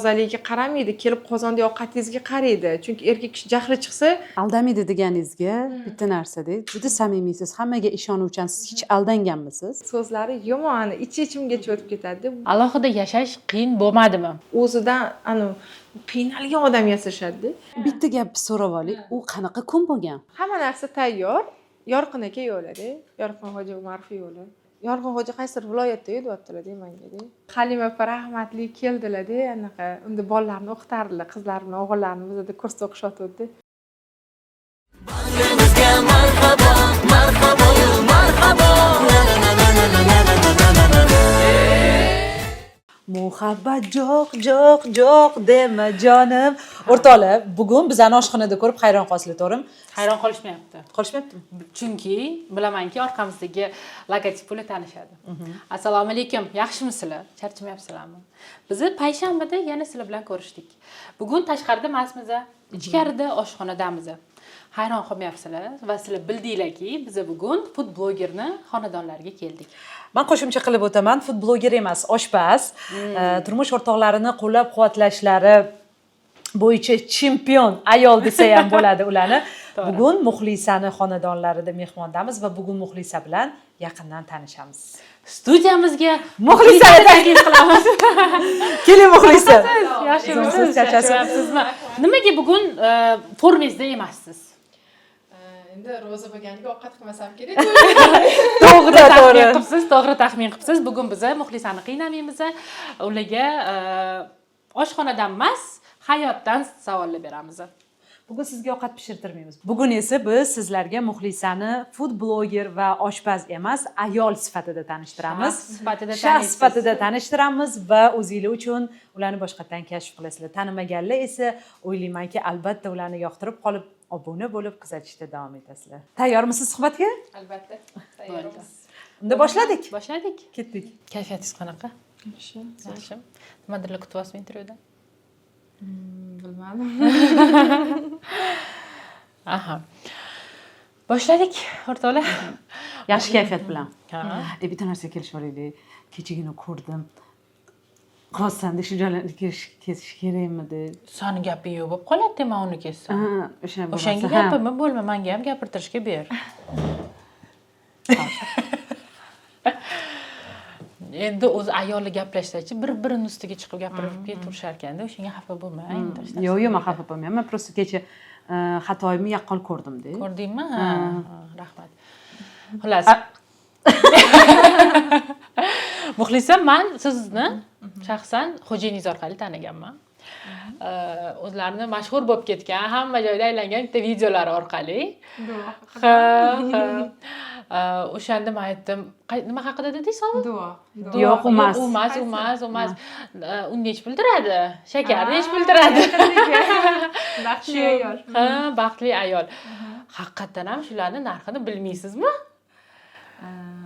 Tozaligiga qaramaydi, kelib qozonda ovqatingizga qaraydi. Chunki erkak kishi jahli chiqsa, Aldamaydi deganingizga bitta narsada juda samimiysiz, hammaga ishonuvchansiz. Hech aldanganmisiz? So'zlari yomon, ich ichimgacha o'tib ketadi. Alohida yashash qiyin bo'lmadimi? O'zidan anu qiynalgan odam yasashadida. Bitta gap so'rab olay, u qanaqa kun bo'lgan? Hamma narsa tayyor. Yorqin aka yo'lada, Yorqinxo'ja Umarov yo'li. Yorqinxo'ja qaysidir viloyatda deyaptilar manga. Halima opa rahmatli keldilarda, anaqa unda bolalarni o'qitardilar, qizlar bilan o'g'illarni bizada kursda o'qishyotgandi. Bag'rimizga marhabo, marhabo, marhabo. Na na na na na na na na na na na. Muhabbat jo'q, jo'q, jo'q dema, jonim. O'rtoqlar, bugun bizani oshxonada ko'rib hayron qolasizlar, to'g'rimi? Hayron qolishmayapti. Qolishmayaptimi? Chunki bilamanki, orqamizdagi logotip bilan tanishadi. Assalomu alaykum, yaxshimisizlar? Charchamayapsizlarmi? Biz payshanbada yana sizlar bilan ko'rishdik. Bugun tashqarida emasmiz, ichkarida oshxonadamiz. Hayron qolmayapsizlar va sizlar bildinglarki, biz bugun food blogerni xonadonlariga keldik. Man qo'shimcha qilib o'taman, food bloger emas, oshpaz. Turmush o'rtoqlarini qo'llab quvvatlashlari bo'yicha chempion ayol desa ham bo'ladi ularni. Bugun Muxlisani xonadonlarida mehmondamiz va bugun Muxlisa bilan yaqindan tanishamiz. Studiyamizga Muxlisani taklif qilamiz. Keling, Muxlisa. Yaxshimisiz? Charchasiz. Charchamayapsizmi? Nimaga bugun formangizda emassiz? Endi ro'za bo'lganiga ovqat qilmasam kerak. To'g'ri, Taxmin to'g'ri. qilibsiz, to'g'ri taxmin qilibsiz. Bugun biza Muxlisani qiynamaymiz. Ularga oshxonadan emas, hayotdan savollar beramiz. Bugun sizga ovqat pishirtirmaymiz. Bugun esa biz sizlarga Muxlisani food bloger va oshpaz emas, ayol sifatida tanishtiramiz. Shaxs sifatida Shaxs taniysiz. sifatida tanishtiramiz va o'zinglar uchun ularni boshqatdan kashf qilasizlar. Tanimaganlar esa, o'ylaymanki, albatta ularni yoqtirib qolib, obuna bo'lib kuzatishda davom etasizlar. Tayyormisiz suhbatga? Albatta, tayyormiz. Unda boshladik. Boshladik. Ketdik. Kayfiyatingiz qanaqa? Yaxshi. Yaxshi. Nimadirlar kutyapsizmi intervyudan? Bilmadim. Aha. Boshladik, o'rtoqlar. Yaxshi kayfiyat bilan. Ha. Bitta narsaga kelishib olaylik. Kechagina ko'rdim. Qilyapsan, shu joylarni kesish kerakmidi? Sani gaping yo'q bo'lib qoladi, man uni kessam. Ha, o'sha bo'lmasa, O'shanga ha. gapimmi bo'lma, manga ham gapirtirishga ber. Endi o'zi ayollar gaplashsachi, bir birini ustiga chiqib gapirib ketaverishar ekanda, o'shanga xafa bo'lma endi hech narsa. Yo'q, man xafa bo'lmayman. Просто kecha xatoyimni yaqqol ko'rdimda. Ko'rdingmi? Ha, rahmat. Xullas, Muxlisa, man sizni shaxsan xo'jayiningiz orqali taniganman. O'zlarini mashhur bo'lib ketgan, hamma joyda aylangan bitta videolari orqali. Ha. O'shanda man aytdim, nima haqida dedingiz hozir? Duo. Yo'q, u emas. U emas, u emas, u emas. Un nechi pul turadi? Shakar nechi pul turadi? Baxtli ayol. Ha, baxtli ayol. Haqiqatdan ham shularni narxini bilmaysizmi?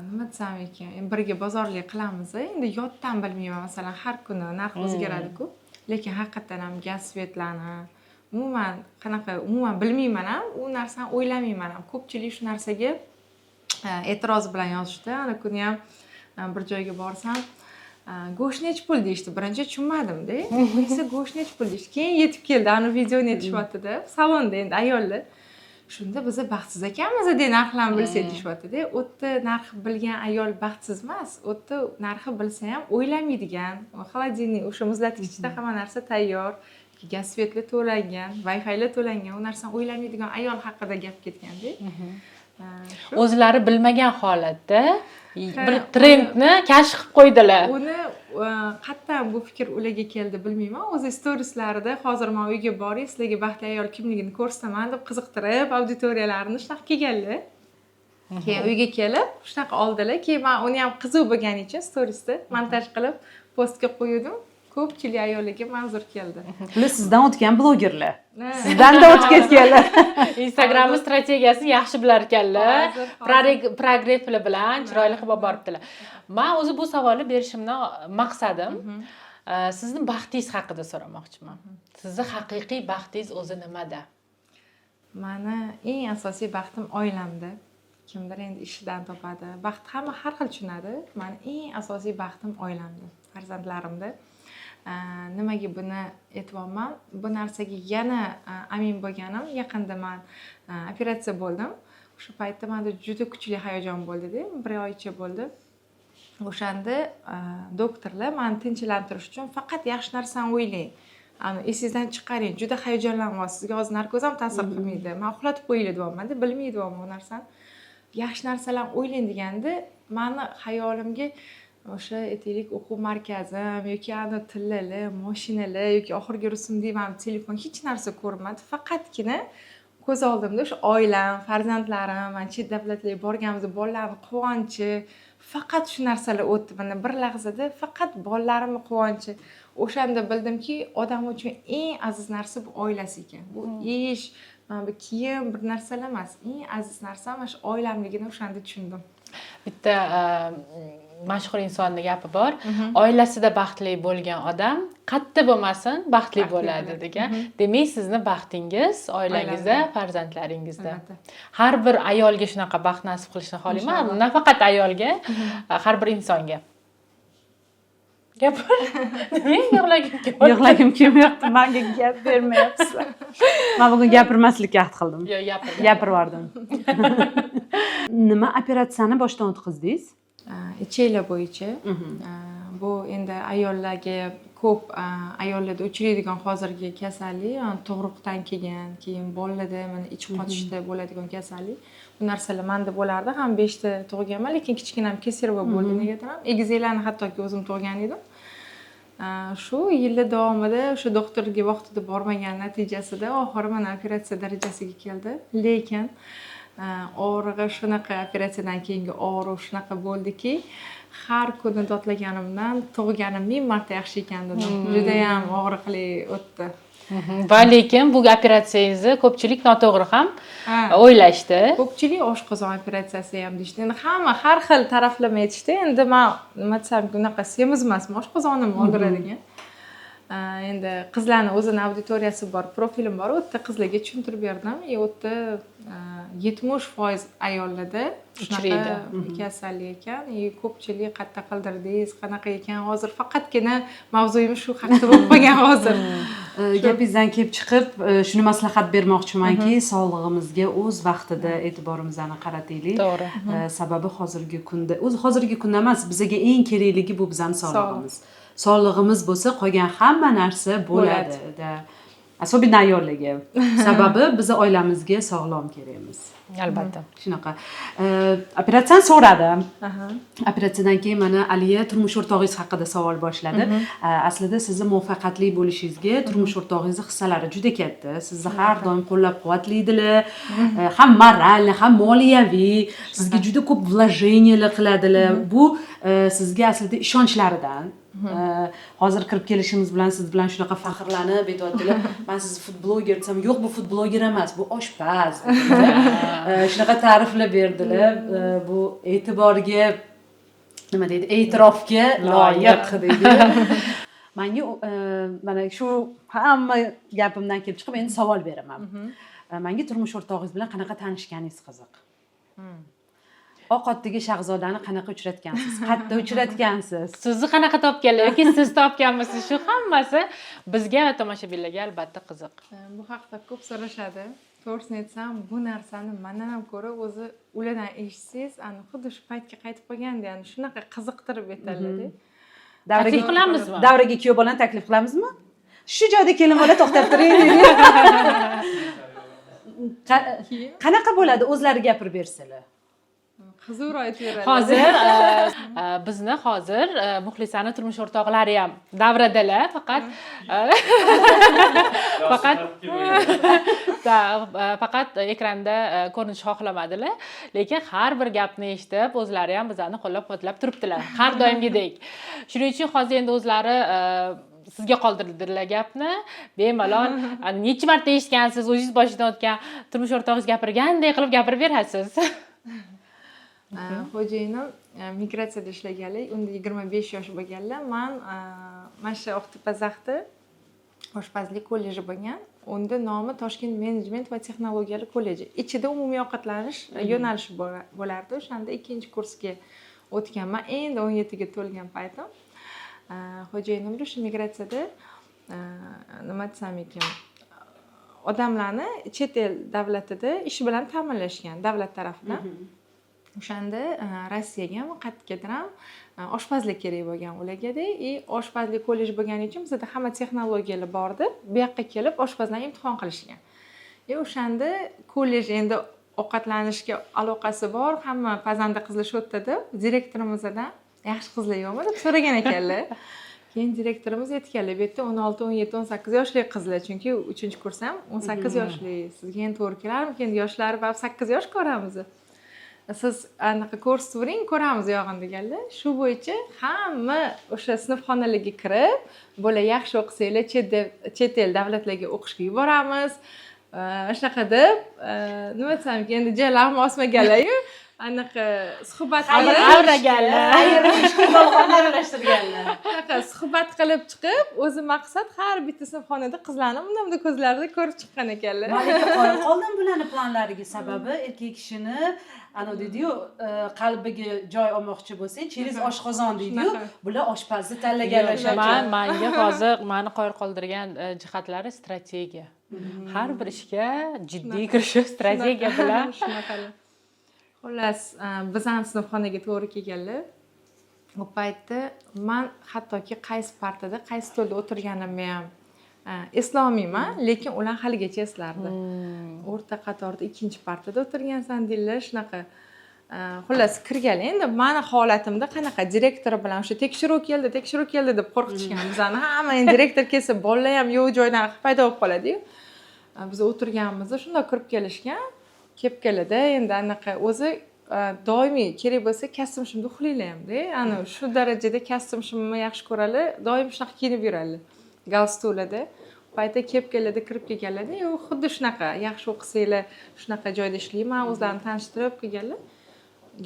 Nima desam ekan, endi birga bozorlik qilamiz, endi yoddan bilmayman, masalan, har kuni narx o'zgaradi-ku. Lekin haqiqatdan ham gaz, свет larni umuman qanaqa, umuman bilmayman ham, u narsani o'ylamayman ham. Ko'pchilik shu narsaga e'tiroz bilan yozishdi. Ana kuni ham bir joyga borsam, go'sht nechi pul deyishdi. Birinchi tushunmadimda, esa go'sht nechi pul deyishdi. Keyin yetib keldi, ani videoni aytishyaptida salonda endi ayollar. Shunda biza baxtsiz ekanmiz de, narxlarni bilsak deyishyaptida. U yerda narx bilgan ayol baxtsiz emas, u yerda narxi bilsa ham o'ylamaydigan. Холодильник, o'sha muzlatgichda hamma narsa tayyor, gaz, свет lar to'langan, wi-filar to'langan, u narsani o'ylamaydigan ayol haqida gap ketganda. Ha, shu. O'zlari bilmagan holatda bir trendni kashf qilib qo'ydilar. Uni qayerdan bu fikr ularga keldi, bilmayman. O'zi storieslarida hozir man uyga boray, sizlarga baxtli ayol kimligini ko'rsataman deb qiziqtirib auditoriyalarini shunaqa kelganlar. Keyin uyga kelib shunaqa oldilar. Keyin man uni ham qiziq bo'lgani uchun storiesda montaj qilib postga qo'ydim. Ko'pchilik ayollarga manzur keldi. Bular sizdan o'tgan blogerlar. Ha. Sizdan-da o'tib ketganlar. Instagramni strategiyasini yaxshi bilar ekanlar. Hozir. Прогрев lar bilan chiroyli qilib olib boribdilar. Man o'zi bu savolni berishimdan maqsadim sizni baxtingiz haqida so'ramoqchiman. Sizni haqiqiy baxtingiz o'zi nimada? Mani eng asosiy baxtim oilamda. Kimdir endi ishidan topadi. Baxt hamma har xil tushunadi. Mani eng asosiy baxtim oilamda, farzandlarimda. Nimaga buni aytyapman? Bu narsaga yana amin bo'lganim, yaqinda man operatsiya bo'ldim. O'sha paytda manda juda kuchli hayajon bo'ldida, bir oycha bo'ldi. O'shanda doktorlar mani tinchlantirish uchun faqat yaxshi narsani o'ylang, ani esingizdan chiqaring, juda hayajonlanyapsiz, sizga hozir narkoz ham ta'sir qilmaydi, man uxlatib qo'yinglar deyapmanda, bilmaydi bu narsani, yaxshi narsalarni o'ylang deganda mani xayolimga o'sha, aytaylik, o'quv markazim yoki ani tillalar, moshinalar yoki oxirgi rusumdagi mani telefon, hech narsa ko'rinmadi. Faqatgina ko'z oldimda o'sha oilam, farzandlarim, man chet davlatlarga borganimizda bolalarni quvonchi, faqat shu narsalar o'tdi. Mana bir lahzada faqat bolalarimni quvonchi. O'shanda bildimki, odam uchun eng aziz narsa bu oilasi ekan. Bu ish, mana bu kiyim, bir narsalar emas, eng aziz narsa mana shu oilamligini o'shanda tushundim. Bitta mashhur insonni gapi bor: oilasida baxtli bo'lgan odam qayerda bo'lmasin baxtli Baxtli bo'ladi bo'ladi. degan. Demak, sizni baxtingiz oilangizda, Oilamda. farzandlaringizda. Albatta. Har bir ayolga shunaqa baxt nasib qilishini xohlayman. Inshaalloh. Nafaqat ayolga, har bir insonga. Gapir, nima yig'laging kelyapti? Yig'lagim kelmayapti, manga gap bermayapsizlar. Man bugun gapirmaslikka ahd qildim. Yo'q, gapir. Gapirib yubordim. Nima operatsiyani boshdan o'tkazdingiz? Ichaklar bo'yicha. Bu endi ayollarga, ko'p ayollarda uchraydigan hozirgi kasallik, ya'ni tug'ruqdan keyin bolalarda mana ich qotishda bo'ladigan kasallik. Bu narsalar manda bo'lardi ham, beshta tug'ganman, lekin kichkinam кесарево bo'ldi negadir ham, egizaklarni hattoki o'zim tug'gan edim. Shu yillar davomida o'sha doktorga vaqtida bormagan natijasida oxiri mana operatsiya darajasiga keldi. Lekin og'rig'i shunaqa, operatsiyadan keyingi og'riq shunaqa bo'ldiki, har kuni dodlaganimdan tug'ganim ming marta yaxshi ekan dedim. Judayam og'riqli o'tdi. Va lekin bu operatsiyangizni ko'pchilik noto'g'ri ham Ha. o'ylashdi. Ko'pchilik oshqozon operatsiyasi ham deyishdi, endi hamma har xil taraflama aytishdi. Endi man nima desam, unaqa semiz emasman oshqozonim oldiradigan. Endi qizlarni o'zini auditoriyasi bor, profilim bor, u yerda qizlarga tushuntirib berdim и u yerda 70% ayollarda shunaqa Uchraydi. kasallik ekan и ko'pchilik qayerda qildirdingiz, qanaqa ekan, hozir faqatgina mavzuyimiz shu haqida bo'lib qolgan hozir. Gapingizdan kelib chiqib, shuni maslahat bermoqchimanki, sog'lig'imizga o'z vaqtida e'tiborimizni qarataylik. To'g'ri. Sababi hozirgi kunda, o'zi hozirgi kunda emas, bizaga eng kerakligi bu bizani sog'lig'imiz. Sog'lig'imiz bo'lsa, qolgan hamma narsa bo'ladi. Да. Особенно ayollarga, sababi biza oilamizga sog'lom kerakmiz. Albatta. Shunaqa. Operatsiyani so'radim. Operatsiyadan keyin mana Aliya turmush o'rtog'ingiz haqida savol boshladi. Aslida sizni muvaffaqiyatli bo'lishingizga turmush o'rtog'ingizni hissalari juda katta. Sizni har doim qo'llab quvvatlaydilar, ham морально, ham moliyaviy sizga juda ko'p вложения lar qiladilar. Bu sizga aslida ishonchlaridan. Hozir kirib kelishimiz bilan siz bilan shunaqa faxrlanib aytyaptilar: "Man sizni food bloger desam, yo'q, bu food bloger emas, bu oshpaz" dedilar. Shunaqa ta'riflar berdilar. Bu e'tiborga, nima deydi, e'tirofga loyiq deydi. Manga mana shu hamma gapimdan kelib chiqib endi savol beraman. Manga turmush o'rtog'ingiz bilan qanaqa tanishganingiz qiziq. Oq otdagi shahzodani qanaqa uchratgansiz, qayerda uchratgansiz? Sizni qanaqa topganlar yoki siz topganmisiz, shu hammasi bizga va tomoshabinlarga albatta qiziq. Bu haqda ko'p so'rashadi. To'g'risini aytsam, bu narsani mandan ham ko'ra o'zi ulardan eshitsangiz, ani xuddi shu paytga qaytib qolgandek, ani shunaqa qiziqtirib aytadilarda. Davraga Taklif qilamizmi? Davraga kuyov bolani taklif qilamizmi? Shu joyda kelin bola to'xtab turing. Qanaqa bo'ladi, o'zlari gapirib bersalar? Qiziqroq aytib beradi. Hozir bizni hozir muxlisani turmush o'rtoqlari ham davradalar, faqat ekranda ko'rinishni xohlamadilar, lekin har bir gapni eshitib o'zlari ham bizlarni qo'llab quvvatlab turibdilar har doimgidek. Shuning uchun hozir endi o'zlari sizga qoldirdilar gapni. Bemalol necha marta eshitgansiz, o'zingiz boshidan o'tgan, turmush o'rtog'ingiz gapirganday qilib gapirib berasiz. Xo'jayinim migratsiyada ishlaganlar, unda 25 yosh bo'lganlar. Man mana shu Oqtepa zaxda oshpazlik kolleji bo'lgan, unda nomi Toshkent menejment va texnologiyalar kolleji, ichida umumiy ovqatlanish yo'nalishi bo'lardi. O'shanda ikkinchi kursga o'tganman, endi 17ga to'lgan paytim. Xo'jayinim o'sha migratsiyada, nima desam ekan, odamlarni chet el davlatida ish bilan ta'minlashgan davlat tarafidan. O'shanda Rossiyagami, qayergadir ham oshpazlik kerak bo'lgan ulargada. И oshpazlik kollej bo'lgani uchun bizada hamma texnologiyalar bor deb, bu yoqqa kelib oshpazlarni imtihon qilishgan. И o'shanda kollej endi ovqatlanishga aloqasi bor, hamma pazanda qizlar shu yerda deb, direktorimizdan yaxshi qizlar yo'qmi deb so'ragan ekanlar. Keyin direktorimiz aytganlar: bu yerda 16, 17, 18 yoshli qizlar, chunki uchinchi kurs ham 18 yoshli, sizga endi to'g'ri kelarmikin, yoshlari baribir 8 yosh ko'ramiz, siz anaqa ko'rsatavering, ko'ramiz yog'in, deganlar. Shu bo'yicha hamma o'sha sinfxonalarga kirib, bola yaxshi o'qisanglar, chet el davlatlarga o'qishga yuboramiz, shunaqa deb, nima desam ekan, endi ja lag'mon osmaganlaryu, anaqa suhbat qilib Avraganlar. Xayrli ishga yolg'onni aralashtirganlar. Shunaqa suhbat qilib chiqib, o'zi maqsad har bitta sinfxonada qizlarni bunday bunday ko'zlarida ko'rib chiqqan ekanlar. Man lekin qoyil qoldim bularni planlariga. Sababi erkak kishini anavi deydiyu, qalbiga joy olmoqchi bo'lsang, через oshqozon deydiyu. Shunaqa. Bular oshpazni tanlaganlar. Man manga hozir mani qoyil qoldirgan jihatlari strategiya. Har bir ishga jiddiy kirishib, strategiya bilan. Shunaqa. Xullas, bizani sinfxonaga to'g'ri kelganlar. U paytda man hattoki qaysi partada, qaysi stolda o'tirganimni ham eslolmayman, lekin ular haligacha eslardi. O'rta qatorda ikkinchi partada o'tirgansan, deydilar. Shunaqa. Xullas, kirganlar. Endi mani holatimda qanaqa, direktor bilan o'sha tekshiruv keldi, tekshiruv keldi deb qo'rqitishgan bizani hamma. Endi direktor kelsa, bolalar ham yo'q joydan paydo bo'lib qoladiyu. Biz o'tirganimizda shundoq kirib kelishgan. Kelib keladi endi anaqa o'zi, doimiy kerak bo'lsa kostyum shimda uxlaylar hamda, ana shu darajada kostyum shimni yaxshi ko'radi, doim shunaqa kiyinib yuradi, galstuklarda. U paytda kelib keladi, kirib kelganlarda u xuddi shunaqa, yaxshi o'qisanglar, shunaqa joyda ishlayman, o'zlarini tanishtirib kelganlar,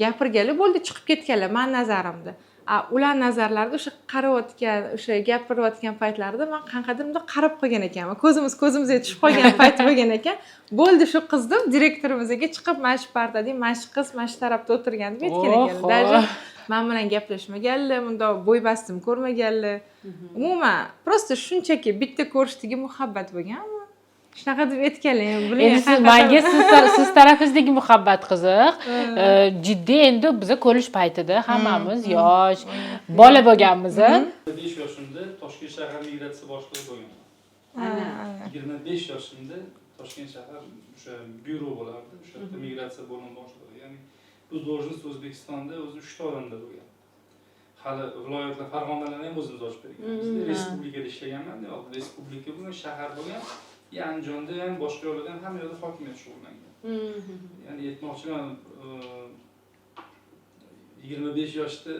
gapirganlar, bo'ldi, chiqib ketganlar mani nazarimda. A ular nazarlarida o'sha qarayotgan, o'sha gapirayotgan paytlarida man qanaqadir bundoq qarab qolgan ekanman, ko'zimiz ko'zimizga tushib qolgan payt bo'lgan ekan. Bo'ldi, shu qiz deb direktorimizga chiqib, mana shu partada mana shu qiz mana shu tarafda o'tirgan deb aytgan ekanlar. Oho. Даже man bilan gaplashmaganlar, bundoq bo'y bastim ko'rmaganlar umuman, просто shunchaki bitta ko'rishdagi muhabbat bo'lganmi, shunaqa deb aytganlar. Endi siz manga siz tarafingizdagi muhabbat qiziq. Jiddiy, endi biza kollej paytida hammamiz yosh bola bo'lganmiz, a? 5 yoshimda Toshkent shahar migratsiya boshlig'i bo'lganman. 25 yoshimda Toshkent shahar o'sha byuro bo'lardi, o'sha yerda migratsiya bo'limi boshlig'i. Ya'ni bu должность O'zbekistonda o'zi uchta odamda bo'lgan. Hali viloyatlar, Farg'onalarni ham o'zimiz ochib berganmiz. Respublikada ishlaganman, oldin respublika bo'lgan, shahar bo'lgan, и Andijonda ham, boshqa yoqlarda ham, hamma yoqda hokimiyat shug'ullangan. Ya'ni aytmoqchiman, 25 yoshda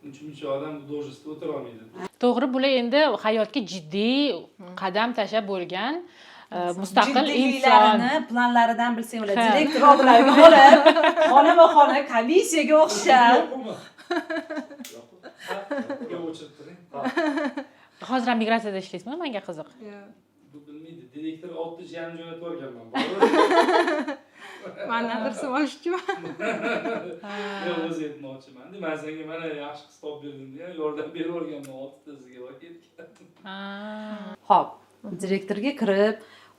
uncha muncha odam bu должность da o'tira olmaydi. To'g'ri, bular endi hayotga jiddiy qadam tashlab bo'lgan mustaqil inson. Jiddiyliklarini planlaridan bilsang bo'ladi. Ha. Direktor oldilariga olib, xonama xona komissiyaga o'xshab. Yo'qmi? Yo'q, o'chirib turing. Hozir ham migratsiyada ishlaysizmi? Manga qiziq. Bu bilmaydi. Direktor olti yarim jo'natib yuborganman. Mani adresim olishchimi? Yo'q, o'zi aytmoqchiman. Man senga mana yaxshi qiz topib berdim deya yordam berib yuborganman oltitasiga va ketgan. Xo'p, direktorga kirib,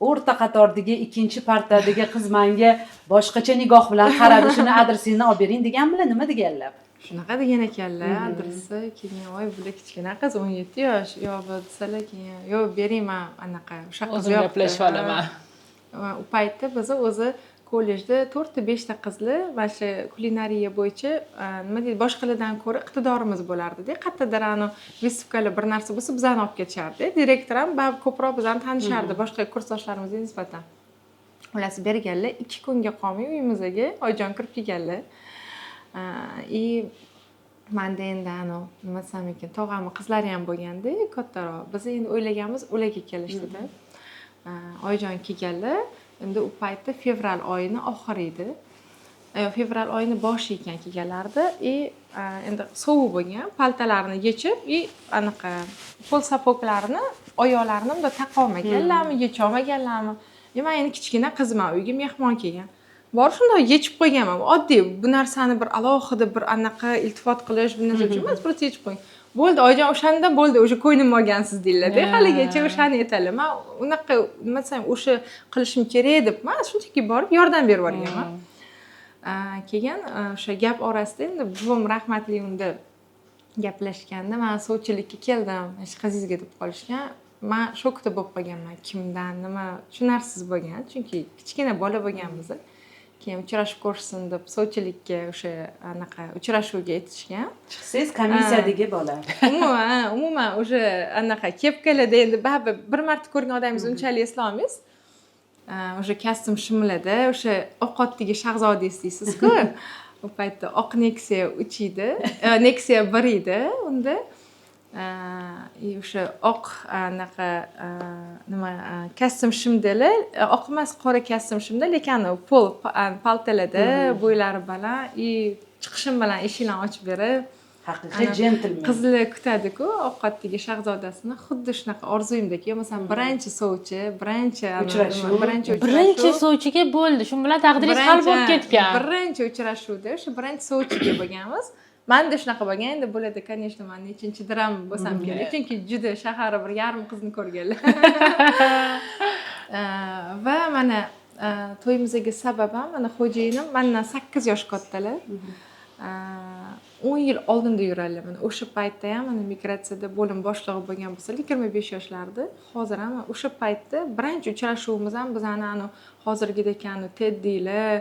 o'rta qatordagi ikkinchi partadagi qiz menga boshqacha nigoh bilan qaradi, shuni adresingni olib bering degan bilan nima deganlar? Shunaqa degan ekanlar, adresi. Keyin voy, bular kichkina qiz, 17 yosh, yo bu desalar, keyin yo'q, bering, man anaqa o'sha qiz O'zim yoqdi. gaplashib olaman. Va u paytda biz o'zi kollejda to'rtta beshta qizlar mana shu kulinariya bo'yicha, nima deydi, boshqalardan ko'ra iqtidorimiz bo'lardida. Qayerdadir anavi выставка lar, bir narsa bo'lsa, bizani olib ketishardi. Direktor ham baribir ko'proq bizani tanishardi boshqa kursdoshlarimizga nisbatan. Xullas, berganlar, 2 kunga qolmay uyimizga oyijon kirib kelganlar. И manda endi anavi, nima desam ekan, tog'amni qizlari ham bo'lganda kattaroq, biz endi o'ylaganmiz ularga kelishdida. Oyijon kelganlar. Endi u paytda fevral oyini oxiri edi, fevral oyini boshi ekan kelganlarida. И endi sovuq bo'lgan, paltalarini yechib и anaqa пол сапог larini oyoqlarini bundoq taqolmaganlarmi, yecholmaganlarmi, и man endi kichkina qizman, uyga mehmon kelgan, borib shundoq yechib qo'yganman. Oddiy bu narsani bir alohida bir anaqa iltifot qilish, bu narsa uchun emas, просто yechib qo'ygan. Bo'ldi, oyijon, o'shanda bo'ldi, o'sha ko'nglim olgansiz deydilarda, haligacha o'shani aytadilar. Man unaqa, nima desam, o'sha qilishim kerak deb man shunchaki borib yordam berib yuborganman. Keyin o'sha gap orasida endi buvim rahmatli unda gaplashganda, man sovchilikka keldim shu qizingizga deb qolishgan. Man shokda bo'lib qolganman, kimdan, nima, tushunarsiz bo'lgan, chunki kichkina bola bo'lganmiz. Keyin uchrashib ko'rishsin deb sovchilikka, o'sha anaqa uchrashuvga aytishgan. Chiqsangiz, komissiyadagi bola. Umuman уже anaqa kepkalarda, endi baribir bir marta ko'rgan odamingizni unchalik eslolmaysiz. O'sha kostyum shimlarda, o'sha oq otdagi shahzodangiz deysizku. U paytda oq Nexia 3 edi, Nexia 1 edi unda. И o'sha oq anaqa nima, kostyum shimdalar, oq emas, qora kostyum shimda, lekin anavi pol paltalarda, bo'ylari baland, и chiqishim bilan eshiklarni ochib berib, Haqiqiy jentlmen. Qizlar kutadiku oq otdagi shahzodasini, xuddi shunaqa orzuyimdek. Yo bo'lmasam birinchi sovchi, birinchi Uchrashuv. Birinchi Birinchi uchrashuv. sovchiga bo'ldi, shu bilan taqdiringiz hal bo'lib ketgan. Birinchi uchrashuvda, o'sha birinchi sovchiga bo'lganmiz. Manda shunaqa bo'lgan. Endi bo'ladi, конечно, man nechinchidir ham bo'lsam kerak, chunki juda shahari bir yarim qizni ko'rganlar. Va mana to'yimizga sabab ham mana xo'jayinim mandan 8 yosh kattalar, 10 yil oldinda yuradilar. Mana o'sha paytda ham mana migratsiyada bo'lim boshlig'i bo'lgan bo'lsalar, 25 yoshlarida. Hozir ham o'sha paytda birinchi uchrashuvimiz ham bizani anavi hozirgidek anavi teddilar,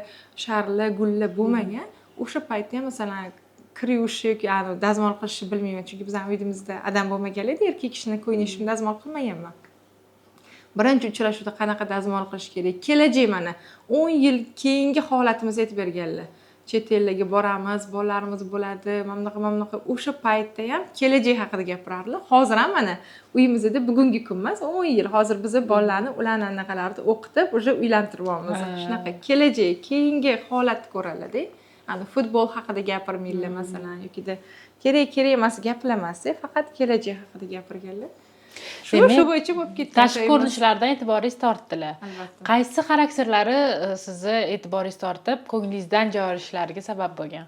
sharlar, gullar bo'lmagan. O'sha paytda ham, masalan, kir yuvishi yoki anavi dazmol qilishni bilmayman, chunki bizani uyimizda adam bo'lmaganlarda erkak kishini ko'ylak shim dazmol qilmaganman. Birinchi uchrashuvda qanaqa dazmol qilish kerak, kelajak, mana 10 yil keyingi holatimizni aytib berganlar. Chet ellarga boramiz, bolalarimiz bo'ladi, mana bunaqa, mana bunaqa. O'sha paytda ham kelajak haqida gapirardilar. Hozir ham mana uyimizda bugungi kun emas, 10 yil, hozir biza bolalarni ularni anaqalarida o'qitib, уже uylantiryapmiz. Shunaqa kelajak, keyingi holatni ko'radilarda. Ani futbol haqida gapirmaydilar, masalan, yokida kerak kerak emas gaplarmasda, faqat kelajak haqida gapirganlar. Shu Demak, shu bo'yicha bo'lib ketgan tashqi to'yimiz. Ko'rinishlardan e'tiboringiz tortdilar. Albatta. Qaysi xarakterlari sizni e'tiboringiz tortib, ko'nglingizdan joy olishlariga sabab bo'lgan?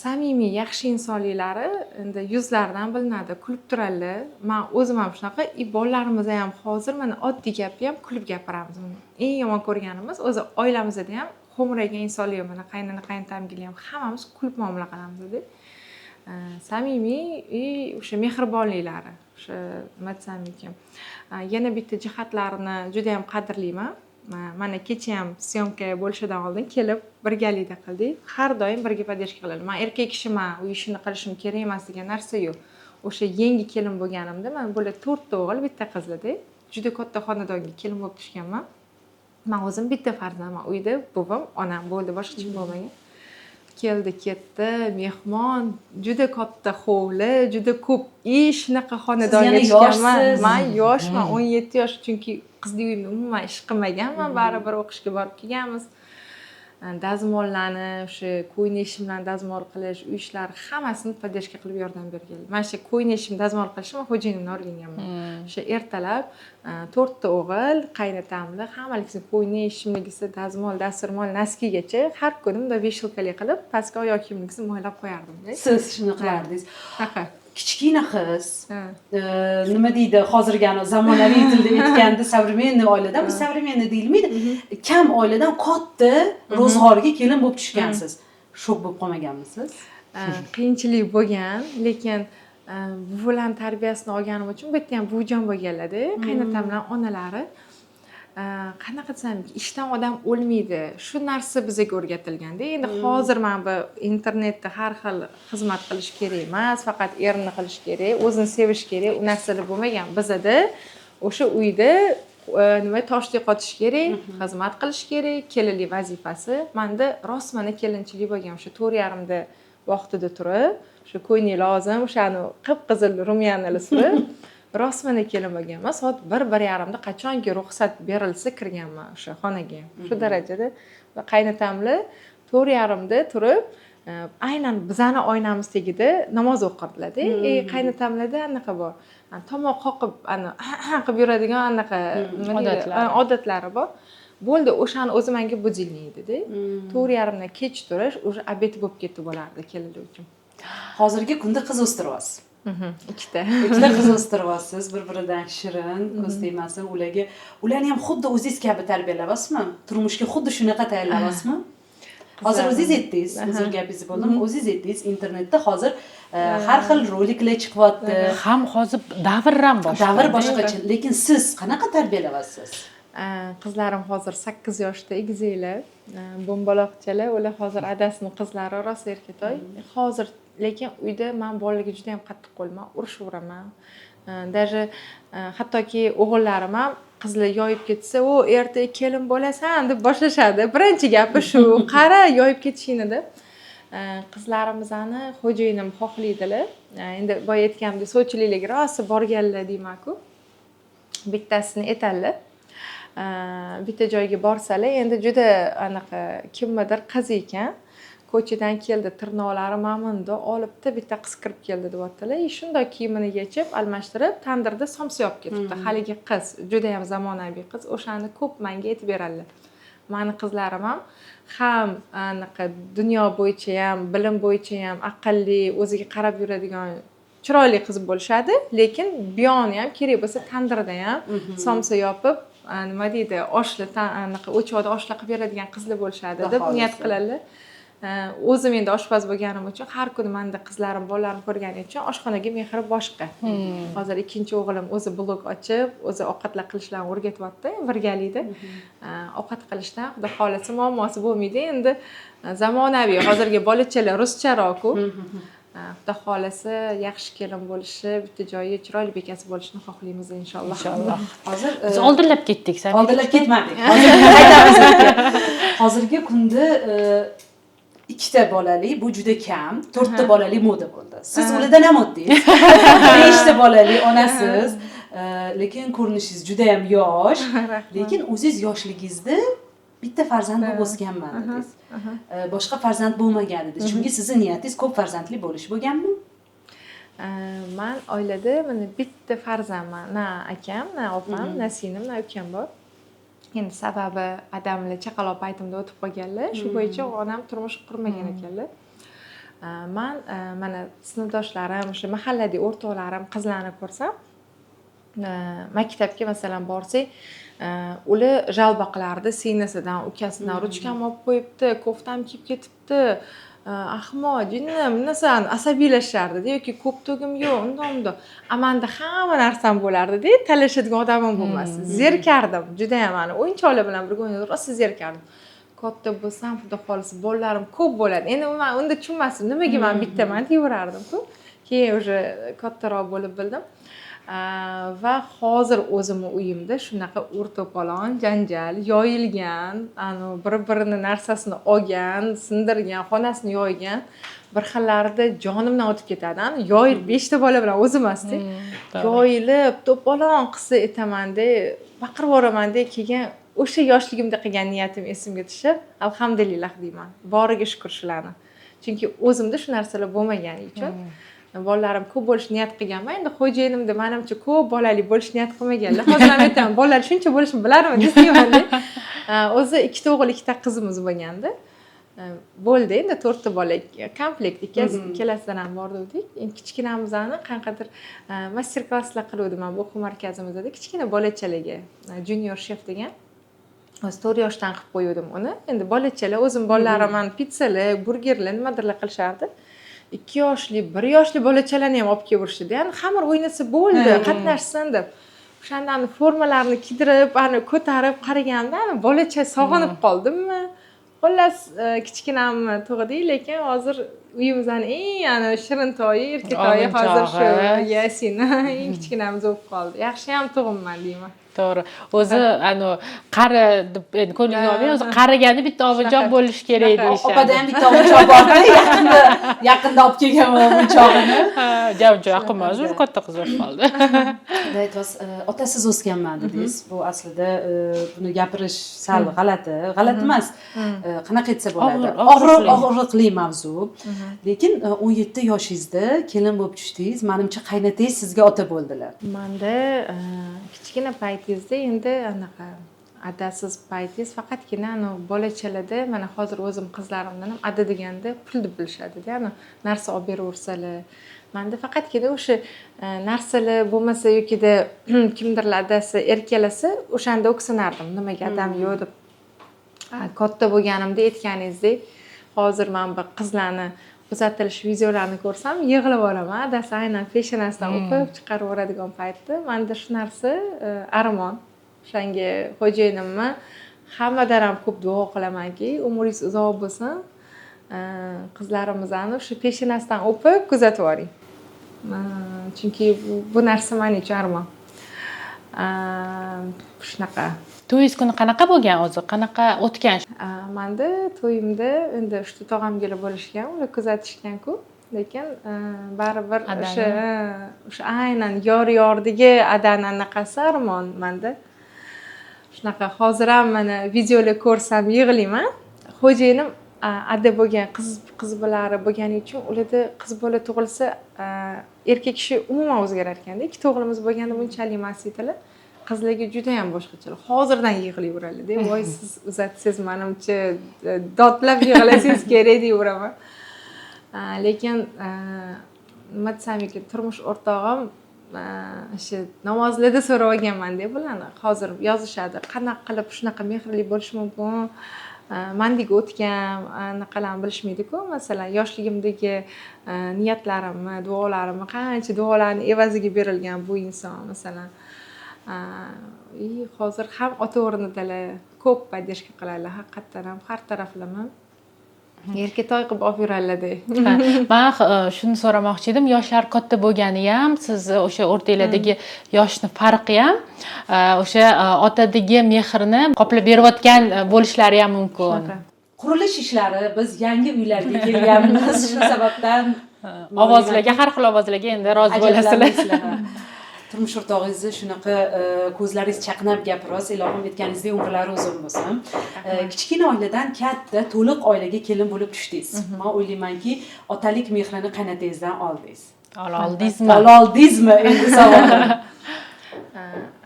Samimiy, yaxshi insonliklari endi yuzlaridan bilinadi, kulib turadilar. Man o'zim ham shunaqa, и bolalarimiz ham hozir mana oddiy gapni ham kulib gapiramiz. Eng yomon ko'rganimiz o'zi oilamizda ham xo'mraygan insonlar yo'q. Mana qaynona, qaynotamgil ham hammamiz kulib muomala qilamizda. Samimiy и o'sha mehribonliklari, o'sha nima desam ekan, yana bitta jihatlarini juda yam qadrlayman. Mana kecha ham съёмка bo'lishidan oldin kelib birgalikda qildik. Har doim birga поддержка qiladi. Man erkak kishiman, uy ishini qilishim kerak emas degan narsa yo'q. O'sha yangi kelin bo'lganimda, man bular to'rtta o'g'il, bitta qizlarda, juda katta xonadonga kelin bo'lib tushganman. Man o'zim bitta farzandman uyda, buvim, onam, bo'ldi, boshqa hech kim bo'lmagan. Keldi, ketdi mehmon, juda katta hovli, juda ko'p ish, shunaqa xonadonga Yana tushganman. Yoshsiz. Man yoshman, 17 yosh, chunki qizli uyimda umuman ish qilmaganman, baribir o'qishga borib kelganmiz. Dazmollarni, o'sha ko'ylak shimlarni dazmol qilish, uy ishlari, hammasini поддержка qilib yordam berganlar. Mana shu ko'ylak shim dazmol qilishni man xo'jayinimdan o'rganganman. O'sha ertalab to'rtta o'g'il, qaynotamni hammalikisini ko'ylak shimligisi, dazmol, dasturmol, носки gacha har kuni bunday вешалка li qilib, pastga oyoq kiyimlikisini moylab qo'yardimda. Siz shuni qilardingiz. Shunaqa. Kichkina qiz, Ha. nima deydi, hozirgi ani zamonaviy tilda aytganda, современный oiladan, bu современный deyilmaydi, kam oiladan katta ro'zg'orga kelin bo'lib tushgansiz. Shok bo'lib qolmaganmisiz? Qiyinchilik bo'lgan, lekin buvilarni tarbiyasini olganim uchun, bu yerda ham buvijon bo'lganlarda, qaynotam bilan onalari, qanaqa desam, ishdan odam o'lmaydi, shu narsa bizga o'rgatilganda. Endi hozir mana bu internetda har xil xizmat qilish kerak emas, faqat erini qilish kerak, o'zini sevish kerak, u narsalar bo'lmagan bizada. O'sha uyda nima, toshdek qotish kerak, xizmat qilish kerak, kelinlik vazifasi. Manda rostmana kelinchilik bo'lgan. O'sha 4:30da vaqtida turib, o'sha ko'ylak lozim, o'shani qip qizil румяна lar surib, rostmana kelin bo'lganman. Soat 1, 1:30da qachonki ruxsat berilsa kirganman o'sha xonaga. Shu darajada. Va qaynotamlar 4:30da turib, aynan bizani oynamiz tagida namoz o'qirdilarda. И qaynotamlarda anaqa bor, tomoq qoqib, ana qilib yuradigan anaqa, nima deydi, Odatlari. Odatlari bor. Bo'ldi, o'shani o'zi manga будильник edida. 4:30dan kech turish уже обед bo'lib ketdi bo'lardi kelinlar uchun. Hozirgi kunda qiz o'stiryapsiz. Ikkita. Ikkita qiz o'stiryapsiz, bir biridan shirin, ko'z tegmasin ularga. Ularni ham xuddi o'zingiz kabi tarbiyalayapsizmi? Turmushga xuddi shunaqa tayyorlayapsizmi? Hozir o'zingiz aytdingiz, uzr, gapingizni bo'ldim, o'zingiz aytdingiz, internetda hozir har xil roliklar chiqyapti. Ham hozir davr ham boshqa. Davr boshqacha, lekin siz qanaqa tarbiyalayapsiz? Qizlarim hozir 8 yoshda, egizaklar, bo'mbaloqchalar. Ular hozir adasini qizlari, rosa erkatoy hozir. Lekin uyda man bolalarga juda yam qattiq qo'lman, urishaveraman. Даже hattoki o'g'illarim ham qizlar yoyib ketsa, "O, ertaga kelin bo'lasan", deb boshlashadi. Birinchi gapi shu, "Qara, yoyib ketishingni", deb. Qizlarimizni xo'jayinim xohlaydilar. Endi boya aytganimdek, sovchiliklarga rosa borganlar deymanku, bittasini aytadilar. Bitta joyga borsalar, endi juda anaqa, kimnidir qizi ekan, ko'chadan keldi, tirnoqlari mana bundoq olibdi, bitta qiz kirib keldi, deyaptilar. И shundoq kiyimini yechib, almashtirib, tandirda somsa yopib ketibdi haligi qiz. Judayam zamonaviy qiz. O'shani ko'p manga aytib beradilar. Mani qizlarim ham anaqa, dunyo bo'yicha ham, bilim bo'yicha ham aqlli, o'ziga qarab yuradigan chiroyli qiz bo'lishadi, lekin buyog'ini ham kerak bo'lsa tandirda ham somsa yopib, nima deydi, oshli anaqa o'choqda oshli qilib beradigan qizlar bo'lishadi, deb niyat Xohlasa. qiladilar. O'zim endi oshpaz bo'lganim uchun, har kuni manda qizlarim, bolalarim ko'rgani uchun oshxonaga mehri boshqa. Hozir ikkinchi o'g'lim o'zi blog ochib, o'zi ovqatlar qilishlarni o'rgatyapti birgalikda. Ovqat qilishdan, xudo xohlasa, muammosi bo'lmaydi. Endi zamonaviy hozirgi bolachalar ruscharoqku. Xudo xohlasa, yaxshi kelin bo'lishi, bitta joyi chiroyli bekasi bo'lishini xohlaymiz, inshaalloh. Inshaalloh. Hozir Biz oldinlab ketdik. Samira. Oldinlab ketmadik, hozir qaytamiz unga. Hozirgi kunda ikkita bolali bu juda kam, to'rtta bolali moda bo'ldi. Siz ulardan ham o'tdingiz, beshta bolali onasiz. Lekin ko'rinishingiz juda ham yosh. Lekin o'zingiz yoshligingizda bitta farzand bo'lib o'sganman dedingiz. Boshqa farzand bo'lmagan edi. Chunki sizni niyatingiz ko'p farzandli bo'lish bo'lganmi? Man oilada mana bitta farzandman. Na akam, na opam, na singlim, na ukam bor. Endi sababi, adamlar chaqaloq paytimda o'tib qolganlar. Shu bo'yicha onam turmush qurmagan ekanlar. Man mana sinfdoshlarim, o'sha mahalladagi o'rtoqlarim qizlarni ko'rsam, maktabga, masalan, borsak, ular жалоба qilardi singlisidan, ukasidan: "Ruchkamni olib qo'yibdi, koftam kiyib ketibdi, ahmoq, jinni", narsa, asabiylashishardi yoki "Ko'p tugim yo'q", undoq bundoq. A manda hamma narsam bo'lardida, talashadigan odamim bo'lmasdi. Zerikardim judayam. Ani o'yinchoqlar bilan birga o'ynab rosa zerikardim. Katta bo'lsam, xudo xohlasa, bolalarim ko'p bo'ladi. Endi man unda tushunmasdim, nimaga man bittaman deyaverardimku. Keyin уже kattaroq bo'lib bildim. Va hozir o'zimni uyimda shunaqa ur-to'polon, janjal yoyilgan, anavi bir birini narsasini olgan, sindirgan, xonasini yoygan. Bir xillarda jonimdan o'tib ketadi. Ani yoyil, beshta bola bilan o'zim emasda, yoyilib to'polon qilsa, aytamanda, baqirib yuboramanda. Keyin o'sha yoshligimda qilgan niyatim esimga tushib, alhamdulillah deyman, boriga shukur shularni. Chunki o'zimda shu narsalar bo'lmagani uchun bolalarim ko'p bo'lishni niyat qilganman. Endi xo'jayinimda, manimcha, ko'p bolali bo'lishni niyat qilmaganlar. Hozir ham aytaman, bolalar shuncha bo'lishini bilarmidi deymanda. O'zi ikkita o'g'il, ikkita qizimiz bo'lgandi. Bo'ldi endi to'rtta bola komplekt. Ikkalasidan ham bordik. Endi kichkinamizni qanaqadir master klasslar qiluvdim man bu o'quv markazimizda kichkina bolachalarga, junior chef degan. O'zi 4 yoshdan qilib qo'yuvdim uni. Endi bolachalar, o'zim bolalarim mani pitsalar, burgerlar, nimadirlar qilishardi. 2 yoshli, 1 yoshli bolachalarni ham olib kelib, ya'ni xamir o'ynasa bo'ldi, qatnashsin deb. O'shanda ani formalarni kiydirib, ani ko'tarib qaraganimda, ani bolacha sog'inib qoldimmi. Xullas, kichkinamni tug'dik, lekin hozir uyimizni eng ani shirin toyi, erkatoyi hozir shu Ovinchog'i. Yasin, eng kichkinamiz bo'lib qoldi. Yaxshiyam tug'imman deyman. To'g'ri, o'zi anavi qari deb endi ko'nglingizni olmang, o'zi qarigani bitta ovinchoq bo'lishi kerak deyishadi. Opada ham bitta ovunchoq borda, yaqinda yaqinda olib kelgan ovunchog'ini. Ha, uncha yaqin emas, уже katta qiz bo'lib qoldi. Endi aytyapsiz, otasiz o'sganman dedingiz. Bu aslida buni gapirish sal g'alati, g'alati emas, qanaqa aytsa bo'ladi, Og'ir- og'riqli. Og'riqli mavzu. Lekin 17 yoshingizda kelin bo'lib tushdingiz. Manimcha, qaynotangiz sizga ota bo'ldilar. Manda kichkina paytingizda, endi anaqa adasiz paytingiz, faqatgina anavi bolachalarda, mana hozir o'zim qizlarimdan ham ada deganda pul deb bilishadida, ani narsa olib beraversalar. Manda faqatgina o'sha narsalar bo'lmasa yokida kimdirlar adasi erkalasa, o'shanda o'ksinardim, nimaga adam yo'q deb. Katta bo'lganimda, aytganingizdek, hozir man bir qizlarni uzatilish videolarini ko'rsam, yig'lab yuboraman. Adasi aynan peshonasidan o'pib chiqarib yuboradigan paytda manda shu narsa armon. O'shanga xo'jayinimni hammadan ham ko'p duo qilamanki, umringiz uzoq bo'lsin, qizlarimizni o'sha peshonasidan o'pib kuzatib yuboring, chunki bu narsa man uchun armon. Shunaqa. To'yingiz kuni qanaqa bo'lgan o'zi, qanaqa o'tgan? Manda to'yimda endi uchta tog'amgina bo'lishgan, ular kuzatishganku, lekin baribir o'sha aynan yor yordagi adani anaqasi armon manda. Shunaqa, hozir ham mana videolar ko'rsam, yig'layman. Xo'jayinim ada bo'lgan, qiz bolalari bo'lgani uchun ularda qiz bola tug'ilsa, erkak kishi umuman o'zgarar ekanda. Ikkita o'g'limiz bo'lganda bunchalik emas edilar, qizlarga judayam boshqachalar. Hozirdan yig'layveradida, voy, siz uzatsangiz, manimcha, dodlab yig'lasangiz kerak, deyveraman. Lekin nima desam ekan, turmush o'rtog'im o'sha namozlarda so'rab olganmanda bularni. Hozir yozishadi, qanaqa qilib shunaqa mehrli bo'lish mumkin, mandek o'tgan anaqalarni bilishmaydiku. Masalan, yoshligimdagi niyatlarimni, duolarimni, qancha duolarni evaziga berilgan bu inson, masalan. И hozir ham ota o'rnidalar, ko'p поддержка qiladilar, haqiqatdan ham har taraflama erkatoy qilib olib yuradilarda. Man shuni so'ramoqchi edim, yoshlar katta bo'lgani ham, siz o'sha o'rtanglardagi yoshni farqi ham o'sha otadagi mehrni qoplab berayotgan bo'lishlari ham mumkin. Shunaqa. Qurilish ishlari, biz yangi uylarga kelganmiz, shu sababdan ovozlarga, har xil ovozlarga endi rozi bo'lasizlar. Ajablanmaysizlar, ha. Turmush o'rtog'ingizni shunaqa ko'zlaringiz chaqnab gapiryapsiz, ilohim, aytganingizdek umrlari uzun bo'lsin. Kichkina oiladan katta to'liq oilaga kelin bo'lib tushdingiz. Man o'ylaymanki, otalik mehrini qaynotangizdan oldingiz. Ola oldingizmi? Ola oldingizmi, endi savolim.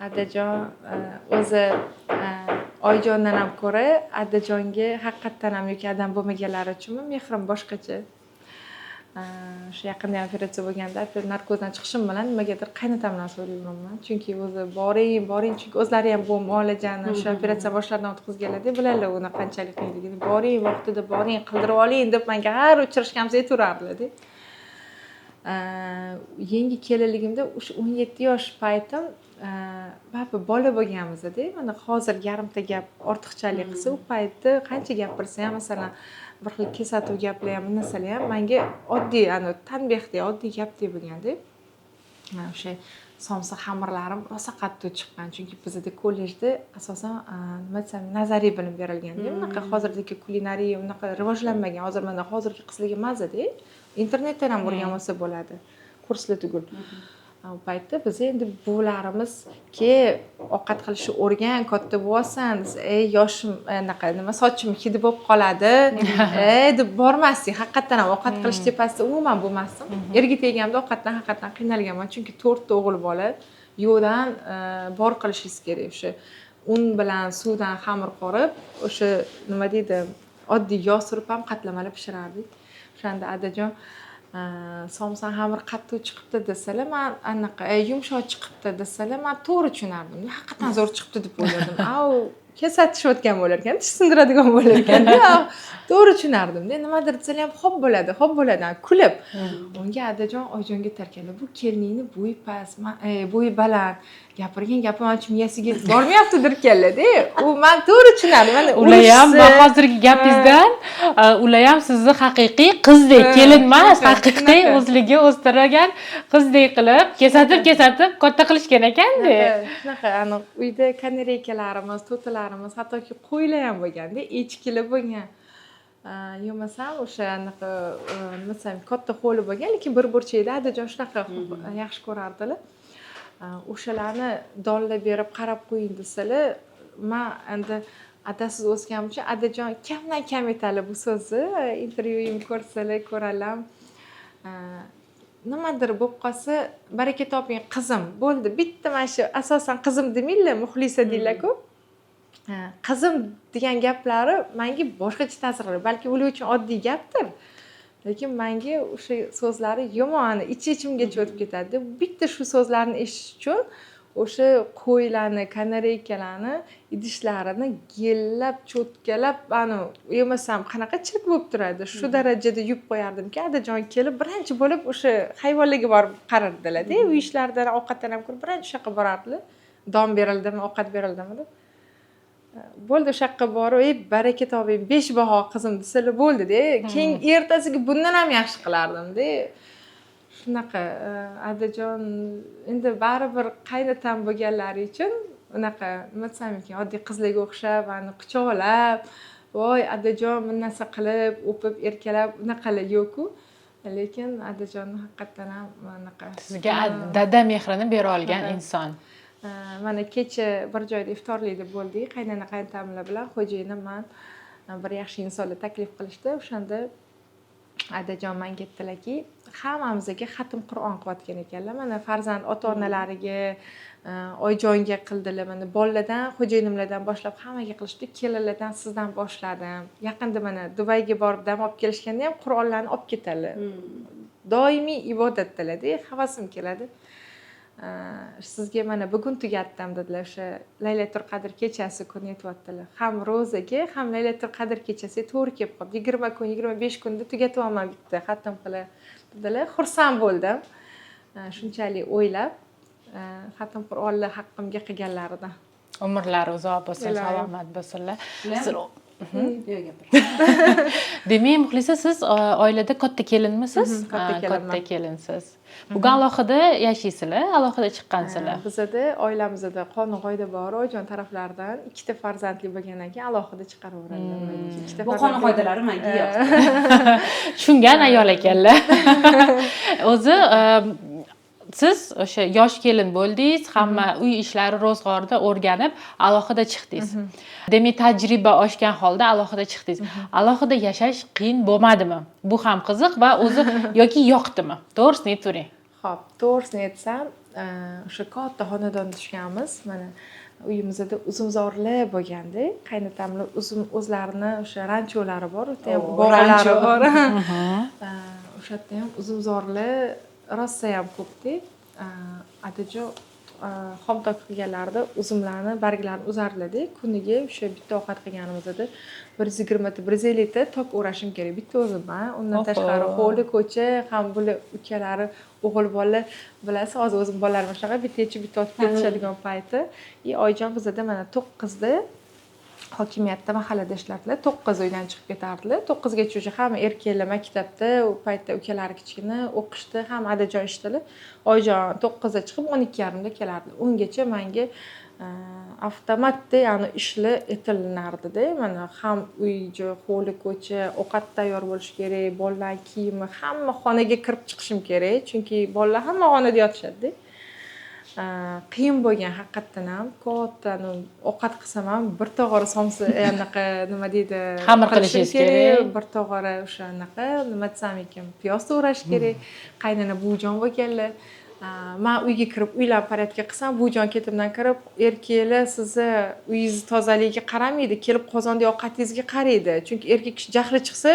Adajon o'zi oyijondan ham ko'ra adajonga haqiqatdan ham yoki adam bo'lmaganlari uchunmi, mehrim boshqacha. Shu yaqinda ham operatsiya bo'lganda, narkozdan chiqishim bilan nimagadir qaynotam bilan so'rayverganman, chunki o'zi boring, boring, chunki o'zlari ham bu muolajani, o'sha operatsiya boshlaridan o'tkazganlarda biladilar uni qanchalik qiyinligini. Boring, vaqtida boring, qildirib oling, deb manga har uchrashganimizda aytaverardilarda. Yangi kelinligimda, o'sha 17 yosh paytim, baribir bola bo'lganmizda. Mana hozir yarimta gap ortiqchalik qilsa, u paytda qancha gapirsa ham, masalan, bir xil kesatuv gaplar ham, narsalar ham manga oddiy, anavi tanbehdek, oddiy gapdek bo'lganda. O'sha somsa xamirlarim rosa qattiq chiqqan, chunki bizada kollejda asosan, nima desam, nazariy bilim berilganda. Unaqa hozirdagi kulinariya unaqa rivojlanmagan. Hozir mana hozirgi qizlarga mazada, internetdan ham o'rganib olsa bo'ladi, kurslar tugul. U paytda biz endi buvilarimiz ke, ovqat qilishni o'rgan, katta bo'lasan desa, ey, yoshim, anaqa nima, sochim hidi bo'lib qoladi, e, deb bormasdik. Haqiqatdan ham ovqat qilish tepasida umuman bo'lmasdim. Erga teganimda ovqatdan haqiqatdan qiynalganman, chunki to'rtta o'g'il bola yo'qdan bor qilishingiz kerak. O'sha un bilan suvdan xamir qorib, o'sha nima deydi, oddiy yog' surib ham qatlamalab pishirardik. O'shanda adajon somsa xamir qattiq chiqibdi desalar, man anaqa yumshoq chiqibdi desalar, man to'g'ri tushunardim, haqiqatdan zo'r chiqibdi deb o'ylardim. A u kesatishayotgan bo'lar ekan, tish sindiradigan bo'lar ekanda, to'g'ri tushunardimda. Nimadir desalar ham, ho'p bo'ladi, ho'p bo'ladi, kulib. Unga adajon oyijonga aytarkanlar, bu keliningni bo'yi past, bo'yi baland, gapirgan gapi manimcha miyasiga bormayapti derkanlarda. U man to'g'ri tushunardim. Mana Ular ham urishsa, hozirgi gapingizdan ular ham sizni haqiqiy qizdek, kelin emas, haqiqiy o'zligi o'stirgan qizdek qilib kesatib kesatib katta qilishgan ekanda. Shunaqa, aniq uyda kanareykalarimiz, to'tilarimiz, hattoki qo'ylar ham bo'lganda, echkilar bo'lgan. Bo'lmasam o'sha anaqa nima desam, katta hovli bo'lgan, lekin bir burchakda adajon shunaqa yaxshi ko'rardilar. O'shalarni donlab berib qarab qo'ying desalar, man endi adasiz o'sganim uchun adajon kamdan kam aytadi bu so'zni, intervyuimni ko'rsalar ko'radilar. Nimadir bo'lib qolsa, baraka toping, qizim, bo'ldi, bitta mana shu, asosan qizim demanglar, muxlisa deydilarku. Qizim degan gaplari manga boshqacha ta'sir qiladi. Balki ular uchun oddiy gapdir. Lekin manga o'sha so'zlari yomon ich ichimgacha o'tib ketadi. Bitta shu so'zlarni eshitish uchun o'sha qo'ylarni, kanareykalarni idishlarini gellab, cho'tkalab, anavi yemasam qanaqa chirik bo'lib turadi. Shu darajada yuvib qo'yardimki, adajon kelib birinchi bo'lib o'sha hayvonlarga borib qarardilar-da. Uy ishlaridan, ovqatdan ham ko'ra birinchi o'sha yoqqa borardilar. Don berildimi, ovqat berildimi deb. Bo'ldi, o'sha yoqqa borib, ey baraka toping, 5 baho qizim desalar bo'ldi-da. Keyin ertasiga bundan ham yaxshi qilardim-da. Shunaqa adajon endi baribir qaynotam bo'lganlari uchun unaqa nima desam ekan, oddiy qizlarga o'xshab mani quchoqlab, voy adajon bir narsa qilib, o'pib, erkalab unaqalar yo'q-ku. Lekin adajonni haqiqatdan ham anaqa Sizga dada mehrini bera olgan inson. Mana kecha bir joyda iftorlikda bo'ldik, qaynona qaynotamlar bilan xo'jayinim man bir yaxshi insonlar taklif qilishdi. O'shanda adajon menga aytdilarki, hammamizga xatm Qur'on qilayotgan ekanlar. Mana farzand ota-onalariga, oyijonga qildilar. Mana bolalardan, xo'jayinimlardan boshlab hammaga qilishdi. Kelinlardan sizdan boshladim. Yaqinda mana Dubayga borib dam olib kelishganda ham Qur'onlarni olib ketadilar. Doimiy ibodatdalar-da, havasim keladi. Sizga mana bugun tugatdim dedilar. O'sha Laylatul Qadr kechasi kuni aytyaptilar. Ham ro'zaga, ham Laylatul Qadr kechasiga to'g'ri kelib qoldi. 20 kun, 25 kunda tugatyapman bitta xatm qilib dedilar. Xursand bo'ldim. Shunchalik o'ylab, xatm Qur'onlar haqqimga qilganlaridan. Umrlari uzoq bo'lsin, Iloyim. salomat bo'lsinlar. Yo'q, gapir. Demak, Muxlisa, siz oilada katta kelinmisiz? Katta kelinman. Katta kelinsiz. Bugun alohida yashaysizlar, alohida chiqqansizlar. Bizada oilamizda qonun qoida bor, oyijon taraflaridan ikkita farzandli bo'lgandan keyin alohida chiqaraveradilar. Ikkita Bu qonun farzandli- qoidalari menga yoqdi. Tushungan ayol ekanlar. O'zi siz o'sha yosh kelin bo'ldingiz, hamma uy ishlari ro'zg'orda o'rganib, alohida chiqdingiz. Demak, tajriba oshgan holda alohida chiqdingiz. Alohida yashash qiyin bo'lmadimi? Bu ham qiziq va o'zi yoki yoqdimi? To'g'risini aytavering. Xo'p, to'g'risini aytsam, o'sha katta xonadonda tushganmiz. Mana uyimizda uzumzorlar bo'lganda, qaynotamlar uzum o'zlarini o'sha rancholari bor, u yerda ham O, bog'lari rancho. bor. O'sha yerda ham uzumzorlar rosayam ko'pda. Adajon xomtok qilganlarida uzumlarni barglarini uzardilarda, kuniga o'sha bitta ovqat qilganimizda 120 ta, 150 ta tok o'rashim kerak bitta o'zim. Undan tashqari hovli, ko'cha ham bular ukalari o'g'il bola, bilasiz, hozir o'zim bolalarim shunaqa bitta yechib bitta otib ketishadigan payti. И oyijon bizada mana 9da hokimiyatda mahallada ishlardilar, 9 uydan chiqib ketardilar. 9gacha уже hamma erkaklar maktabda, u paytda ukalari kichkina o'qishdi, hamma adajon ishdilar. Oyijon 9da chiqib 12:30da kelardi. Ungacha manga avtomatda, ya'ni ishlar etilinardida. Mana ham uy joy, hovli, ko'cha, ovqat tayyor bo'lishi kerak, bolalar kiyimi, hamma xonaga kirib chiqishim kerak, chunki bolalar hamma xonada yotishadida. Qiyin bo'lgan haqiqatdan ham. Katta ovqat qilsam ham bir tog'ora somsa, anaqa nima deydi, xamir qilishim qilishingiz kerak. Bir tog'ora o'sha anaqa nima desam ekan, piyoz to'g'rash kerak. Qaynona buvijon bo'lganlar. Man uyga kirib uylarni порядка qilsam, buvijon ketimdan kirib, erkaklar sizni uyingizni tozaligiga qaramaydi, kelib qozonda ovqatingizga qaraydi, chunki erkak kishi jahli chiqsa,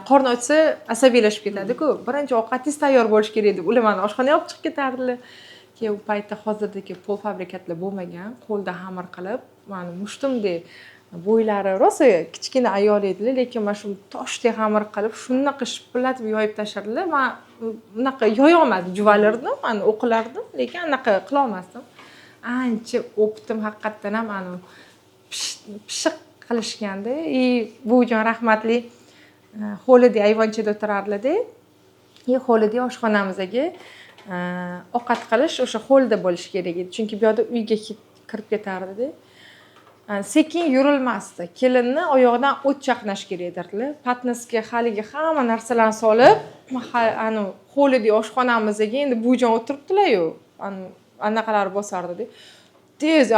qorni ochsa asabiylashib ketadiku, birinchi ovqatingiz tayyor bo'lishi kerak deb ular mani oshxonaga olib chiqib ketardilar. Keyin u paytda hozirdagi полуфабрикат lar bo'lmagan, qo'lda xamir qilib, mani mushtumdek bo'ylari rosa kichkina ayol edilar, lekin mana shu toshdek xamir qilib shunaqa shipillatib yoyib tashlardilar. Man unaqa yoyolmasdim, juvalirdim, man o'qilardim, lekin anaqa qilolmasdim. Ancha o'ptim haqiqatdan ham, anavi pishiq qilishganda. И buvijon rahmatli hovlida ayvonchada o'tirardilarda, и hovlida oshxonamizga ovqat qilish o'sha hovlida bo'lishi kerak edi, chunki bu yoqda uyga kirib ketardida. Sekin yurilmasdi, kelinni oyog'idan o't chaqnash kerak derdilar. Patnisga haligi hamma narsalarni solib, anavi hovlida oshxonamizga endi buvijon o'tiribdilar-yu, anaqalar bosardida tez,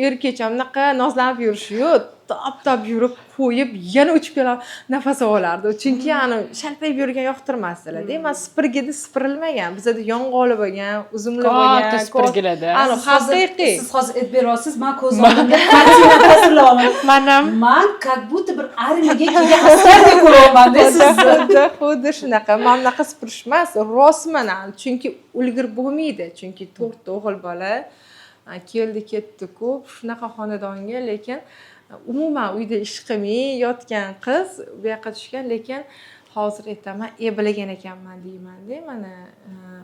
erkakcha bunaqa nozlanib yurishi yo'q. Top top yurib, qo'yib, yana uchib kelib nafas olardi, chunki ani shalpayib yurgan yoqtirmasdilarda. Man supurgida supurilmagan, bizada yong'oqli bo'lgan, uzumli bo'lgan. Katta supurgilarda. Ani haqiqiy. Siz hozir aytib beryapsiz, man ko'z oldimda картина tasvirlayapman. Man ham. Man как будто bir armiyaga kelgan askardek ko'ryapmanda sizni. Xuddi, xuddi shunaqa. Mana bunaqa supurish emas, rostman, chunki ulgurib bo'lmaydi, chunki to'rtta o'g'il bola keldi ketdi ko'p shunaqa xonadonga. Lekin umuman uyda ish qilmay yotgan qiz bu yoqqa tushgan. Lekin hozir aytaman, e, bilgan ekanman deymanda. Mana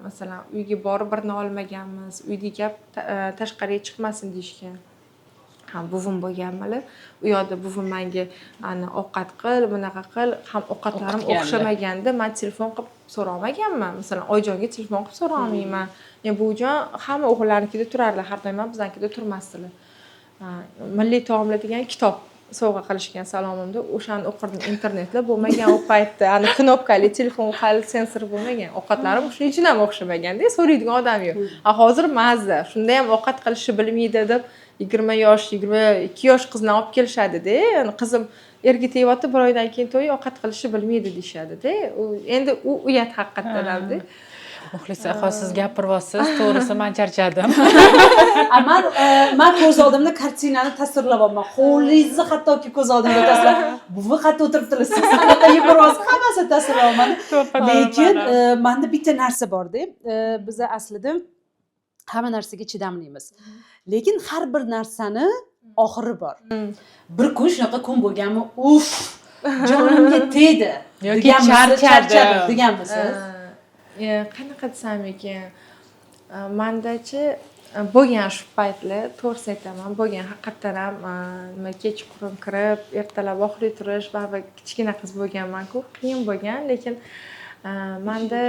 masalan, uyga borib birini olmaganmiz, uyda gap tashqariga chiqmasin deyishgan. Ham buvim bo'lganmilar u yoqda. Buvim manga ani ovqat qil, bunaqa qil, ham ovqatlarim O'qitganlar. o'xshamaganda man telefon qilib so'rolmaganman. Masalan, oyijonga telefon qilib so'rolmayman. Buvijon hamma o'g'illarnikida turardilar har doim, ham biznikida turmasdilar. Milliy taomlar degan kitob sovg'a qilishgan salomimda, o'shani o'qirdim. Internetlar bo'lmagan u paytda, ani knopkali telefon, hali sensor bo'lmagan. Ovqatlarim shuning uchun ham o'xshamaganda, so'raydigan odam yo'q. A hozir mazza, shunda ham ovqat qilishni bilmaydi deb 20 yosh, 22 yosh qizni olib kelishadida. Yani qizim erga tegyapti, bir oydan keyin to'y, ovqat qilishni bilmaydi deyishadida. U endi u uyat haqiqatdan hamda. Muxlisa, hozir siz gapiryapsiz, to'g'risi man charchadim. A man ko'z oldimda картина ni tasvirlayapman, hovlingizni hattoki ko'z oldimda tasvirlab, buvi qayerda o'tiribdilar, siz qanaqa yuguryapsiz, hammasini tasvirlayapman. Lekin manda bitta narsa borda, biza aslida hamma narsaga chidamlimiz, lekin har bir narsani oxiri bor. Bir kun shunaqa kun bo'lganmi, uf, jonimga tegdi yoki deganmisiz? Charchadim. Charchadim deganmisiz? Qanaqa desam ekan, mandachi bo'lgan shu paytlar, to'g'risini aytaman, bo'lgan haqiqatdan ham. Nima, kechqurun kirib, ertalab oxiri turish, baribir kichkina qiz bo'lganmanku, qiyin bo'lgan. Lekin manda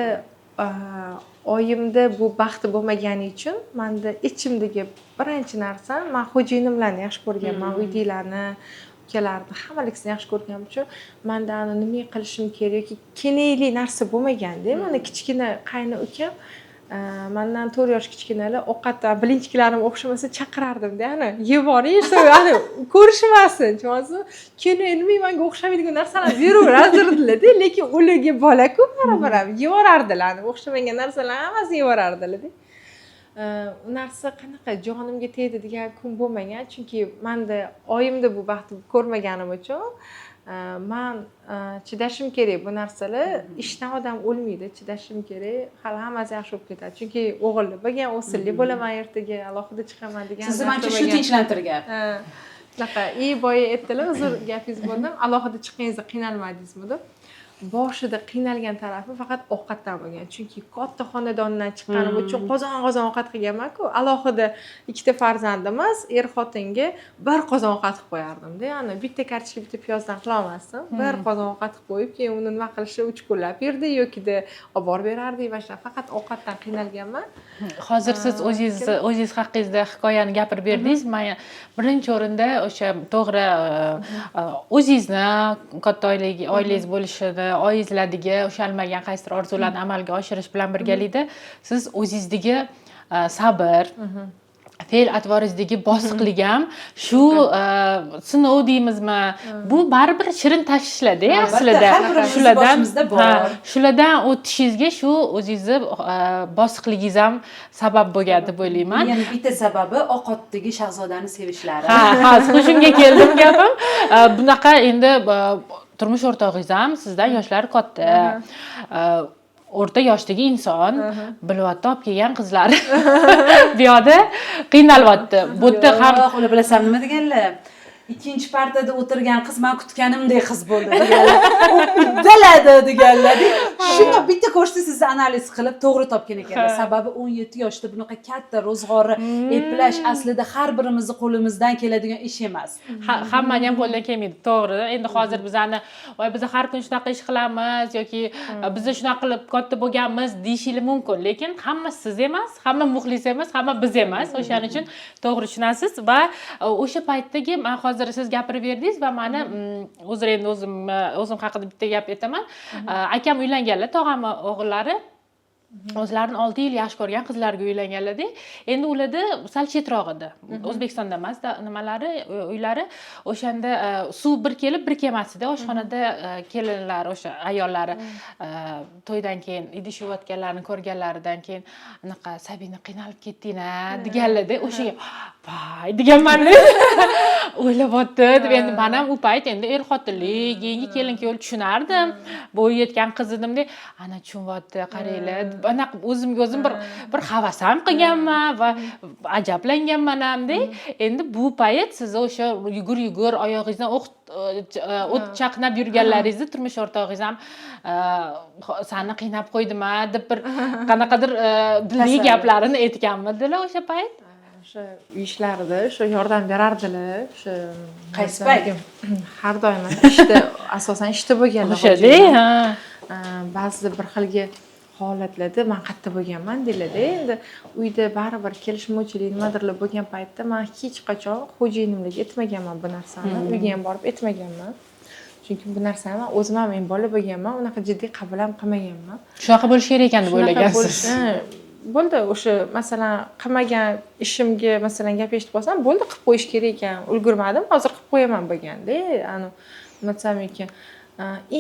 oyimda bu baxti bo'lmagani uchun manda ichimdagi birinchi narsa, man xo'jayinimlarni yaxshi ko'rganman, uydagilarni, ukalarni, hammalisini yaxshi ko'rganim uchun manda ani nima qilishim kerak yoki kerakli narsa bo'lmaganda. Mana kichkina qayni ukam mandan 4 yosh kichkinalar, ovqatdan блинчик larim o'xshamasa chaqirardimda, ana yeb boring, ani ko'rishmasin, tushunyapsizmi? Keyin nima, manga o'xshamaydigan narsalarni beraverardilarda. Lekin ularga bolaku baribir ham yevorardilar, o'xshamagan narsalarni hammasini yevorardilarda. U narsa qanaqa jonimga tegdi degan kun bo'lmagan, chunki manda oyimda bu baxtni ko'rmaganim uchun man chidashim kerak, bu narsalar ishdan odam o'lmaydi, chidashim kerak, hali hammasi yaxshi bo'lib ketadi, chunki o'g'illi bo'lgan, o'silli bo'laman, ertaga alohida chiqaman degan Sizni narsa manimcha shu bo'lgan. tinchlantirgan. Ha, shunaqa. И boya aytdilar, uzr, gapingizni bo'ldim, alohida chiqqaningizda qiynalmadingizmi deb. Boshida qiynalgan tarafi faqat ovqatdan bo'lgan, chunki katta xonadondan chiqqanim uchun qozon qozon ovqat qilganmanku. Alohida ikkita farzandimiz, er xotinga bir qozon ovqat qilib qo'yardimda. Ya'ni bitta kartoshka, bitta piyozdan qilolmasdim, bir qozon ovqat qilib qo'yib, keyin uni nima qilishni 3 kunlab yerdik yokida olib borib berardik. Mana shunaqa, faqat ovqatdan qiynalganman. Hozir siz o'zingiz haqingizda hikoyani gapirib berdingiz. Man birinchi o'rinda o'sha to'g'ri, o'zingizni katta oilangiz bo'lishini, oyingizlardagi ushalmagan qaysidir orzularni amalga oshirish bilan birgalikda siz o'zingizdagi sabr, fe'l atvoringizdagi bosiqlik ham shu sinov deymizmi, bu baribir shirin tashvishlarda Albatta, aslida. har birimizni Shulardan boshimizda bor. Ha, shulardan o'tishingizga shu o'zingizni bosiqligingiz ham sabab bo'lgan deb o'ylayman. Yana bitta sababi oq otdagi shahzodani sevishlari. Ha, shunga keldim gapim. Bunaqa endi turmush o'rtog'ingiz ham sizdan yoshlari katta, o'rta yoshdagi inson bilyapti, olib kelgan qizlari bu yoqda qiynalyapti, bu yerda ham. Yo'q, ular bilasan nima deganlar? Ikkinchi partada o'tirgan qiz man kutganimdek qiz bo'ldi deganlar. U uddaladi deganlar. Shunda bitta ko'rishda sizni analiz qilib to'g'ri topgan ekanlar. Sababi 17 yoshda bunaqa katta ro'zg'orni eplash aslida har birimizni qo'limizdan keladigan ish emas. Hammani ham qo'lidan kelmaydi, to'g'ri. Endi hozir bizani, voy, biz har kun shunaqa ish qilamiz yoki biz shunaqa qilib katta bo'lganmiz deyishinglar mumkin, lekin hamma siz emas, hamma muxlis emas, hamma biz emas. O'shaning uchun to'g'ri tushunasiz. Va o'sha paytdagi man hozir siz gapirib berdingiz va mani uzr, endi o'zim haqida bitta gap aytaman. Akam uylanganlar, tog'amni o'g'illari. O'zlarini 6 yil yaxshi ko'rgan qizlarga uylanganlarda, endi ularda sal chetroq edi, O'zbekistonda emas nimalari, uylari. O'shanda suv bir kelib, bir kelmas edi oshxonada. Kelinlar, o'sha ayollari to'ydan keyin idish yuvayotganlarini ko'rganlaridan keyin anaqa "Sabina, qiynalib ketding a" deganlarda, o'shaga "Voy" deganman, o'ylayapti deb. Endi man ham u payt endi er xotinlik, yangi kelin kuyov tushunardim, bo'yi yetgan qiz edimda. Ana tushunyapti, qaranglar deb anaqa o'zimga o'zim bir havas ham qilganman va ajablanganman hamda. Endi bu payt siz o'sha yugur yugur oyog'ingizdan o't chaqnab yurganlaringizni turmush o'rtog'ingiz ham "Sani qiynab qo'ydim a" deb bir qanaqadir dilli Tasalli. gaplarini aytganmidilar o'sha payt? O'sha uy ishlarida o'sha yordam berardilar o'sha. Qaysi payt? Har doim ishda, asosan ishda bo'lganlar. O'shada, ha. Ba'zida bir xilgi holatlarda man qayerda bo'lganman deyiladi. Endi uyda baribir kelishmovchilik, nimadirlar bo'lgan paytda man hech qachon xo'jayinimlarga aytmaganman bu narsani, uyga ham borib aytmaganman, chunki bu narsani man o'zim ham endi bola bo'lganman, unaqa jiddiy qabul ham qilmaganman. Shunaqa bo'lishi kerak ekan deb Shunaqa o'ylagansiz. Bo'ldi, o'sha masalan qilmagan ishimga masalan gap eshitib qolsam, bo'ldi, qilib qo'yish kerak ekan, ulgurmadim, hozir qilib qo'yaman bo'lganda. Ani nima desam ekan,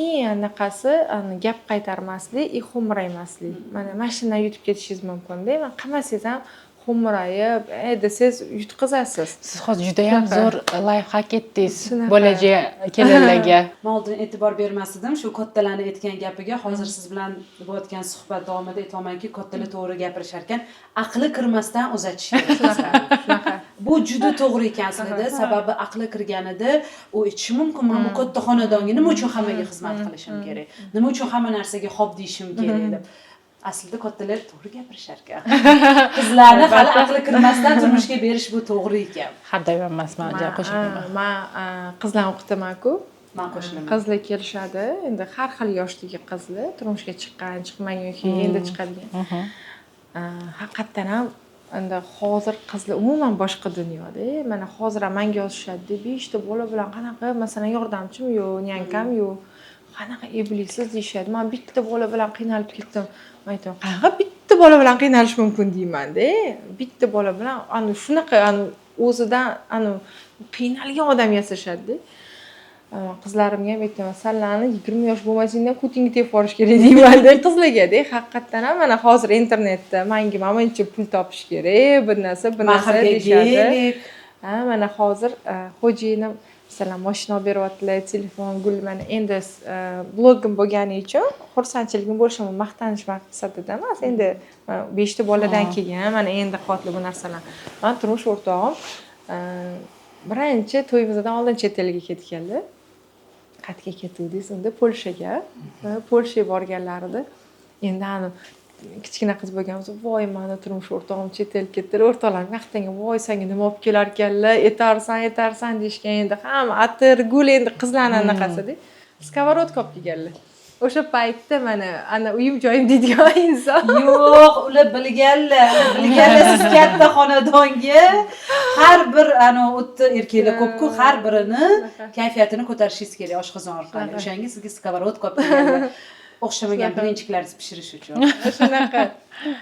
eng anaqasi ani gap qaytarmaslik и xo'mraymaslik. Mana shundan yutib ketishingiz mumkinda. Man qilmasangiz ham xo'mrayib "e" desangiz, yutqizasiz. Siz hozir judayam Shunaqa. zo'r лайфхак aytdingiz Shunaqa. bo'lajak kelinlarga. Man oldin e'tibor bermas edim shu kattalarni aytgan gapiga. Hozir siz bilan bo'layotgan suhbat davomida aytyapmanki, kattalar to'g'ri gapirishar ekan, aqli kirmasdan uzatish kerak qizlarni. Shunaqa. Bu juda to'g'ri ekan aslida, sababi aqli kirganida u aytishi mumkin: "Man bu katta xonadonga nima uchun hammaga xizmat qilishim kerak, nima uchun hamma narsaga xo'p deyishim kerak?" deb. Aslida kattalar to'g'ri gapirishar ekan, qizlarni hali aqli kirmasdan turmushga berish bu to'g'ri ekan. Har doim emas, man qo'shilmayman. Man qizlarni o'qitamanku. Man qo'shilaman. Qizlar kelishadi endi, har xil yoshdagi qizlar, turmushga chiqqan, chiqmagan yoki endi chiqadigan. Haqiqatdan ham endi hozir qizlar umuman boshqa dunyoda. Mana hozir ham manga yozishadida: "Beshta bola bilan qanaqa, masalan, yordamchim yo'q, нянька m yo'q, qanaqa eplisiz?" deyishadi. "Man bitta bola bilan qiynalib ketdim." Man aytaman: "Qanaqa bitta bola bilan qiynalish mumkin?" deymanda. Bitta bola bilan ani shunaqa ani o'zidan ani qiynalgan odam yasashadida. Qizlarimga ham aytaman: "Sanlarni 20 yosh bo'lmasingdan ko'tingga tepib yuborish kerak", deymanda qizlargada. Haqiqatdan ham mana hozir internetda manga mana buncha pul topish kerak, bir narsa, bir narsa Mahrga deyishadi. Gelik. Ha, mana hozir xo'jayinim masalan moshina olib beryaptilar, telefon, gul. Mana endi blogim bo'lgani uchun xursandchiligim bo'lishi, maqtanish maqsadida emas. Endi mana beshta boladan keyin mana endi qilyaptilar bu narsalarni. Man turmush o'rtog'im birinchi to'yimizdan oldin chet elga ketganlar. Qayerga ketuvdingiz unda? Polshaga. Polshaga borganlarida endi ani kichkina qiz bo'lganmiz: "Voy, mani turmush o'rtog'im chet elga ketdilar". O'rtoqlarim maqtangan: "Voy, senga nima olib kelarkanlar, etarsan, etarsan", deyishgan. Endi hamma atir, gul, endi qizlarni anaqasida сковородка olib kelganlar o'sha paytda. Mana ana uyim joyim deydigan inson. Yo'q, ular bilganlar, ular bilganlar, siz katta xonadonga har bir anavi u yerda erkaklar ko'pku, har birini kayfiyatini ko'tarishingiz kerak oshqozon orqali. O'shanga sizga сковородка olib kelganlar, o'xshamagan блинчик larni pishirish uchun. Shunaqa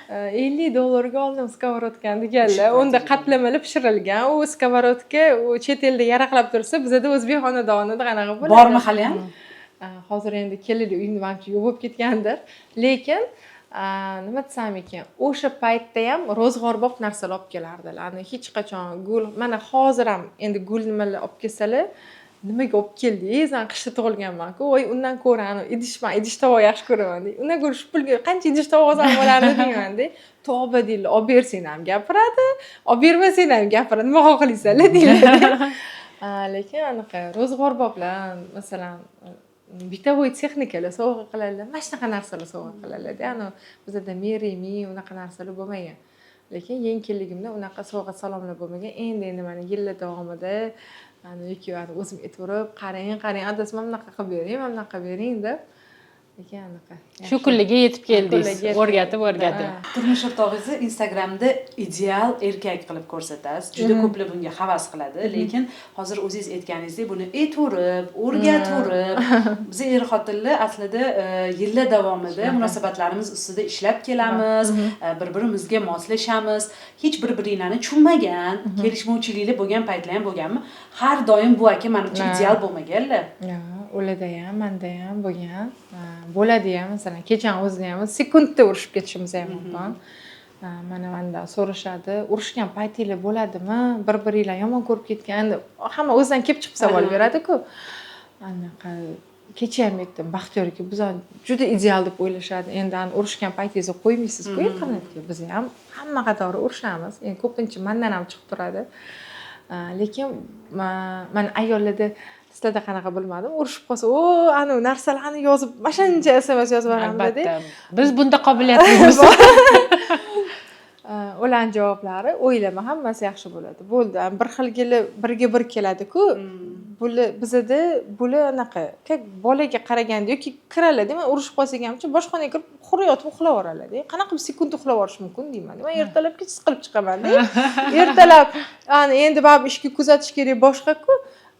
50 dollarga oldim сковородка ni deganlar. Unda qatlamalar pishirilgan u сковородка. U chet elda yaraqlab tursa, bizada o'zbek xonadonida qanaqa bo'ladi? Bormi haliyam? Hozir endi kelinlik uyimda manimcha yo'q bo'lib ketgandir, lekin nima desam ekan, o'sha paytda ham ro'zg'orbop narsalar olib kelardilar. Ani hech qachon gul, mana hozir ham endi gul nimalar olib kelsalar, "Nimaga olib keldingiz, man qishda tug'ilganmanku, voy, undan ko'ra ani idish, man idish tovoq yaxshi ko'raman", deydi. "Undan ko'ra shu pulga qancha idish tovoq olsam bo'lardi", deymanda. "Tavba", deydilar, "olib bersang ham gapiradi, olib bermasang ham gapiradi, nima xohlaysanlar", deyiladi. Lekin anaqa ro'zg'orboplar, masalan, бытовой texnikalar sovg'a qiladilar, mana shunaqa narsalar sovg'a qiladilarda. Anavi bizada meri unaqa narsalar bo'lmagan, lekin yangi kelinligimda unaqa sovg'a salomlar bo'lmagan. Endi mana yillar davomida yoki o'zim aytaverib: "Qarang, qarang, adasi, mana bunaqa qilib bering, mana bunaqa qilib bering", deb. Lekin anaqa Shu kunlarga yetib keldingiz. Kunlarga yetib O'rgatib, o'rgatib. Turmush o'rtog'ingizni Instagramda ideal erkak qilib ko'rsatasiz. Juda ko'plar bunga havas qiladi, lekin hozir o'zingiz aytganingizdek, buni aytaverib, o'rgataverib, biz er xotinlar aslida yillar davomida munosabatlarimiz ustida ishlab kelamiz, bir birimizga moslashamiz. Hech bir biringlarni tushunmagan, kelishmovchiliklar bo'lgan paytlar ham bo'lganmi? Har doim bu aka manimcha ideal bo'lmaganlar. Yo'q, ularda ham, manda ham bo'lgan. Bo'ladi ham, masalan, kechani o'zida ham sekundda urushib ketishimiz ham mumkin. Mana mandan so'rashadi, urushgan paytinglar bo'ladimi? Bir biringlar yomon ko'rib ketgan, endi hamma o'zidan kelib chiqib savol beradi-ku. Anaqa kecha ham aytdim, Baxtiyor aka bizani juda ideal deb o'ylashadi. Endi ani urushgan paytingizda qo'ymaysiz-ku internetga. Biz ham hamma qatori urushamiz. Endi ko'pincha mandan ham chiqib turadi. Lekin man ayollarda, sizlarda qanaqa bilmadim, urushib qolsa, o, anavi narsalarni yozib, mana shuncha SMS yozib yuboramizda. Albatta. Biz bunda qobiliyatlimiz. Ularni javoblari: o'ylama, hammasi yaxshi bo'ladi, bo'ldi. Bir xilgili birga bir keladiku. Bular bizada, bular anaqa как bolaga qaraganda yoki kiradilarda, man urushib qolsak hamchi boshqa xonaga kirib xurrak yotib uxlab yuboradilarda. Qanaqa qilib sekundda uxlab yuborish mumkin deyman. Man ertalabgacha siqilib chiqamanda, ertalab ana endi baribir ishga kuzatish kerak, boshqaku.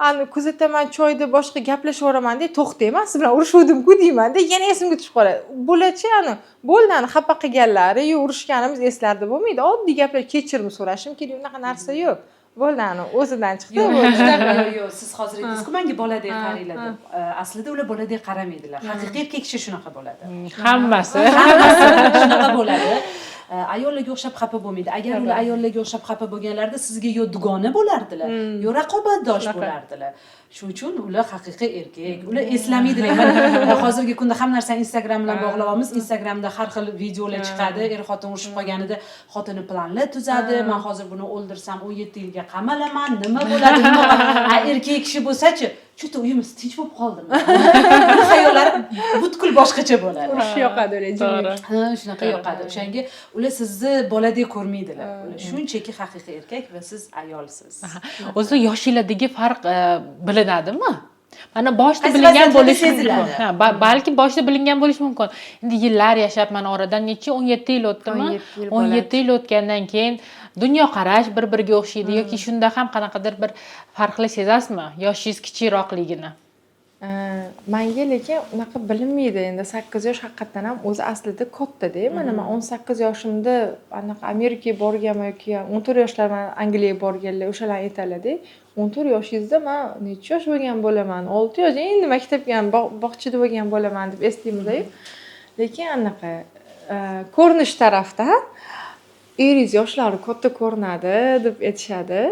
Ani kuzataman, choyda boshqa gaplashib yuboramanda, to'xtayman, siz bilan urushuvdimku deymanda, yana esimga tushib qoladi. Bularchi ani bo'ldi, ani xafa qilganlari yo urushganimiz eslarida bo'lmaydi. Oddiy gaplar, kechirim so'rashim kerak, unaqa narsa yo'q, bo'ldi, ani o'zidan chiqdi, Yo'q, bo'ldi. Yo'q, yo'q, siz hozir aytdingizku menga boladek qaranglar deb. Aslida ular boladek qaramaydilar. Haqiqiy erkak kishi shunaqa bo'ladi. Hammasi. Hammasi shunaqa bo'ladi. Ayollarga o'xshab xafa bo'lmaydi. Agar ular ayollarga o'xshab xafa bo'lganlarida sizga yo dugona bo'lardilar, yo raqobatdosh bo'lardilar. Shuning uchun ular haqiqiy erkak. Ular eslamaydilar. Mana hozirgi kunda hamma narsani Instagram bilan bog'layapmiz. Instagramda har xil videolar chiqadi. Er xotin urushib qolganida xotini planlar tuzadi. Man hozir buni o'ldirsam 17 yilga qamalaman, nima bo'ladi, nima bo'ladi? A erkak kishi bo'lsa-chi, что-то uyimiz tinch bo'lib qoldimi? Xayollari butkul boshqacha bo'ladi. Urush yoqadi ular, jimlik. Ha, shunaqa yoqadi. O'shanga ular sizni boladek ko'rmaydilar. Ular shunchaki haqiqiy erkak va siz ayolsiz. O'zi yoshinglardagi farq bilinadimi? Mana boshida Qaysi bilingan vaziyatlarda bo'lishi mumkin. seziladi. Ha, balki boshida bilingan bo'lishi mumkin. Endi yillar yashab, mana oradan necha, 17 yil o'tdimi? 17 yil. 17 yil o'tgandan keyin dunyoqarash bir biriga o'xshaydi yoki shunda ham qanaqadir bir farqli sezasizmi yoshingiz kichikroqligini? Manga lekin unaqa bilinmaydi. Endi 8 yosh haqiqatdan ham o'zi aslida kattada. Mana man 18 yoshimda anaqa Amerikaga borganman yoki 14 yoshlar Angliyaga borganlar, o'shalar aytadilarda, 14 yoshingizda man necha yosh bo'lgan bo'laman, 6 yosh, endi maktabga ham bog'chada bo'lgan bo'laman deb eslaymiz. Lekin anaqa ko'rinish tarafdan eringiz yoshlari katta ko'rinadi deb aytishadi.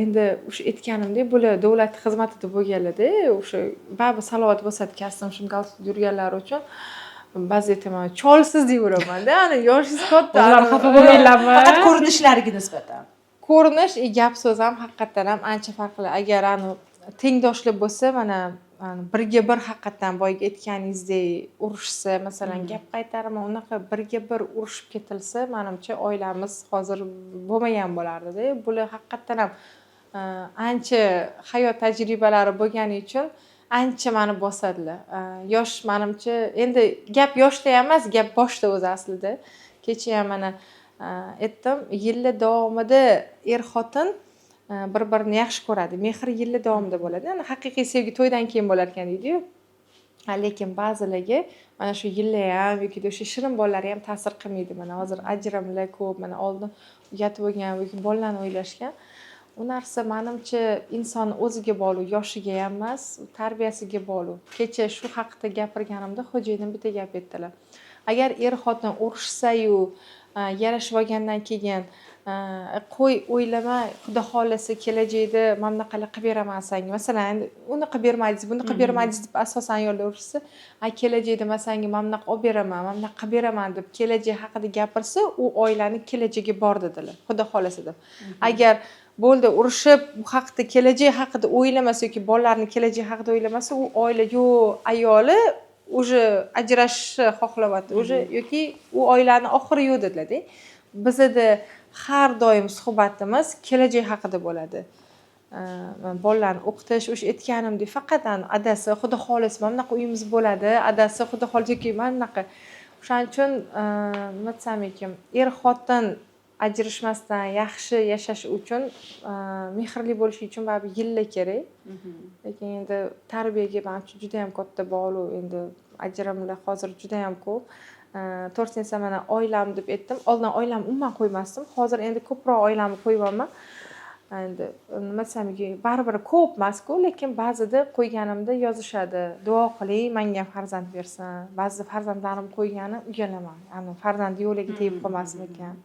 Endi o'sha aytganimdek, bular davlat xizmatida bo'lganlarda, o'sha baribir salovat bosadi, kostyum shim, galstuk yurganlari uchun ba'zi aytaman, cholsiz deyveramanda, ana yoshingiz katta. O'zlari xafa bo'lmaydilarmi? Faqat ko'rinishlariga nisbatan. Ko'rinish и gap so'z ham haqiqatdan ham ancha farqli. Agar ani tengdoshlar bo'lsa, mana ani birga bir haqiqatdan boyagi aytganingizdek urushsa, masalan, gap qaytarma, unaqa birga bir urushib ketilsa, manimcha oilamiz hozir bo'lmagan bo'lardida. Bular haqiqatdan ham ancha hayot tajribalari bo'lgani uchun ancha mani bosadilar. Yosh manimcha, endi gap yoshda ham emas, gap boshda o'zi aslida. Kecha ham mana aytdim, yillar davomida er xotin bir birini yaxshi ko'radi, mehr yillar davomida bo'ladi. Ya'ni haqiqiy sevgi to'ydan keyin bo'lar ekan deydiyu. Lekin ba'zilarga mana shu yillar ham yoki o'sha shirin bolalari ham ta'sir qilmaydi. Mana hozir ajrimlar ko'p, mana oldin uyati bo'lgan yoki bolalarni o'ylashgan. U narsa manimcha insonni o'ziga bog'liq, yoshiga ham emas, tarbiyasiga bog'liq. Kecha shu haqida gapirganimda xo'jayinim bitta gap aytdilar: agar er xotin urushsayu yarashib olgandan keyin, qo'y, o'ylama, xudo xohlasa kelajakda mana bunaqalar qilib beraman sanga, masalan, endi uni qilib bermadingiz, buni qilib bermadingiz deb asosan ayollar urushsa, a kelajakda man sanga mana bunaqa olib beraman, mana bunaqa qilib beraman deb kelajak haqida gapirsa, u oilani kelajagi bor dedilar, xudo xohlasa deb. Agar bo'ldi, urushib, bu haqida, kelajak haqida o'ylamasa yoki bolalarni kelajagi haqida o'ylamasa, u oila yo'q, ayoli уже ajrashishni xohlayapti уже yoki u oilani oxiri yo'q dedilarda. Bizada har doim suhbatimiz kelajak haqida bo'ladi. Man bolalarni o'qitish, o'sha aytganimdek, faqat adasi, xudo xohlasa, mana bunaqa uyimiz bo'ladi, adasi, xudo xohlasa, yoki mana bunaqa. O'shaning uchun, nima desam ekan, er xotin ajrashmasdan yaxshi yashash uchun, mehrli bo'lish uchun baribir yillar kerak. Lekin endi tarbiyaga, manimcha, juda yam katta bog'liq. Endi ajrimlar hozir juda yam ko'p. To'g'risini aytsam, mana oilam deb aytdim, oldin oilamni umuman qo'ymasdim, hozir endi ko'proq oilamni qo'yyapman. Endi nima desam, baribir ko'p emasku, lekin ba'zida qo'yganimda yozishadi: "Duo qiling, manga ham farzand bersin". Ba'zida farzandlarim qo'ygani uyalaman, ani farzandi yo'liga tegib qolmasmikan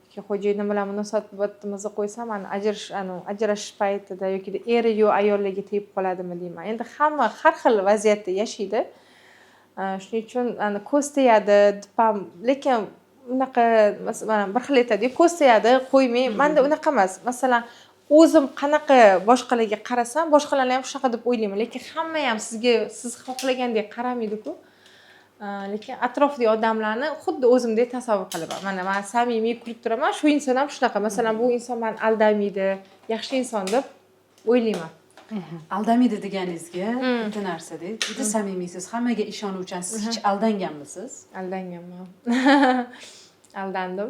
yoki xo'jayinim bilan munosabatimizni qo'ysam, ani ajrashish paytida yoki eri yo'q ayollarga tegib qoladimi deyman. Endi hamma har xil vaziyatda yashaydi. Shuning uchun ani ko'z tegadi deb ham, lekin unaqa, masalan, bir xil aytadiyu, ko'z tegadi, qo'ymang. Manda unaqa emas. Masalan, o'zim qanaqa boshqalarga qarasam, boshqalarni ham shunaqa deb o'ylayman. Lekin hamma ham sizga siz xohlagandek qaramaydiku. Lekin atrofdagi odamlarni xuddi o'zimdek tasavvur qilaman. Mana man samimiy kulib turaman, shu inson ham shunaqa. Masalan, bu inson mani aldamaydi, yaxshi inson deb o'ylayman. Aldamaydi deganingizga bitta narsada, juda samimiysiz, hammaga ishonuvchansiz. Hech aldanganmisiz? Aldanganman, aldandim.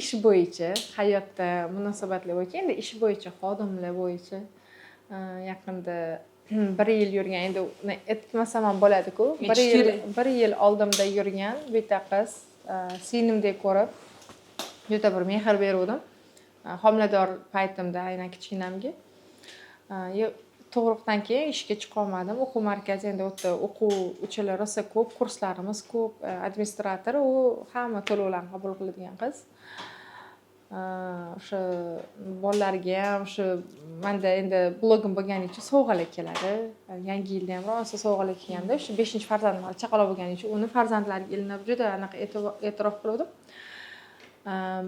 Ish bo'yicha, hayotda munosabatlar bo'yicha, endi ish bo'yicha, xodimlar bo'yicha. Yaqinda bir yil yurgan, endi uni aytmasam ham bo'ladiku, bir Aytish yil kerak. bir yil oldimda yurgan bitta qiz, singlimdek ko'rib, juda bir mehr beruvdim. Homilador paytimda aynan kichkinamga. Tug'ruqdan keyin ishga chiqolmadim. O'quv markazi, endi u yerda o'quvchilar rosa ko'p, kurslarimiz ko'p. Administrator u, hamma to'lovlarni qabul qiladigan qiz. O'sha bolalarga ham, o'sha manda endi blogim bo'lgani uchun sovg'alar keladi. Yangi yilda ham rosa sovg'alar kelganda, o'sha beshinchi farzandim hali chaqaloq bo'lgani uchun uni farzandlariga ilinib, juda anaqa e'tirof qiluvdim.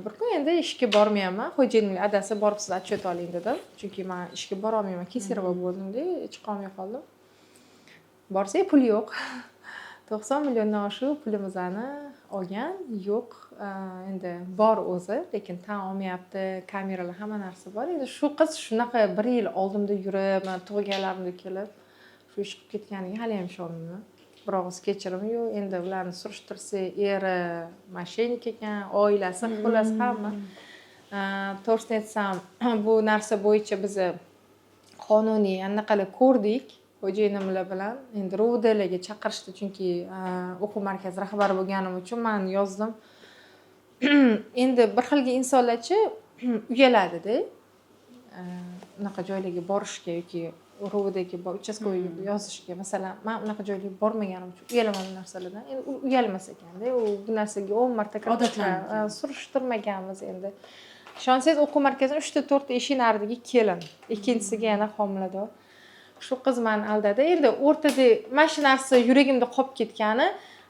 Bir kun endi ishga bormayapman, xo'jayinimga: "Adasi, borib siz отчет oling", dedim, chunki man ishga borolmayman, кесарево bo'ldimda, chiqolmay qoldim. Borsak, pul yo'q. 90 milliondan oshiq pulimizni olgan, yo'q. Endi bor o'zi, lekin tan olmayapti. Kameralar, hamma narsa bor. Endi shu qiz shunaqa bir yil oldimda yurib, man tug'ilganlarimda kelib, shu ish qilib ketganiga haliyam ishonmayman. Bir og'iz kechirim yo'q. Endi ularni surishtirsak, eri мошенник ekan, oilasi, xullas, hamma. To'g'risini aytsam, bu narsa bo'yicha biza qonuniy anaqalar ko'rdik xo'jayinimlar bilan. Endi РОВД larga chaqirishdi, chunki o'quv markazi rahbari bo'lganim uchun man yozdim. Endi bir xilgi insonlarchi uyaladida unaqa joylarga borishga yoki РОВД ga, участковый ga yozishga. Masalan, man unaqa joylarga bormaganim uchun uyalaman bu narsalardan. Endi u uyalmas ekanda, u bu narsaga 10 marta kirib Odatlangan. chiqqan, surishtirmaganmiz. Endi ishonsangiz, o'quv markazini uchta, to'rtta eshik naridagi kelin, ikkinchisiga yana homilador. Shu qiz mani aldadi. Endi o'rtada mana shu narsa yuragimda qolib ketgani,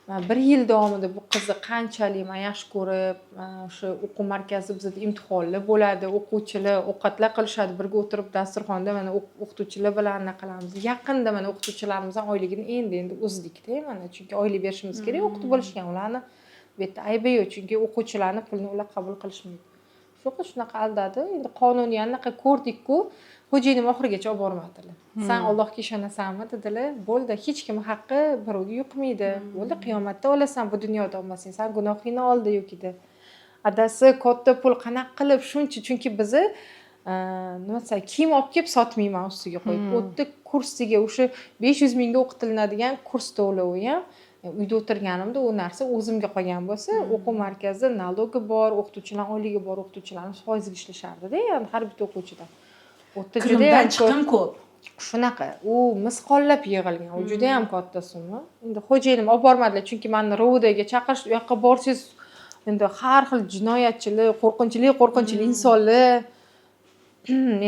man bir yil davomida bu qizni qanchalik man yaxshi ko'rib, o'sha o'quv markazi, bizada imtihonlar bo'ladi, o'quvchilar ovqatlar qilishadi, birga o'tirib dasturxonda, mana o'qituvchilar bilan anaqa qilamiz. Yaqinda mana o'qituvchilarimizni oyligini endi endi uzdikda, mana, chunki oylik berishimiz kerak, o'qitib bo'lishgan. Ularni bu yerda aybi yo'q, chunki o'quvchilarni pulini ular qabul qilishmaydi. Shu qiz shunaqa aldadi. Endi qonuniy anaqa ko'rdikku, xo'jayinim oxirigacha olib bormadilar. "San Allohga ishonasanmi?" dedilar. "Bo'ldi, hech kim haqqi birovga yuqmaydi, bo'ldi, qiyomatda olasan, bu dunyoda olmasang, san gunohingni oldi yoki de, adasi, katta pul qanaqa qilib shuncha?" Chunki bizni, nima desam, kiyim olib kelib sotmayman ustiga qo'yib. U yerda kursiga o'sha 500 mingga o'qitilinadigan kurs to'lovi ham, uyda o'tirganimda u narsa o'zimga qolgan bo'lsa, o'quv markazida налог i bor, o'qituvchilarni oyligi bor, o'qituvchilarni foizga ishlashardi-da, ya'ni har bitta o'quvchidan. U yerda Kirimdan judayam ko'p. chiqim ko'p. Shunaqa, u misqollab yig'ilgan, u judayam katta summa. Endi xo'jayinim olib bormadilar, chunki mani РОВД ga chaqirish, u yoqqa borsangiz, endi har xil jinoyatchilar, qo'rqinchli qo'rqinchli insonlar.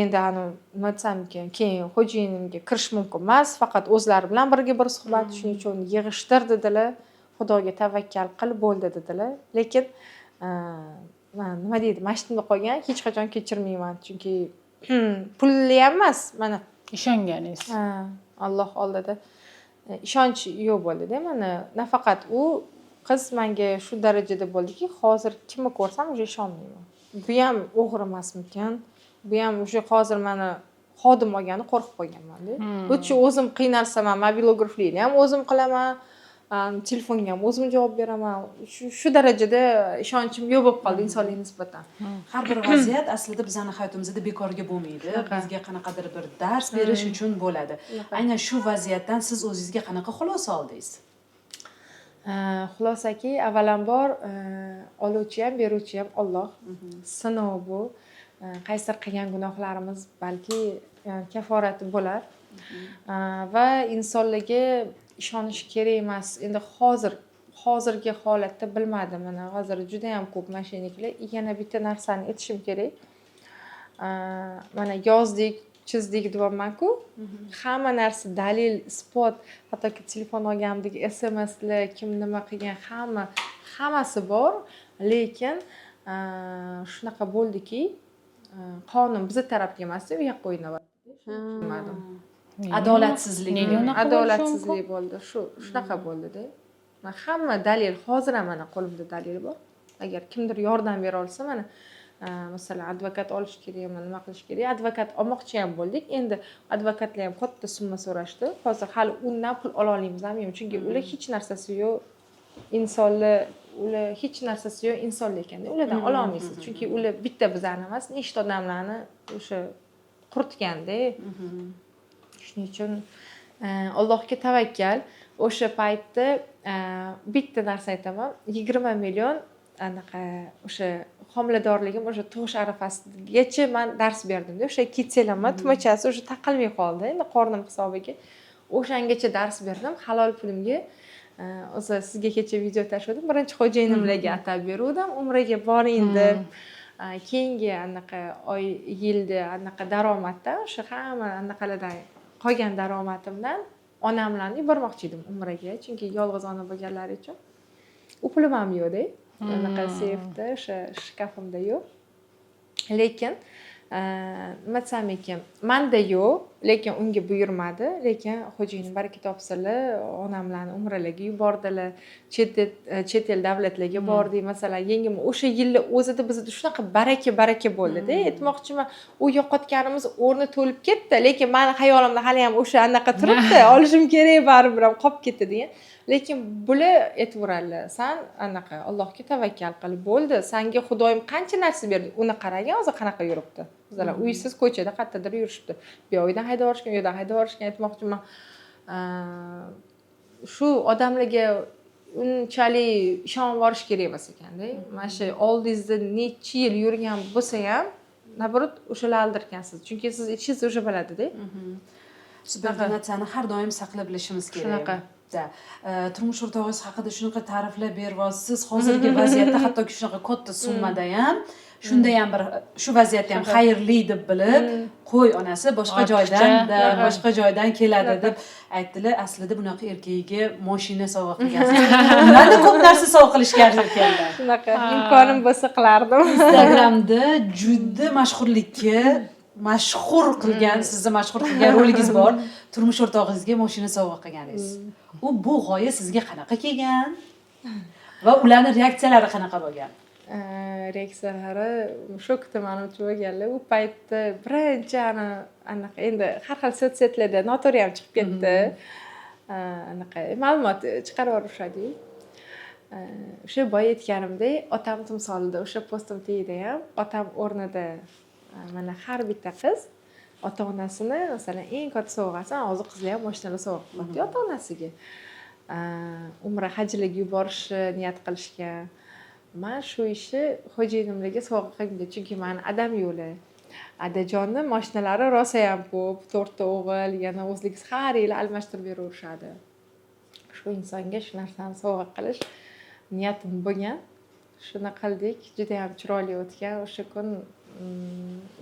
Endi ani nima desam ekan, keyin xo'jayinimga kirish mumkin emas, faqat o'zlari bilan birga bir suhbat. Shuning uchun "Yig'ishtir", dedilar, "Xudoga tavakkal qil, bo'ldi", dedilar. Lekin nima deydi, mana shunda qolgan, hech qachon kechirmayman, chunki pulli ham emas mana. Ishonganingiz. Ha, Alloh oldida ishonch yo'q bo'ldida. Mana nafaqat u qiz manga shu darajada bo'ldiki, hozir kimni ko'rsam, уже ishonmayman. Bu ham o'g'ri emasmikan, bu ham, уже hozir mana Xodim olgani qo'rqib qolganmanda. Лучше o'zim qiynalsam ham, mobilograflikni ham o'zim qilaman, telefonga ham o'zim javob beraman. Shu darajada ishonchim yo'q bo'lib qoldi insonlarga nisbatan. Har bir vaziyat aslida bizani hayotimizda bekorga bo'lmaydi, bizga qanaqadir bir dars berish uchun bo'ladi. Aynan shu vaziyatdan siz o'zingizga qanaqa xulosa oldingiz? Xulosaki, avvalambor, oluvchi ham, beruvchi ham Olloh. Sinov bu. Qaysidir qilgan gunohlarimiz balki, yani, kaforati bo'lar. Va insonlarga ishonish kerak emas. Endi hozirgi holatda bilmadim, mana hozir juda yam ko'p мошенник lar. Yana bitta narsani aytishim kerak. Mana yozdik, chizdik deyapmanku, hamma narsa dalil isbot, hattoki telefon olganimdagi SMSlar, kim nima qilgan, hammasi bor. Lekin shunaqa bo'ldiki, qonun bizni tarafga emasda, u yoqqa o'ynayapti. Tushunmadim. Adolatsizlik. Nega unaqa bo'lishi? Adolatsizlik bo'ldi, shunaqa bo'ldida. Man hamma dalil, hozir ham mana qo'limda dalil bor. Agar kimdir yordam bera olsa, mana, masalan, advokat olish kerakmi, nima qilish kerak? Advokat olmoqchi ham bo'ldik. Endi advokatlar ham katta summa so'rashdi. Hozir hali undan pul ola olamizmi, yo'qmi, chunki ular hech narsasi yo'q insonlar, ular hech narsasi yo'q insonlar ekanda, ulardan ola olmaysiz, chunki ular bitta bizani emas, nechta odamlarni o'sha quritganda. Shuning uchun Allohga tavakkal. O'sha paytda bitta narsa aytaman: 20 million anaqa, o'sha homiladorligim, o'sha tug'ish arafasigacha man dars berdimda. O'sha китель imni tumachasi o'sha taqilmay qoldi endi qornim hisobiga. O'shangacha dars berdim halol pulimga. O'zi sizga kecha video tashladim, birinchi xo'jayinimlarga atab beruvdim, umraga boring deb. Keyingi anaqa oy, yilda anaqa daromaddan, o'sha hamma anaqalardan qolgan daromadimdan onamlarni yubormoqchi edim umraga, chunki yolg'iz ona bo'lganlari uchun. U pulim ham yo'qda, anaqa seyfda, o'sha shkafimda yo'q. Lekin nima desam ekan, manda yo'q, lekin unga buyurmadi. Lekin xo'jayinim baraka topsinlar, onamlarni umralarga yubordilar, chet el davlatlarga bordik. Masalan, yengim o'sha yilni o'zida bizda shunaqa baraka baraka bo'ldida. Aytmoqchiman, u yo'qotganimiz o'rni to'lib ketdi, lekin mani xayolimda haliyam o'sha anaqa turibdi, olishim kerak baribir ham, qolib ketdi degan. Lekin bular aytaveradilar: "San anaqa, Allohga tavakkal qil, bo'ldi, sanga Xudoyim qancha narsa berdi, uni qaragin, hozir qanaqa yuribdi". Masalan, uysiz ko'chada qayerdadir yurishibdi, bu yoqdan haydab yuborishgan, u yoqdan haydab yuborishgan. Aytmoqchiman, shu odamlarga unchalik ishonib borish kerak emas ekanda. Mana shu oldingizda necha yil yurgan bo'lsa ham, наоборот, o'shalar aldirgansiz, chunki siz ichingiz уже biladida. Subordinatsiyani har doim saqlab bilishimiz kerak. Shunaqa. Da. Turmush o'rtog'ingiz haqida shunaqa ta'riflar beryapsiz. Hozirgi vaziyatda hattoki shunaqa katta summada ham, shunda ham bir shu vaziyatda ham xayrli deb bilib, qo'y, onasi boshqa Ortiqcha. joydan da, boshqa joydan keladi deb aytdilar. Aslida bunaqa erkagiga moshina sovg'a qilgansiz. Undan ko'p narsa sovg'a qilishga arzir ekanda. Shunaqa, imkonim bo'lsa qilardim. Instagramda juda mashhurlikka mashhur qilgan, sizni mashhur qilgan roligingiz bor. Turmush o'rtog'ingizga moshina sovg'a qilganingiz. U bu g'oya sizga qanaqa kelgan? Va ularni reaksiyalari qanaqa bo'lgan? Reaksiyalari shokda manimcha bo'lganlar. U paytda birinchi anaqa, endi har xil соцсеть larda noto'g'ri ham chiqib ketdi. Anaqa ma'lumot chiqarib yuborishadiyu. O'sha boya aytganimdek, otam timsolida o'sha postim tagida ham otam o'rnida, mana har bitta qiz ota onasini, masalan, eng katta sovg'asi, hozir qizlar ham moshinalar sovg'a qilyapti ota onasiga, umra hajlarga yuborishni niyat qilishgan. Man shu ishni xo'jayinimlarga sovg'a qilgim, chunki mani adam yo'li, adajonni moshinalari rosayam ko'p, to'rtta o'g'il, yana o'zliksiz har yili almashtirib beraverishadi. Shu insonga shu narsani sovg'a qilish niyatim bo'lgan, shuni qildik. Judayam chiroyli o'tgan o'sha kun.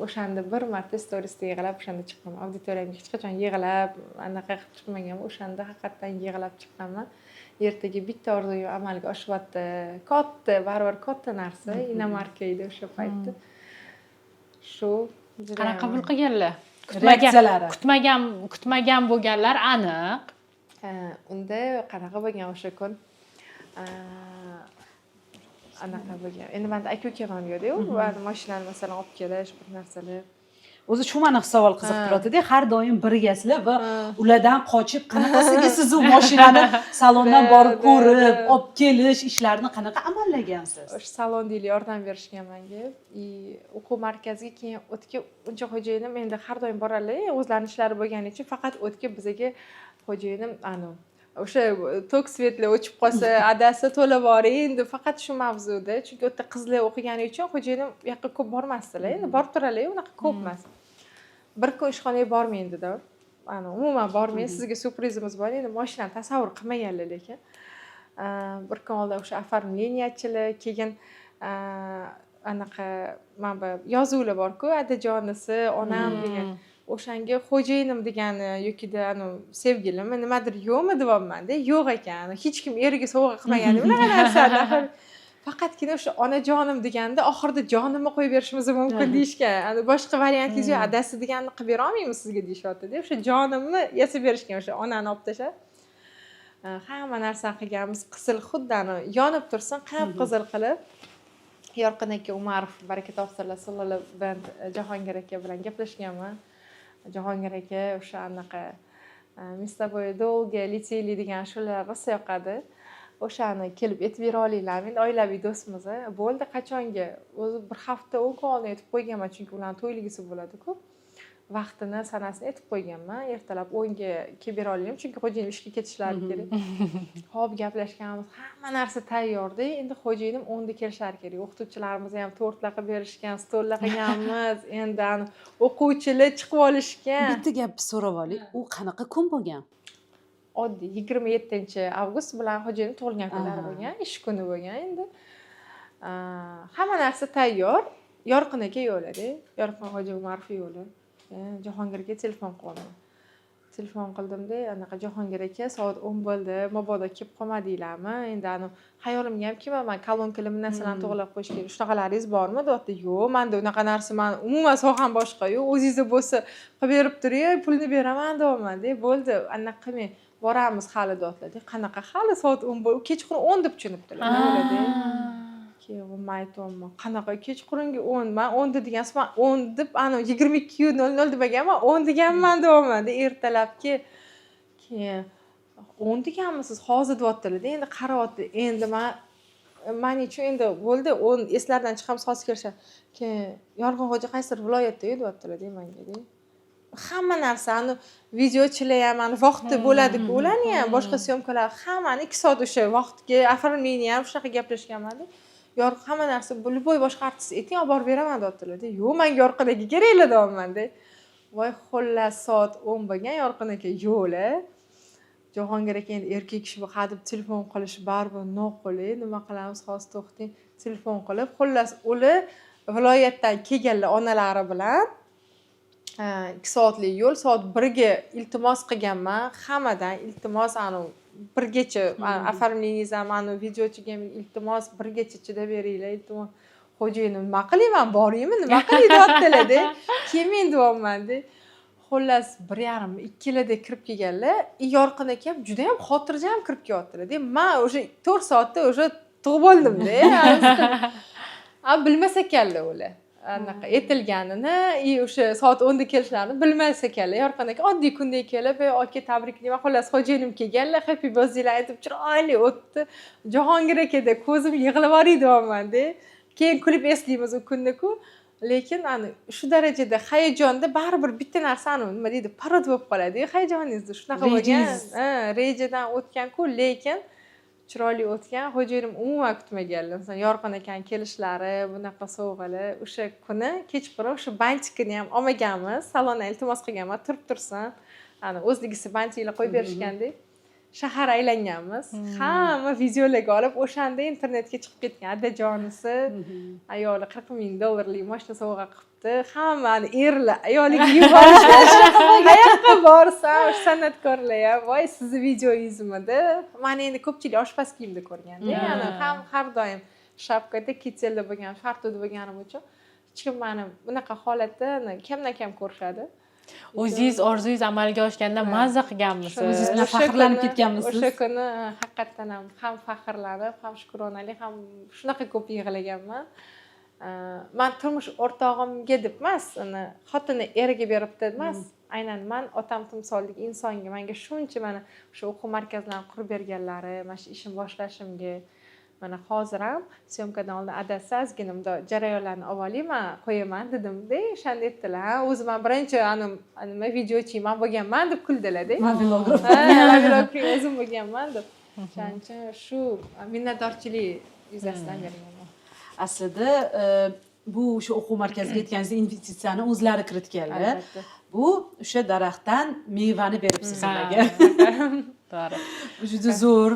O'shanda bir marta storiesda yig'lab o'shanda chiqqanman. Auditoriyamga hech qachon yig'lab, anaqa qilib chiqmaganman, o'shanda haqiqatdan yig'lab chiqqanman. Ertaga bitta orzuyim amalga oshyapti, katta, baribir katta narsa, иномарка edi o'sha paytda shu. Qanaqa qabul qilganlar? Kutmagan, Reaksiyalari. kutmagan bo'lganlar aniq. Unda qanaqa bo'lgan o'sha kun? Anaqa bo'lgan, endi manda aka ukam ham yo'qda. Mani mashinani, masalan, olib kelish, bir narsalar. O'zi shu mani savol qiziqtiryaptida, har doim birgasizlar va ulardan qochib qanaqasiga siz u mashinani salondan borib ko'rib, olib kelish ishlarini qanaqa amallagansiz? O'sha salondagilar yordam berishgan menga и o'quv markaziga keyin o'tga uncha xo'jayinim endi har doim boradilar, o'zlarini ishlari bo'lgani uchun. Faqat o'tga bizaga xo'jayinim anavi o'sha tok, свет lar o'chib qolsa, adasi to'lab boring deb, faqat shu mavzuda. Chunki u yerda qizlar o'qigani uchun xo'jayinim u yoqqa ko'p bormasdilar. Endi borib turadilar, unaqa ko'p emas. Bir kun ishxonaga bormang dedim, ana umuman bormang, sizga syurprizimiz bor. Endi mashinani tasavvur qilmaganlar, lekin bir kun oldin o'sha оформления chilar keyin, anaqa mana bu yozuvlar borku, adajonisi, onam degan, o'shanga xo'jayinim degani yokida anavi sevgilimmi, nimadir yo'qmi deyapmanda. Yo'q ekan, hech kim eriga sovg'a qilmagan bunaqa narsani. Axir faqatgina o'sha onajonim deganda oxirida jonimni qo'yib berishimiz mumkin deyishgan. Ani boshqa variantingiz yo'q, adasi deganni qilib bera olmaymiz sizga deyishyaptida. O'sha jonimni yasab berishgan, o'sha onani olib tashlab. Hamma narsani qilganmiz, qizil, xuddi anavi yonib tursin, qip qizil qilib. Yorqin aka Umarov, baraka topsinlar, Sulular brend, Jahongir aka bilan gaplashganman. Jahongir aka o'sha anaqa "Мы с тобой долго летели" degan shular rosa yoqadi. O'shani kelib aytib bera olinglarmi? Endi oilaviy do'stmiz. Bo'ldi, qachonga? O'zi bir hafta, 10 kun oldin aytib qo'yganman, chunki ularni to'yligisi bo'ladiku. Vaqtini, sanasini aytib qo'yganman. Ertalab 10ga kelib bera olinglar, chunki xo'jayinim ishga ketishlari kerak. Ho'p, gaplashganmiz, hamma narsa tayyorda. Endi xo'jayinim 10da kelishlari kerak. O'qituvchilarimiz ham tortlar qilib berishgan, stollar qilganmiz. Endi ani o'quvchilar chiqib olishgan. Bitta gapni so'rab olay, u qanaqa kun bo'lgan? Oddiy 27-avgust bilan xo'jayinim tug'ilgan kunlari bo'lgan, ish kuni bo'lgan. Endi hamma narsa tayyor, Yorqin aka yo'lada, Yorqinxo'ja Umarov yo'li. Jahongir aka telefon qilyapman. Telefon qildimda, anaqa Jahongir aka, soat 10 bo'ldi, mabodo kelib qolmadinglarmi? Endi anavi xayolimga ham kelmagan, kolonkalar, narsalarni to'g'irlab qo'yish kerak, shunaqalaringiz bormi deyapti. Yo'q, manda unaqa narsa, man umuman soham boshqa, yo'q, o'zingizda bo'lsa qilib berib turing, pulni beraman deyapmanda. Bo'ldi, anaqa qilmang, boramiz hali deyaptilar. Qanaqa hali, soat 10 kechqurun 10 deb tushunibdilar. Keyin man aytyapman, qanaqa kechqurungi 10? Man 10da degansiz, man 10 deb anavi 22:00 demaganman, 10 deganman deyapmanda ertalabki. Keyin 10 deganmisiz hozir deyaptilarda. Endi qarayapti. Endi man uchun endi bo'ldi, 10 eslaridan chiqamiz, hozir kelishadi. Keyin Yorqinxo'ja qaysidir viloyatda deyaptilarda manga. Hamma narsani videochilar ham ani vaqti bo'ladiku, ularni ham boshqa съёмка lar, hammani 2 soat o'sha vaqtga оформление ham shunaqa gaplashganmanda. Yorqin hamma narsa, любой boshqa artist ayting, olib borib beraman deyaptilarda. Yo'q, manga Yorqin aka keraklar deyapmanda. Voy, xullas, soat 10 bo'lgan, Yorqin aka yo'qlar. Jahongir aka endi erkak kishi, hadeb telefon qilish baribir noqulay. Nima qilamiz hozir, to'xtang, telefon qilib, xullas, ular viloyatdan kelganlar onalari bilan, 2 soatlik yo'l. Soat 1ga iltimos qilganman hammadan, iltimos, anavi 1gacha оформление ham, anavi videochiga ham iltimos, 1gacha chidab beringlar, iltimos. Xo'jayinim nima qilayman, boraymi, nima qilay deyaptilarda. Kelmang deyapmanda. Xullas, 1:30, 2larda kirib kelganlar. И Yorqin akam judayam xotirjam kirib kelyaptilarda. Man уже 4 soatda уже tug'ib bo'ldimda. A bilmas ekanlar ular anaqa aytilganini и o'sha soat 10da kelishlarini bilmas ekanlar. Yorqin aka oddiy kundek kelib, "Ey, aka, tabriklayman." Xullas, xo'jayinim kelganlar, happy birthdaylar aytib chiroyli o'tdi. Jahongir akada ko'zim yig'lab yuborey deyapmanda. Keyin kulib eslaymiz u kunni-ku. Lekin ani shu darajada hayajonda baribir bitta narsani, nima deydi, parod bo'lib qoladi hayajoningizda, shunaqa bo'lgan. Rejangiz. Ha, rejadan o'tgan-ku, lekin chiroyli o'tgan. Xo'jayinim umuman kutmaganlar, masalan, Yorqin akani kelishlari, bunaqa sovg'alar. O'sha kuni kechqurun o'sha бантик ini ham olmaganmiz, salondan iltimos qilganman, turib tursin, ani o'zligisi бантик lar qo'yib berishgandek. Shahar aylanganmiz, hamma videolarga olib, o'shanda internetga chiqib ketgan, adajonisi ayoli 40 000 dollarlik moshina sovg'a qilibdi. Hammani erlar ayoliga yuborishgan, qayoqqa borsam o'sha san'atkorlar ham, voy, sizni videoyingizmidi. Mani endi ko'pchilik oshpaz kiyimda ko'rganda, ya'ni ham har doim shapkada, kitelda bo'lgan, fartuda bo'lganim uchun hech kim mani bunaqa holatda kamdan kam ko'rishadi. O'zingiz orzungiz amalga oshganda mazza qilganmisiz? O'zingiz bilan O'sha faxrlanib ketganmisiz? O'sha kuni haqiqatdan ham faxrlanib, ham shukronalik, ham shunaqa ko'p yig'laganman. Man turmush o'rtog'imga deb emas, uni xotini eriga beribdi emas, aynan man otam timsoldagi insonga, manga shuncha mana shu o'quv markazlarini qurib berganlari, mana shu ishim boshlashimga. Mana hozir ham съёмка dan oldin adasi ozgina bundoq jarayonlarni olib oling, man qo'yaman dedimda, o'shanda aytdilar: "Ha, o'zi man birinchi nima videochi man bo'lganman", deb kuldilarda. Mobilograf. Ha, mobilograf o'zim bo'lganman deb. O'shaning uchun shu minnatdorchilik yuzasidan berganman. Aslida bu o'sha o'quv markaziga aytganingizdek investitsiyani o'zlari kiritganlar. Albatta. Bu o'sha daraxtdan mevani beribsiz ularga. To'g'ri. Bu juda zo'r.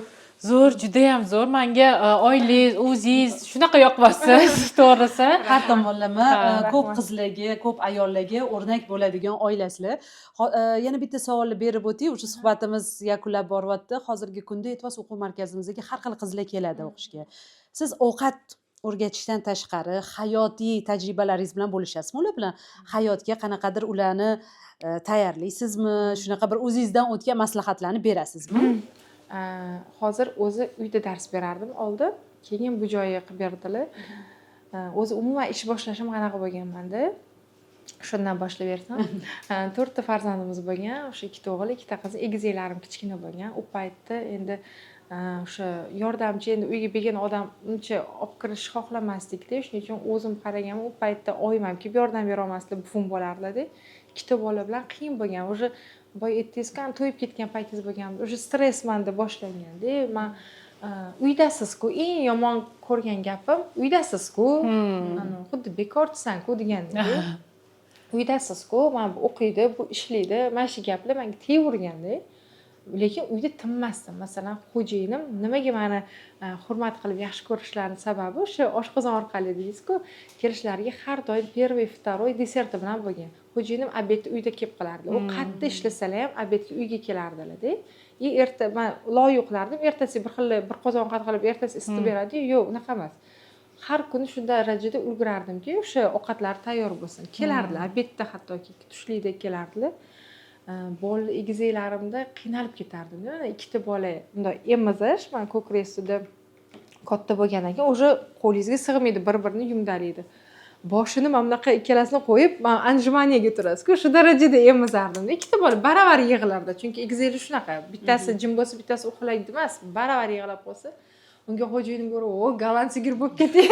Zo'r, judayam zo'r. Manga oilangiz, o'zingiz shunaqa yoqyapsiz, to'g'risi. Har tomonlama ko'p Rahmat. qizlarga, ko'p ayollarga o'rnak bo'ladigan oilasizlar. Yana bitta savolni berib o'tay, o'sha suhbatimiz yakunlab boryapti. Hozirgi kunda aytyapsiz, o'quv markazimizga har xil qizlar keladi o'qishga. Siz ovqat o'rgatishdan tashqari hayotiy tajribalaringiz bilan bo'lishasizmi ular bilan? Hayotga qanaqadir ularni tayyorlaysizmi? Shunaqa bir o'zingizdan o'tgan maslahatlarni berasizmi? Hozir o'zi uyda dars berardim oldin, keyin bu joyga qilib berdilar. O'zi umuman ish boshlashim qanaqa bo'lganmanda, shundan boshlab bersam. To'rtta farzandimiz bo'lgan, o'sha ikkita o'g'il, ikkita qiz, egizaklarim kichkina bo'lgan u paytda. Endi o'sha yordamchi, endi uyga begona odam uncha olib kirishni xohlamasdikda, shuning uchun o'zim qaraganman. U paytda oyim ham kelib yordam berolmasdilar, buvim bo'lardilarda. Ikkita bola bilan qiyin bo'lgan уже. Boya aytdingizku, to'yib ketgan paytingiz bo'lgan, уже stress manda boshlanganda. Man uydasizku, eng yomon ko'rgan gapim uydasizku, xuddi bekorchisanku degandek, uydasizku, mana bu o'qiydi, bu ishlaydi, mana shu gaplar manga tegavurganda. Lekin uyda tinmasdim. Masalan, xo'jayinim nimaga mani hurmat qilib yaxshi ko'rishlarini sababi o'sha oshqozon orqali deysizku, kelishlariga har doim первый, второй deserti bilan bo'lgan. Xo'jayinim обед ni uyda kelib qilardi. U qayerda ishlasalar ham обед ga uyga kelardilarda. И erta man loy uxlardim, ertasiga bir xil bir qozon ovqat qilib, ertasi isitib beradiyu. Yo'q, unaqa emas, har kuni shu darajada ulgurardimki, o'sha ovqatlar tayyor bo'lsin. Kelardilar обед da, hattoki tushlikda kelardilar. Bola egizaklarimda qiynalib ketardim. Mana ikkita bola bundoq emizish, mana ko'krak sutida katta bo'lgandan keyin уже qo'lingizga sig'maydi, bir birini yumdalaydi. Boshini mana bunaqa ikkalasini qo'yib, mana отжимания ga turasizku, shu darajada emizardimda. Ikkita bola baravar yig'lardi, chunki egizaklar shunaqa, bittasi jim bo'lsa, bittasi uxlaydi emas, baravar yig'lab qolsa. Unga xo'jayinim ko'rib: "O, golland sigir bo'lib ketding,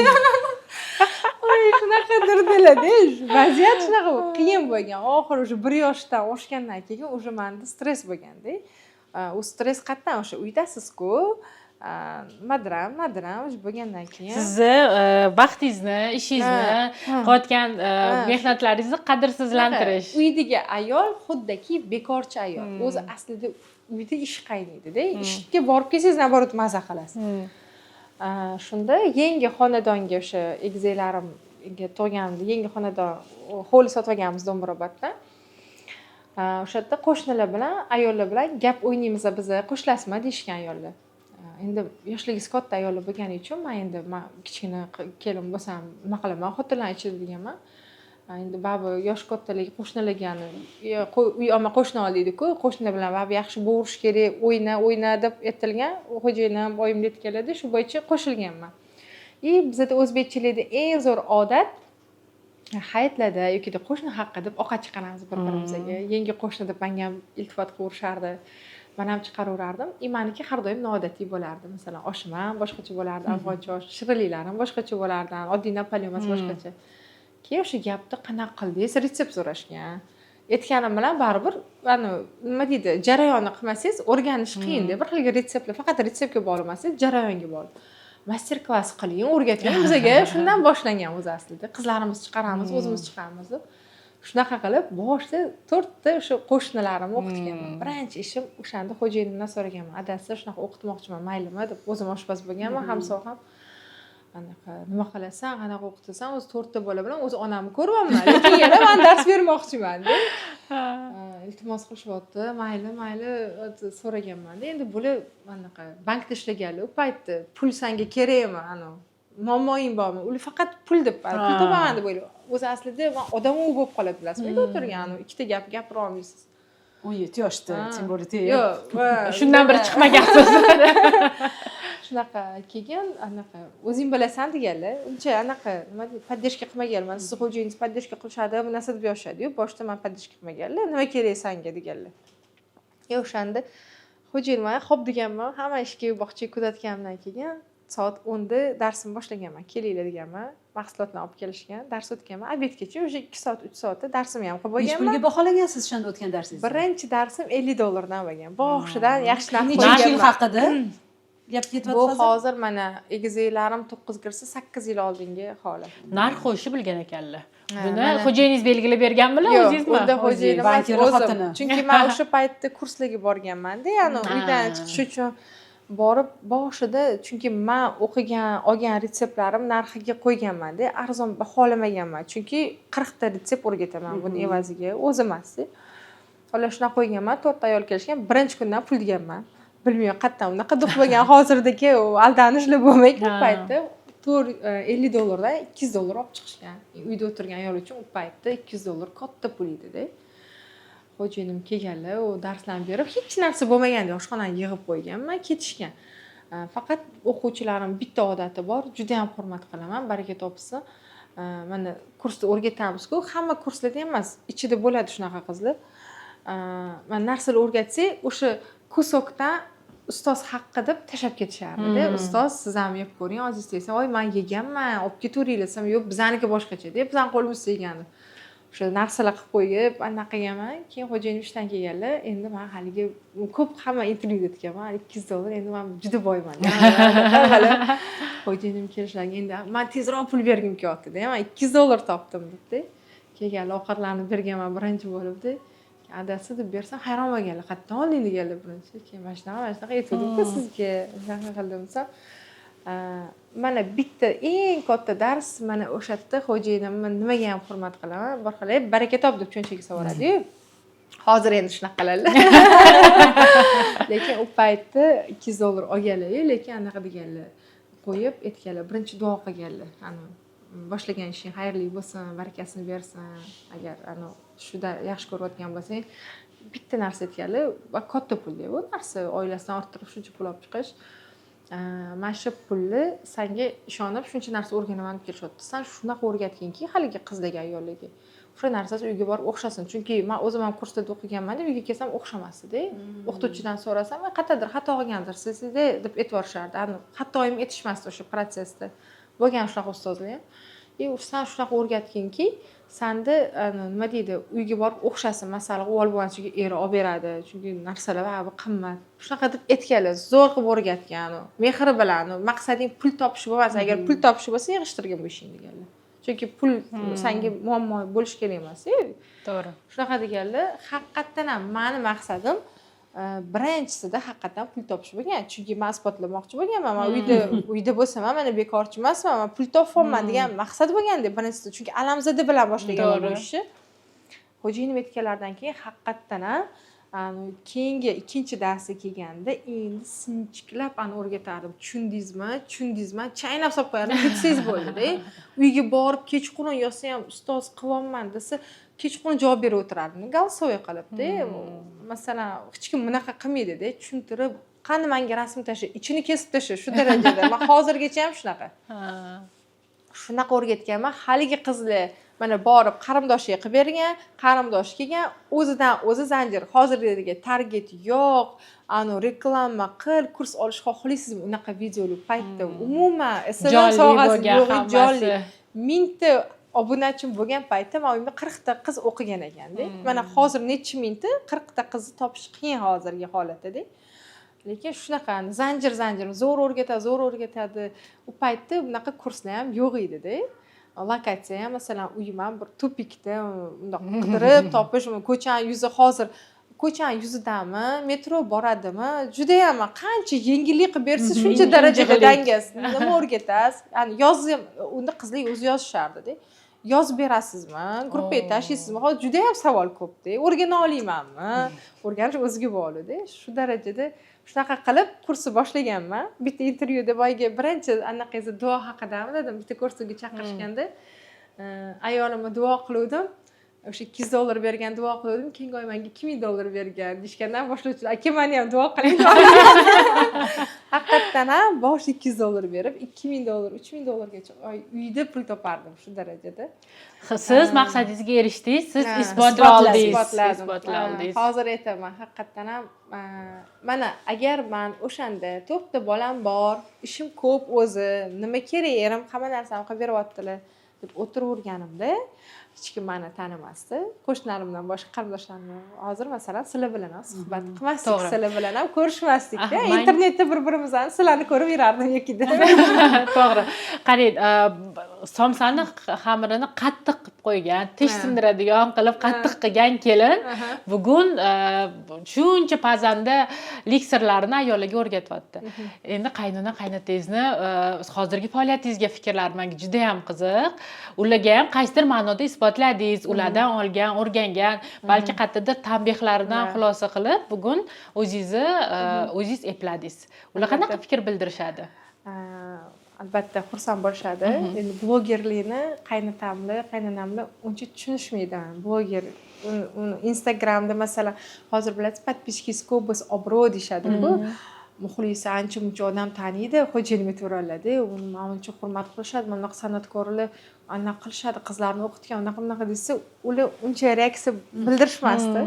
oy", shunaqa derdilarda. Vaziyat shunaqa qiyin bo'lgan. Oxiri уже 1 yoshdan oshgandan keyin уже manda stress bo'lganda. U stress qayerdan? O'sha uydasizku, nimadir ham, nimadir ham уже bo'lgandan keyin. Sizni vaqtingizni, ishingizni, qilayotgan mehnatlaringizni qadrsizlantirish. Uydagi ayol xuddiki bekorchi ayol. O'zi aslida uyda ish qaynaydida, ishga borib kelsangiz, наоборот, maza qilasiz. Shunda yangi xonadonga, o'sha egizaklarimga tug'ganimda yangi xonadon, hovli sotib olganmiz Do'mbroboddan. O'sha yerda qo'shnilar bilan, ayollar bilan gap o'ynaymiz, biza qo'shilasizmi deyishgan ayollar. Endi yoshligingiz katta ayollar bo'lgani uchun, man endi man kichkina kelin bo'lsam nima qilaman xotinlarni ichida deganman. Endi baribir yosh kattaligi qo'shnilarga uy olma, qo'shni ol deydiku, qo'shnilar bilan baribir yaxshi bo'lish kerak, o'yna, o'yna deb aytilgan. Xo'jayinim, oyim aytganlarda, shu bo'yicha qo'shilganman. И bizada o'zbekchilikda eng zo'r odat hayitlarda yoki qo'shni haqqi deb ovqat chiqaramiz bir birimizga. Yangi qo'shni deb manga ham iltifot qilaverishardi, man ham chiqaraverardim. И maniki har doim noodatiy bo'lardi. Masalan, oshim ham boshqacha bo'lardi, afg'oncha osh, shirinliklarim boshqacha bo'lardi, oddiy Napoleon emas, boshqacha. Keyin o'sha gapni qanaqa qildingiz, retsept so'rashgan. Aytganim bilan baribir nima deydi, jarayonni qilmasangiz o'rganish qiyinda. Bir xil retseptlar, faqat retseptga bog'liq emas, jarayonga bog'liq. Master klass qiling, o'rgating bizaga. Shundan boshlangan o'zi aslida, qizlarimiz chiqaramiz, o'zimiz chiqaramiz deb. Shunaqa qilib boshida to'rtta o'sha qo'shnilarimni o'qitganman. Birinchi ishim o'shanda xo'jayinimdan so'raganman: "Adasi, shunaqa o'qitmoqchiman, maylimi?" deb. O'zim oshpaz bo'lganman, hamsoham anaqa nima qilasan, qanaqa o'qitasan o'zi to'rtta bola bilan, o'zi onamni ko'ryapman, lekin yana man dars bermoqchiman deb iltimos qilishyapti. Mayli, mayli, so'raganmanda. Endi bular anaqa bankda ishlaganlar u paytda, pul sanga kerakmi, anavi muammoing bormi, ular faqat pul deb, pul topaman deb o'ylaydi. O'zi aslida man odam u bo'lib qoladi, bilasizmi, uyda o'tirgan ikkita gap gapira olmaysiz. 17 yoshda, тем более. Yo'q. Shundan beri chiqmagansiz. Shunaqa. Shunaqa keyin anaqa o'zing bilasan deganlar. Uncha anaqa, nima deydi, поддержка qilmaganman. Sizni xo'jayingiz поддержка qilishadi, bu narsa deb yozishadiyu. Boshida man поддержка qilmaganlar, nima kerak sanga deganlar. E o'shanda xo'jayinim "Xo'p" deganman. Hamma ishga, bog'chaga kuzatganimdan keyin soat 10da darsimni boshlaganman. Kelinglar deganman. Mahsulotlarni olib kelishgan, dars o'tganman. Обед gacha уже 2 soat, 3 soatda darsimni ham qilib Necha bo'lganman. pulga baholagansiz o'shanda o'tgan darsingizni? Birinchi darsim 50 dollardan bo'lgan. Boshidan yaxshi narx Nechinchi yil qo'yganman. haqida gap ketyapti Bu hozir? hozir mana egizaklarim 9 kirsa, 8 yil oldingi holat. Narx qo'yishni bilgan ekanlar. Ha, Buni mana. xo'jayiningiz belgilab berganmilar, Yo'q, o'zingizmi? unda xo'jayinim emas, Bankirni o'zim. xotini. Chunki man o'sha paytda kurslarga borganmanda, ya'ni uydan chiqish uchun borib boshida, chunki man o'qigan, olgan retseptlarim narxiga qo'yganmanda, arzon baholamaganman. Chunki 40 ta retsept o'rgataman buni evaziga, o'zi emasda. Xullas, shunaqa qo'yganman, to'rtta ayol kelishgan, birinchi kundan pul deganman. Bilmayman, qayerdan unaqa дух bo'lgan, hozirdagi u aldanishlar bo'lmagan u paytda. 50 dollardan 200 dollar olib chiqishgan. Uyda o'tirgan ayol uchun u paytda 200 dollar katta pul edida. Xo'jayinim kelganlar, u darslarni berib, hech narsa bo'lmaganda oshxonani yig'ib qo'yganman, ketishgan. Faqat o'quvchilarim bitta odati bor, juda ham hurmat qilaman, baraka topsin. Mana kursda o'rgatamizku, hamma kurslarda emas, ichida bo'ladi shunaqa qizlar. Mana narsalar o'rgatsak, o'sha кусок dan ustoz haqqi deb tashlab ketishardida. Ustoz, siz ham yeb ko'ring, ozingiz tegsin. Voy, man yeganman, olib ketaveringlar desam, yo'q, bizaniki boshqacha deb, bizani qo'limizda yegan. O'sha narsalar qilib qo'yib, anaqa qilganman. Keyin xo'jayinim ishdan kelganlar, endi man haligi ko'p hamma intervyuda aytganman, 200 dollar, endi man juda boyman. Xo'jayinim kelishlariga endi man tezroq pul bergim kelyaptida, man 200 dollar topdim debdi. Kelganlar, ovqatlarni berganman birinchi bo'libdi. Adasi deb bersam, hayron bo'lganlar, qayerdan olding deganlar birinchi. Keyin mana shunaqa, mana shunaqa aytuvdimku sizga, shunaqa qildim desam, mana bitta eng katta dars mana o'sha yerda. Xo'jayinimni nimaga ham hurmat qilaman, bir xil baraka top deb cho'ntagiga solvoradiyu. Hozir endi shunaqa qiladilar, lekin u paytda 200 dollar olganlar, lekin anaqa deganlar, qo'yib aytganlar, birinchi duo qilganlar, ani boshlagan ishing xayrli bo'lsin, barakasini bersin, agar ani shuda yaxshi ko'rayotgan bo'lsang. Bitta narsa aytganlar va katta pulda bu narsa, oilasidan orttirib shuncha pul olib chiqish. Mana shu pulni sanga ishonib shuncha narsa o'rganaman deb kelishyapti, san shunaqa o'rgatginki haligi qizlarga, ayollarga, o'sha narsasi uyga borib o'xshasin. Chunki man o'zim ham kurslarda o'qiganman, uyga kelsam o'xshamasdida. O'qituvchidan so'rasam, qayerdadir xato qilgandirsiz deb aytib yuborishardi. Ani xatoyim aytishmasdi o'sha protsessda, bo'lgan shunaqa ustozlar ham. И san shunaqa o'rgatginki, sanda nima deydi, uyga borib o'xshasin. Masalan, u olib bo'lgan eri olib beradi, chunki narsalar baribir qimmat. Shunaqa deb aytganlar, zo'r qilib o'rgatgan, mehri bilan. Maqsading pul topish bo'lmasin, agar pul topish bo'lsa, yig'ishtirgin bu ishingni deganlar, chunki pul sanga muammo bo'lishi kerak emas. To'g'ri. Shunaqa deganlar. Haqiqatdan ham mani maqsadim birinchisida haqiqatdan pul topish bo'lgan, chunki man isbotlamoqchi bo'lganman, man uyda bo'lsam ham mana bekorchi emasman, man pul topyapman degan maqsad bo'lganda birinchisida, chunki alamzada bilan boshlaganman bu ishni. Xo'jayinim aytganlaridan keyin haqiqatdan ham keyingi ikkinchi darsi kelganda endi sinchiklab ani o'rgatardim. Tushundingizmi, tushundingizmi, chaynab solib qo'yardim, yutsangiz bo'ldida. Uyga borib kechqurun yozsa ham, ustoz qilyapman desa, kechqurun javob berib o'tirardim, голосовой qilibda. Masalan, hech kim bunaqa qilmaydida, tushuntirib, qani manga rasm tasha, ichini kesib tasha, shu darajada. Man hozirgacha ham shunaqa shunaqa o'rgatganman. Haligi qizlar mana borib qarindoshiga qilib bergan, qarindoshi kelgan, o'zidan o'zi zanjir. Hozirgi target yo'q, anavi reklama qil, kurs olish xohlaysizmi, unaqa videoli paytda umuman SMM Jonli sohasi bo'lgan yo'q, hammasi. Jonli. 1000 ta obunachim bo'lgan paytda man uyimda 40 ta qiz o'qigan ekanda. Mana hozir necha mingta, 40 ta qizni topish qiyin hozirgi holatda. Lekin shunaqa zanjir zanjir zo'r o'rgatadi, zo'r o'rgatadi. U paytda bunaqa kurslar ham yo'q edida. Lokatsiya ham, masalan, uyim ham bir тупик da, bundoq qidirib topish, ko'chani yuzi, hozir ko'chani yuzidami, metro boradimi, judayam qancha yengillik qilib bersa, shuncha darajada dangas. Nima o'rgatasiz, yani yozib, unda qizlar o'zi yozishardida, yozib berasizmi, gruppaga tashlaysizmi? Hozir judayam savol ko'pda, o'rgana olmaymanmi, o'rganish o'ziga bog'liqda. Shu darajada shunaqa qilib kursni boshlaganman. Bitta intervyuda boyagi birinchi anaqangizni duo haqidami dedim, bitta kursga chaqirishganda, ayolimga duo qiluvdim. O'sha 200 dollar bergan, duo qilgandim, keyingi oy manga 2000 dollar bergan deyishgandan boshlovchilar: "Aka, mani ham duo qiling." Haqiqatdan ham boshi 200 dollar berib, 2000 dollar, 3000 dollargacha oy uyda pul topardim shu darajada. Siz maqsadingizga erishdingiz, siz Ha, isbotlay oldingiz. Isbotladim. Isbotlay Ha, oldingiz. Hozir aytaman, haqiqatdan ham mana agar man o'shanda to'rtta bolam bor, ishim ko'p o'zi, nima kerak, erim hamma narsani qilib beryaptilar deb o'tiraverganimda, hech kim mani tanimasdi qo'shnilarimdan boshqa, qarindoshlarim. Hozir, masalan, sizlar bilan ham suhbat qilmasdik, sizlar bilan ham ko'rishmasdikda. Internetda bir birimizni, sizlarni ko'rib yurardim yokida. To'g'ri. Qarang, somsani xamirini qattiq qilib qo'ygan, tish sindiradigan qilib qattiq qilgan kelin bugun shuncha pazandalik sirlarini ayollarga o'rgatyapti. Endi qaynona qaynotangizni hozirgi faoliyatingizga fikrlari menga juda yam qiziq. Ularga ham qaysidir ma'noda isbotladingiz, ulardan olgan, o'rgangan, balki qayerdadir tanbehlaridan xulosa qilib, bugun o'zingizni o'zingiz epladingiz. Ular qanaqa fikr bildirishadi? Albatta xursand bo'lishadi. Endi blogerlikni qaynotamlar, qaynonamlar uncha tushunishmaydi. Bloger uni Instagramda, masalan, hozir bilasiz, подписчик ingiz ko'p bo'lsa, obro' deyishadiku. Muxlisi ancha muncha odam taniydi, xo'jayinim aytaveradilarda, uni mana buncha hurmat qilishadi, mana bunaqa san'atkorlar anaqa qilishadi, qizlarni o'qitgan, unaqa bunaqa desa, ular uncha reaksiya bildirishmasdi.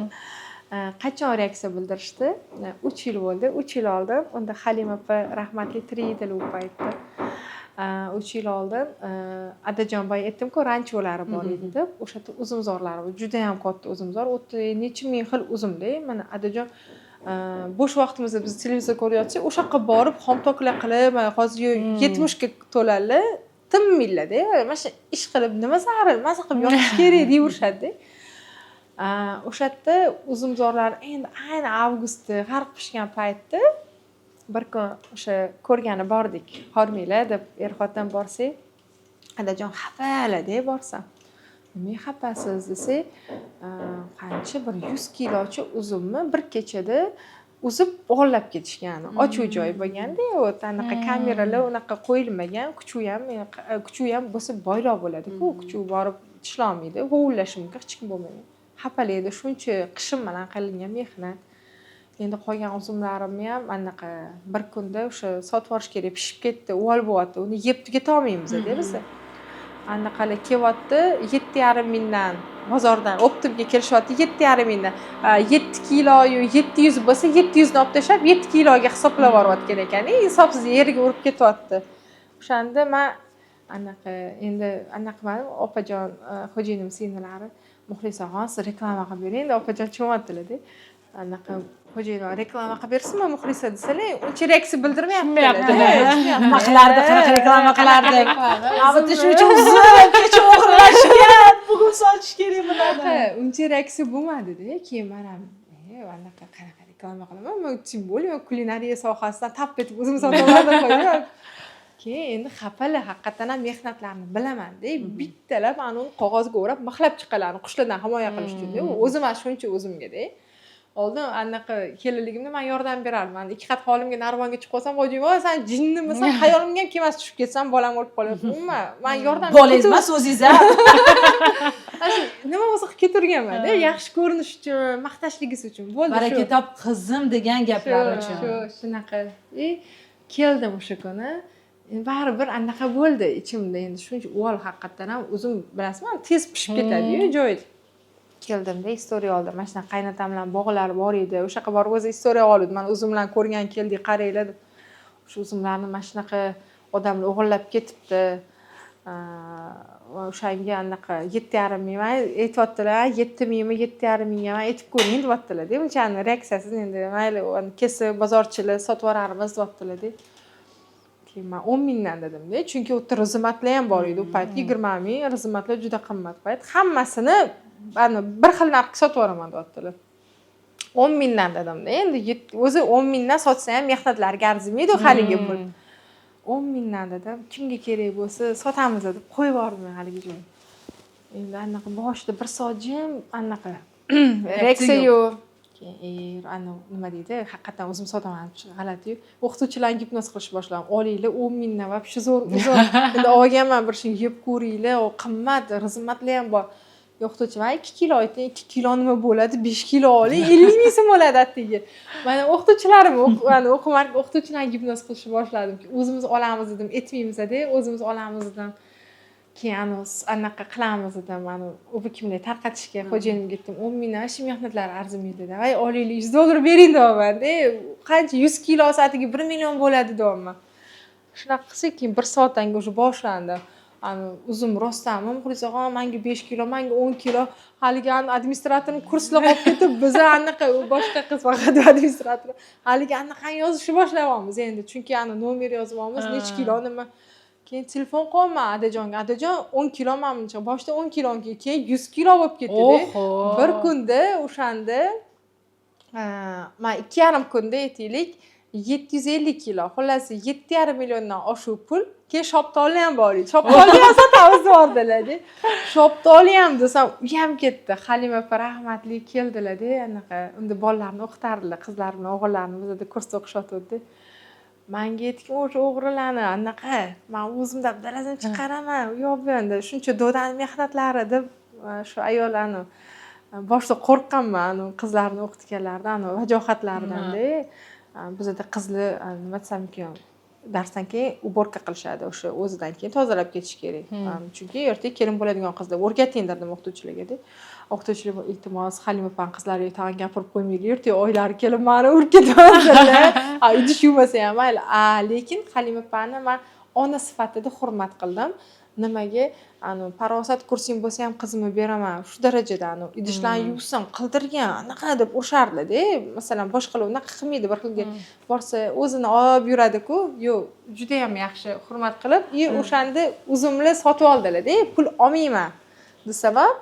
Qachon reaksiya bildirishdi? 3 yil bo'ldi. 3 yil oldin, unda Halima opa rahmatli tirik edilar u paytda. 3 yil oldin adajon, boya aytdimku, rancholari bor edi deb, o'sha yerda uzumzorlari bor, judayam katta uzumzor, u yerda necha ming xil uzumda. Mana adajon bo'sh vaqtimizda biz televizor ko'rayotsak, o'sha yoqqa borib xomtoklar qilib, mana hozir 70ga to'ladilar, tinmaydilarda, mana shu ish qilib nima zarur, maza qilib yotish kerak, deyaverishadida. O'sha yerda uzumzorlar endi ayni avgustda g'arq pishgan paytda bir kun o'sha ko'rgani bordik, hormanglar deb er xotin borsak, adajon xafalarda. Borsam, "Nimaga xafasiz?" desak, qancha, bir 100 kilocha uzumni bir kechada uzib o'g'irlab ketishgan. Ochiq joy bo'lganda, вот anaqa kameralar unaqa qo'yilmagan, kuchuv ham, kuchuv ham bo'lsa boyroq bo'ladiku, kuchuv borib tishlolmaydi, vovullashi mumkin, hech kim bo'lmagan. Xafalaydi, shuncha qishim bilan qilingan mehnat, endi qolgan uzumlarimni ham anaqa bir kunda o'sha sotib yuborish kerak, pishib ketdi, uvol bo'lyapti, uni yeb tugatolmaymizda biza. Anaqalar kelyapti 7,5 mingdan, bozordan оптом ga kelishyapti 7,5 mingdan. 7 kiloyu 700 bo'lsa, 700ni olib tashlab, 7 kiloga hisoblab yuborayotgan ekan, insofsiz yerga urib ketyapti. O'shanda man anaqa endi anaqa qilmadim, opajon, xo'jayinim singlilari, "Muxlisaxon, siz reklama qilib bering", endi opajon tushunyaptilarda. Anaqa xo'jayinim reklama qilib bersinmi Muxlisa desalar, uncha reaksiya bildirmayaptilar. Tushunmayaptilar. Nima qilardi, qanaqa reklama qilardi? Albatta, shuncha uzum kecha o'g'irlashgan, bugun sotish kerak bularni. Uncha reaksiya bo'lmadida. Keyin man ham anaqa qanaqa reklama qilaman man, тем более kulinariya sohasidan tap etib o'zim sotaman deb qo'ydim. Keyin endi xafalar, haqiqatdan ham mehnatlarini bilamanda, bittalab ana uni qog'ozga o'rab mixlab chiqalarni qushlardan himoya qilish uchun. O'zim ham shuncha o'zimgada oldin anaqa kelinligimda man yordam berardim. Man ikki qat holimga narvonga chiqib qolsam, xo'jayinim: "Voy, san jinnimisan, xayolimga ham kelmas, tushib ketsam, bolam o'lib qoladi". Umuman man yordam Bolangiz emas, o'zingiz a. Mana shu nima bo'lsa qilib ketaverganmanda, yaxshi ko'rinish uchun, maqtashligisi uchun bo'ldi shu. Baraka top, qizim, degan gaplar uchun. Shu shunaqa. И keldim o'sha kuni. Endi baribir anaqa bo'ldi ichimda, endi shuncha uvol, haqiqatdan ham o'zim, bilasizmi, tez pishib ketadiyu joyi. Keldimda история oldim, mana shunaqa qaynotam bilan bog'lar bor edi, o'sha yoqqa borib o'zi история oldim, mana o'zim bilan ko'rgan keldik, qaranglar deb. O'sha uzumlarni mana shunaqa odamlar o'g'irlab ketibdi, o'shanga anaqa 7,5 ming aytyaptilar, 7 mingmi, 7,5 mingga man aytib ko'ring deyaptilarda. Unchani reaksiyasiz, endi mayli, kelsa bozorchilar sotib yuborarmiz deyaptilarda. Keyin man 10 mingdan dedimda, chunki u yerda rizimatlar ham bor edi u payt, 20 ming, rizimatlar juda qimmat payt, hammasini ani bir xil narxga sotib yuboraman deyaptilar. 10 mingdan dedimda, endi o'zi 10 mingdan sotsa ham mehnatlariga arzimaydi haligi pul. 10 mingdan dedim, kimga kerak bo'lsa sotamiz deb qo'yib yubordim haligi joy. Endi anaqa boshida bir soat jim, anaqa reaksiya yo'q. Keyin anavi nima deydi, haqiqatdan o'zim sotaman, g'alatiyu. O'qituvchilarni gipnoz qilishni boshladim: "Olinglar, 10 mingdan, вообще zo'r uzum, endi olganman, bir shuni yeb ko'ringlar, u qimmat, rizimatlar ham bor". O'qituvchi, man 2 kilo ayting, 2 kilo nima bo'ladi, 5 kilo oling, 50 000 so'm bo'ladi atigi. Mana o'qituvchilarim o'qituvchilarni gipnoz qilishni boshladim. O'zimiz olamiz dedim, aytmaymizda, o'zimiz olamiz dedim. Keyin anavi anaqa qilamiz dedim, ani kimlar tarqatishga xo'jayinimga aytdim, 10 mingdan shu mehnatlari arzimaydi. Voy, olinglar, 100 dollar bering deyapmanda. Qancha, 100 kilo olsa, atigi 1 million bo'ladi deyapman. Shunaqa qilsak, keyin bir soatdan keyin уже boshlandi. Ani uzum rostdanmi, Muxlisaxon, manga 5 kilo, manga 10 kilo. Haligi ani administratorni kurslar olib ketib, biza anaqa, u boshqa qiz faqat administrator, haligi anaqani yozishni boshlayapmiz endi, chunki ani nomer yozyapmiz, necha kilo nima. Keyin telefon qilyapman adajonga: "Adajon, 10 kilo mana buncha". Boshida 10 kilo, keyin 100 kilo bo'lib ketdida. Oho. Bir kunda o'shanda, man 2,5 kunda, aytaylik, 750 kilo, xullas, 7,5 milliondan oshiq pul. Keyin shoptoli ham bor edi, shoptoli ham sotamiz deyordilarda. Shoptoli ham desam, u ham ketdi. Halima opa rahmatli keldilarda, anaqa unda bolalarni o'qitardilar, qizlar bilan o'g'illarni bizada kursda o'qishyotgandi. Manga aytgan, o'sha o'g'rilarni anaqa man o'zim dabdalasini chiqaraman u yoq bu yoqda, shuncha dodani mehnatlari deb. Shu ayollarni boshida qo'rqqanman, qizlarni o'qitganlarida vajohatlaridanda. Bizada qizlar, nima desam ekan, darsdan keyin уборка qilishadi, o'sha o'zidan keyin tozalab ketish kerak, chunki ertaga kelin bo'ladigan qizlar, o'rgating derdim o'qituvchilarga. O'qituvchilar, iltimos, Halima opani qizlariga tag'in gapirib qo'ymanglar, ertaga oylari kelib mani urib ketmasinlar, idish yuvmasa ham mayli. Lekin Halima opani man ona sifatida hurmat qildim. Nimaga, farosat kursing bo'lsa ham qizimni beraman shu darajada, idishlarni yuvsin, qildirgan, anaqa deb urishardilarda. Masalan, boshqalar unaqa qilmaydi, bir xilga borsa o'zini olib yuradiku. Yo'q, judayam yaxshi hurmat qilib, и o'shanda uzumni sotib oldilarda. Pul olmayman desam ham,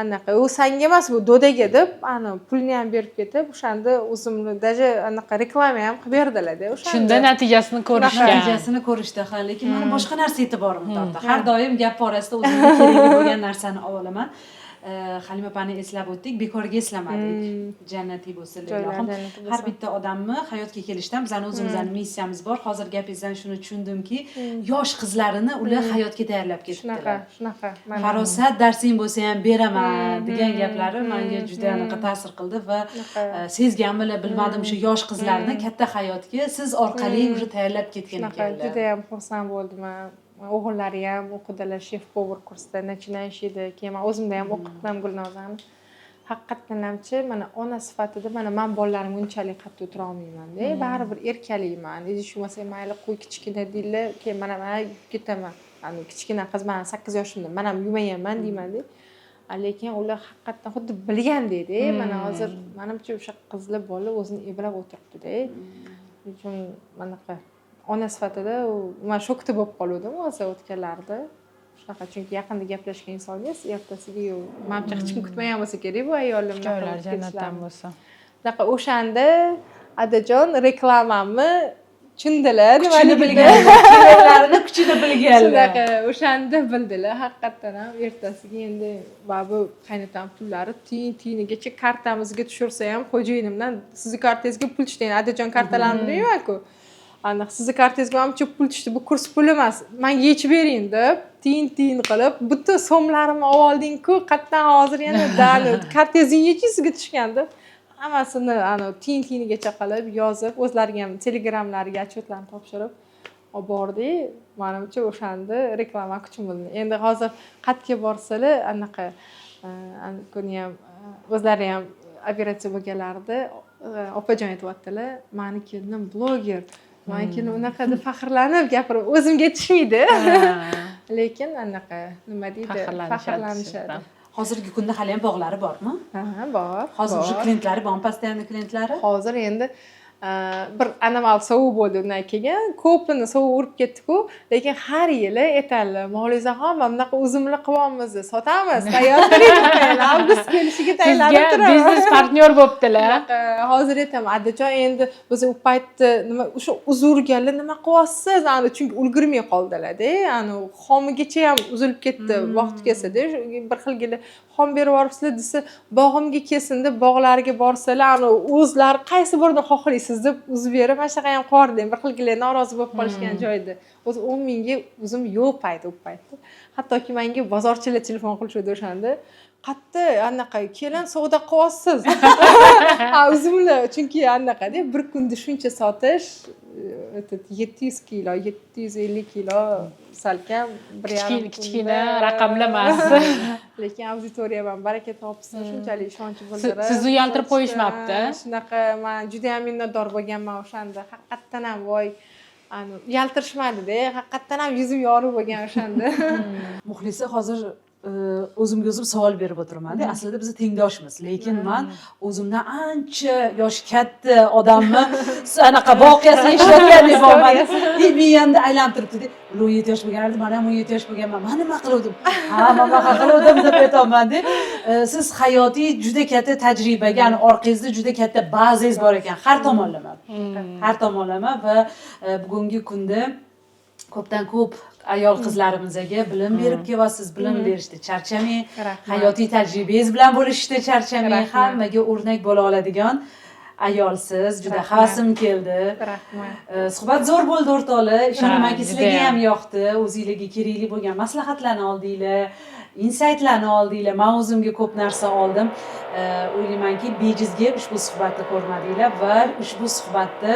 anaqa, u sanga emas, bu dodaga deb, ani pulni ham berib ketib, o'shanda uzumni даже anaqa reklama ham qilib berdilarda o'shanda. Shunda natijasini ko'rishgan. Natijasini ko'rishdi, ha. Lekin mani boshqa narsa e'tiborimni tortdi. Har doim gap orasida o'zimga kerakli bo'lgan narsani olaman. Halima opani eslab o'tdik, bekorga eslamadik, jannatiy bo'lsin Joylari ilohim. jannati bo'lsin. Har bitta odamni hayotga kelishdan bizani o'zimizni missiyamiz bor. Hozir gapingizdan shuni tushundimki, yosh qizlarini ular hayotga tayyorlab Shunaqa. ketibdilar. Shunaqa mana. Farosat darsing bo'lsa ham beraman degan gaplari manga juda anaqa ta'sir qildi va Shunaqa. Sezganmilar, bilmadim, o'sha yosh qizlarni katta hayotga siz orqali уже tayyorlab ketgan Shunaqa. ekanlar. Judayam xursand bo'ldim. Man o'g'illari ham o'qidilar шеф-повар kursida, начинающий da. Keyin man o'zimda ham o'qitdim Gulnozani. Haqiqatdan hamchi, mana ona sifatida, mana man bolalarimga unchalik qattiq o'tira olmaymanda, baribir erkalayman. Idish yuvmasa mayli, qo'y, kichkina deydilar. Keyin mana man yuvib ketaman. Ani kichkina qiz, man 8 yoshimda man ham yuvmaganman deymanda. Lekin ular haqiqatdan xuddi bilgandekda. Mana hozir manimcha o'sha qizlar, bola o'zini eplab o'tiribdida. Shuning uchun anaqa ona sifatida man shokda bo'lib qoluvdim hozir o'tganlarida. Shunaqa, chunki yaqinda gaplashgan insongiz ertasiga yo'q. Manimcha, hech kim kutmagan bo'lsa kerak bu ayolni bunaqa Joylari bo'lib jannatdan ketishlarini. bo'lsin. Shunaqa, o'shanda adajon reklamamni tushundilar Kuchini nimaligini. bilganlar, kelinlarini kuchini bilganlar. Shunaqa, o'shanda bildilar haqiqatdan ham. Ertasiga endi va bu qaynotam pullari tiyin tiyinigacha kartamizga tushirsa ham, xo'jayinimdan sizni kartangizga pul tushdi, endi adajon kartalarini bilmaymanku, aniq sizni kartangizga manimcha pul tushdi, bu kurs puli emas, manga yechib bering deb, tiyin tiyin qilib, butun so'mlarimni olib oldingku, qayerdan hozir yana kartangizni yechingizga tushgan deb, hammasini tiyin tiyinigacha qilib yozib, o'zlariga ham telegramlariga отчет larni topshirib olib bordik. Manimcha, o'shanda reklama kuchim bo'ldi. Endi hozir qayerga borsalar, anaqa kuni ham o'zlari ham operatsiya bo'lganlarida opajon aytyaptilar: "Mani kelinim bloger, mani kelinim unaqa", deb faxrlanib gapirib, o'zimga yetishmaydi, lekin anaqa, nima deydi, Faxrlanishadi. Faxrlanishadi. Hozirgi kunda hali ham bog'lari bormi? Ha, bor. Hozir уже Bor. Klientlari bormi, постоянный klientlari? Hozir endi bir anomal sovuq bo'ldi, undan keyin ko'pini sovuq urib ketdiku. Lekin har yili aytadilar: "Mavlizaxon, mana bunaqa uzumli qilyapmiz, sotamiz, tayyor turing, avgust kelishiga tayyorlanib Sizga turamiz". Biznes partnyor bo'libdilar. Shunaqa, hozir aytaman: "Adajon, endi biz u paytda nima, o'sha uzurganlar nima qilyapsiz?" Ani chunki ulgurmay qoldilarda, ani xomigacha ham uzilib ketdi vaqti kelsada. Bir xilgina xom berib yuboribsizlar desa, bog'imga kelsin deb, bog'lariga borsalar, ani o'zlari qaysi birini xohlaysiz deb uzib berib, mana shunaqa ham qilyubordim. Bir xilgilar norozi bo'lib qolishgan joyida o'zi 10 mingga uzum yo'q payt u paytda. Hattoki manga bozorchilar telefon qilishuvdi o'shanda. Qayerda anaqa kelin savdo qilyapsiz? Ha, uzumlar, chunki anaqada bir kunda shuncha sotish, этот 700 kilo, 750 kilo salkam bir yarim Kichkina kichkina kunda. raqamlar emas. Lekin auditoriya ham baraka topsin, shunchalik ishonch bildirib Sizni uyaltirib sotishdi. qo'yishmabdi. Shunaqa man judayam minnatdor bo'lganman o'shanda, haqiqatdan ham. Voy, ani uyaltirishmadida, haqiqatdan ham yuzim yorug' bo'lgan o'shanda. Muxlisa, hozir o'zimga o'zim savol berib o'tiribmanda. Aslida biz tengdoshmiz, lekin man o'zimdan ancha yoshi katta odamni anaqa voqeasini eshitayotgandek bo'lman. И miyamda aylanib turibdi: ular 17 yosh bo'lganlarda man ham 17 yosh bo'lganman, man nima qiluvdim? Ha, man bunaqa qiluvdim, deb aytyapmanda. Siz hayotiy juda katta tajribaga, ya'ni orqangizda juda katta bazangiz bor ekan, har tomonlama, har tomonlama. Va bugungi kunda ko'pdan ko'p ayol qizlarimizga bilim berib kelyapsiz. Bilim berishda charchamang. Rahmat. Hayotiy tajribangiz bilan bo'lishishda charchamang. Rahmat. Hammaga o'rnak bo'la oladigan ayolsiz. Juda Rahmat. havasim keldi. Rahmat. Suhbat zo'r bo'ldi, o'rtoqlar. Ishonamanki, Ha, sizlarga judayam. ham yoqdi. O'zinglarga kerakli bo'lgan maslahatlarni oldinglar, insaytlarni oldinglar. Man o'zimga ko'p narsa oldim. O'ylaymanki, bejizga ushbu suhbatni ko'rmadinglar va ushbu suhbatni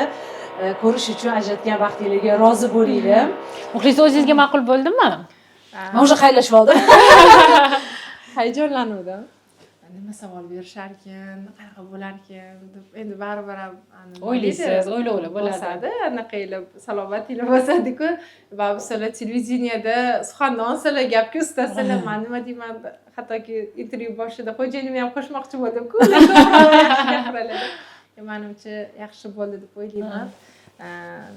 ko'rish uchun ajratgan vaqtinglarga rozi bo'linglar. Muxlisa, o'zingizga ma'qul bo'ldimi? Man уже xayrlashib oldim. Hayajonlanuvdim, nima savol berisharkin, qanaqa bo'larkin deb. Endi baribir ham nima O'ylaysiz, deydi, o'ylovlar bo'ladi. Bosadi, anaqa qilib, salobatinglar bosadiku. Baribir sizlar televideniyada suxandonsizlar, gapga ustasizlar. Man nima deyman? Hattoki intervyu boshida xo'jayinimni ham qo'shmoqchi bo'ldim-ku, ular ko'proq yaxshi gapiradilar. Manimcha, yaxshi bo'ldi deb o'ylayman.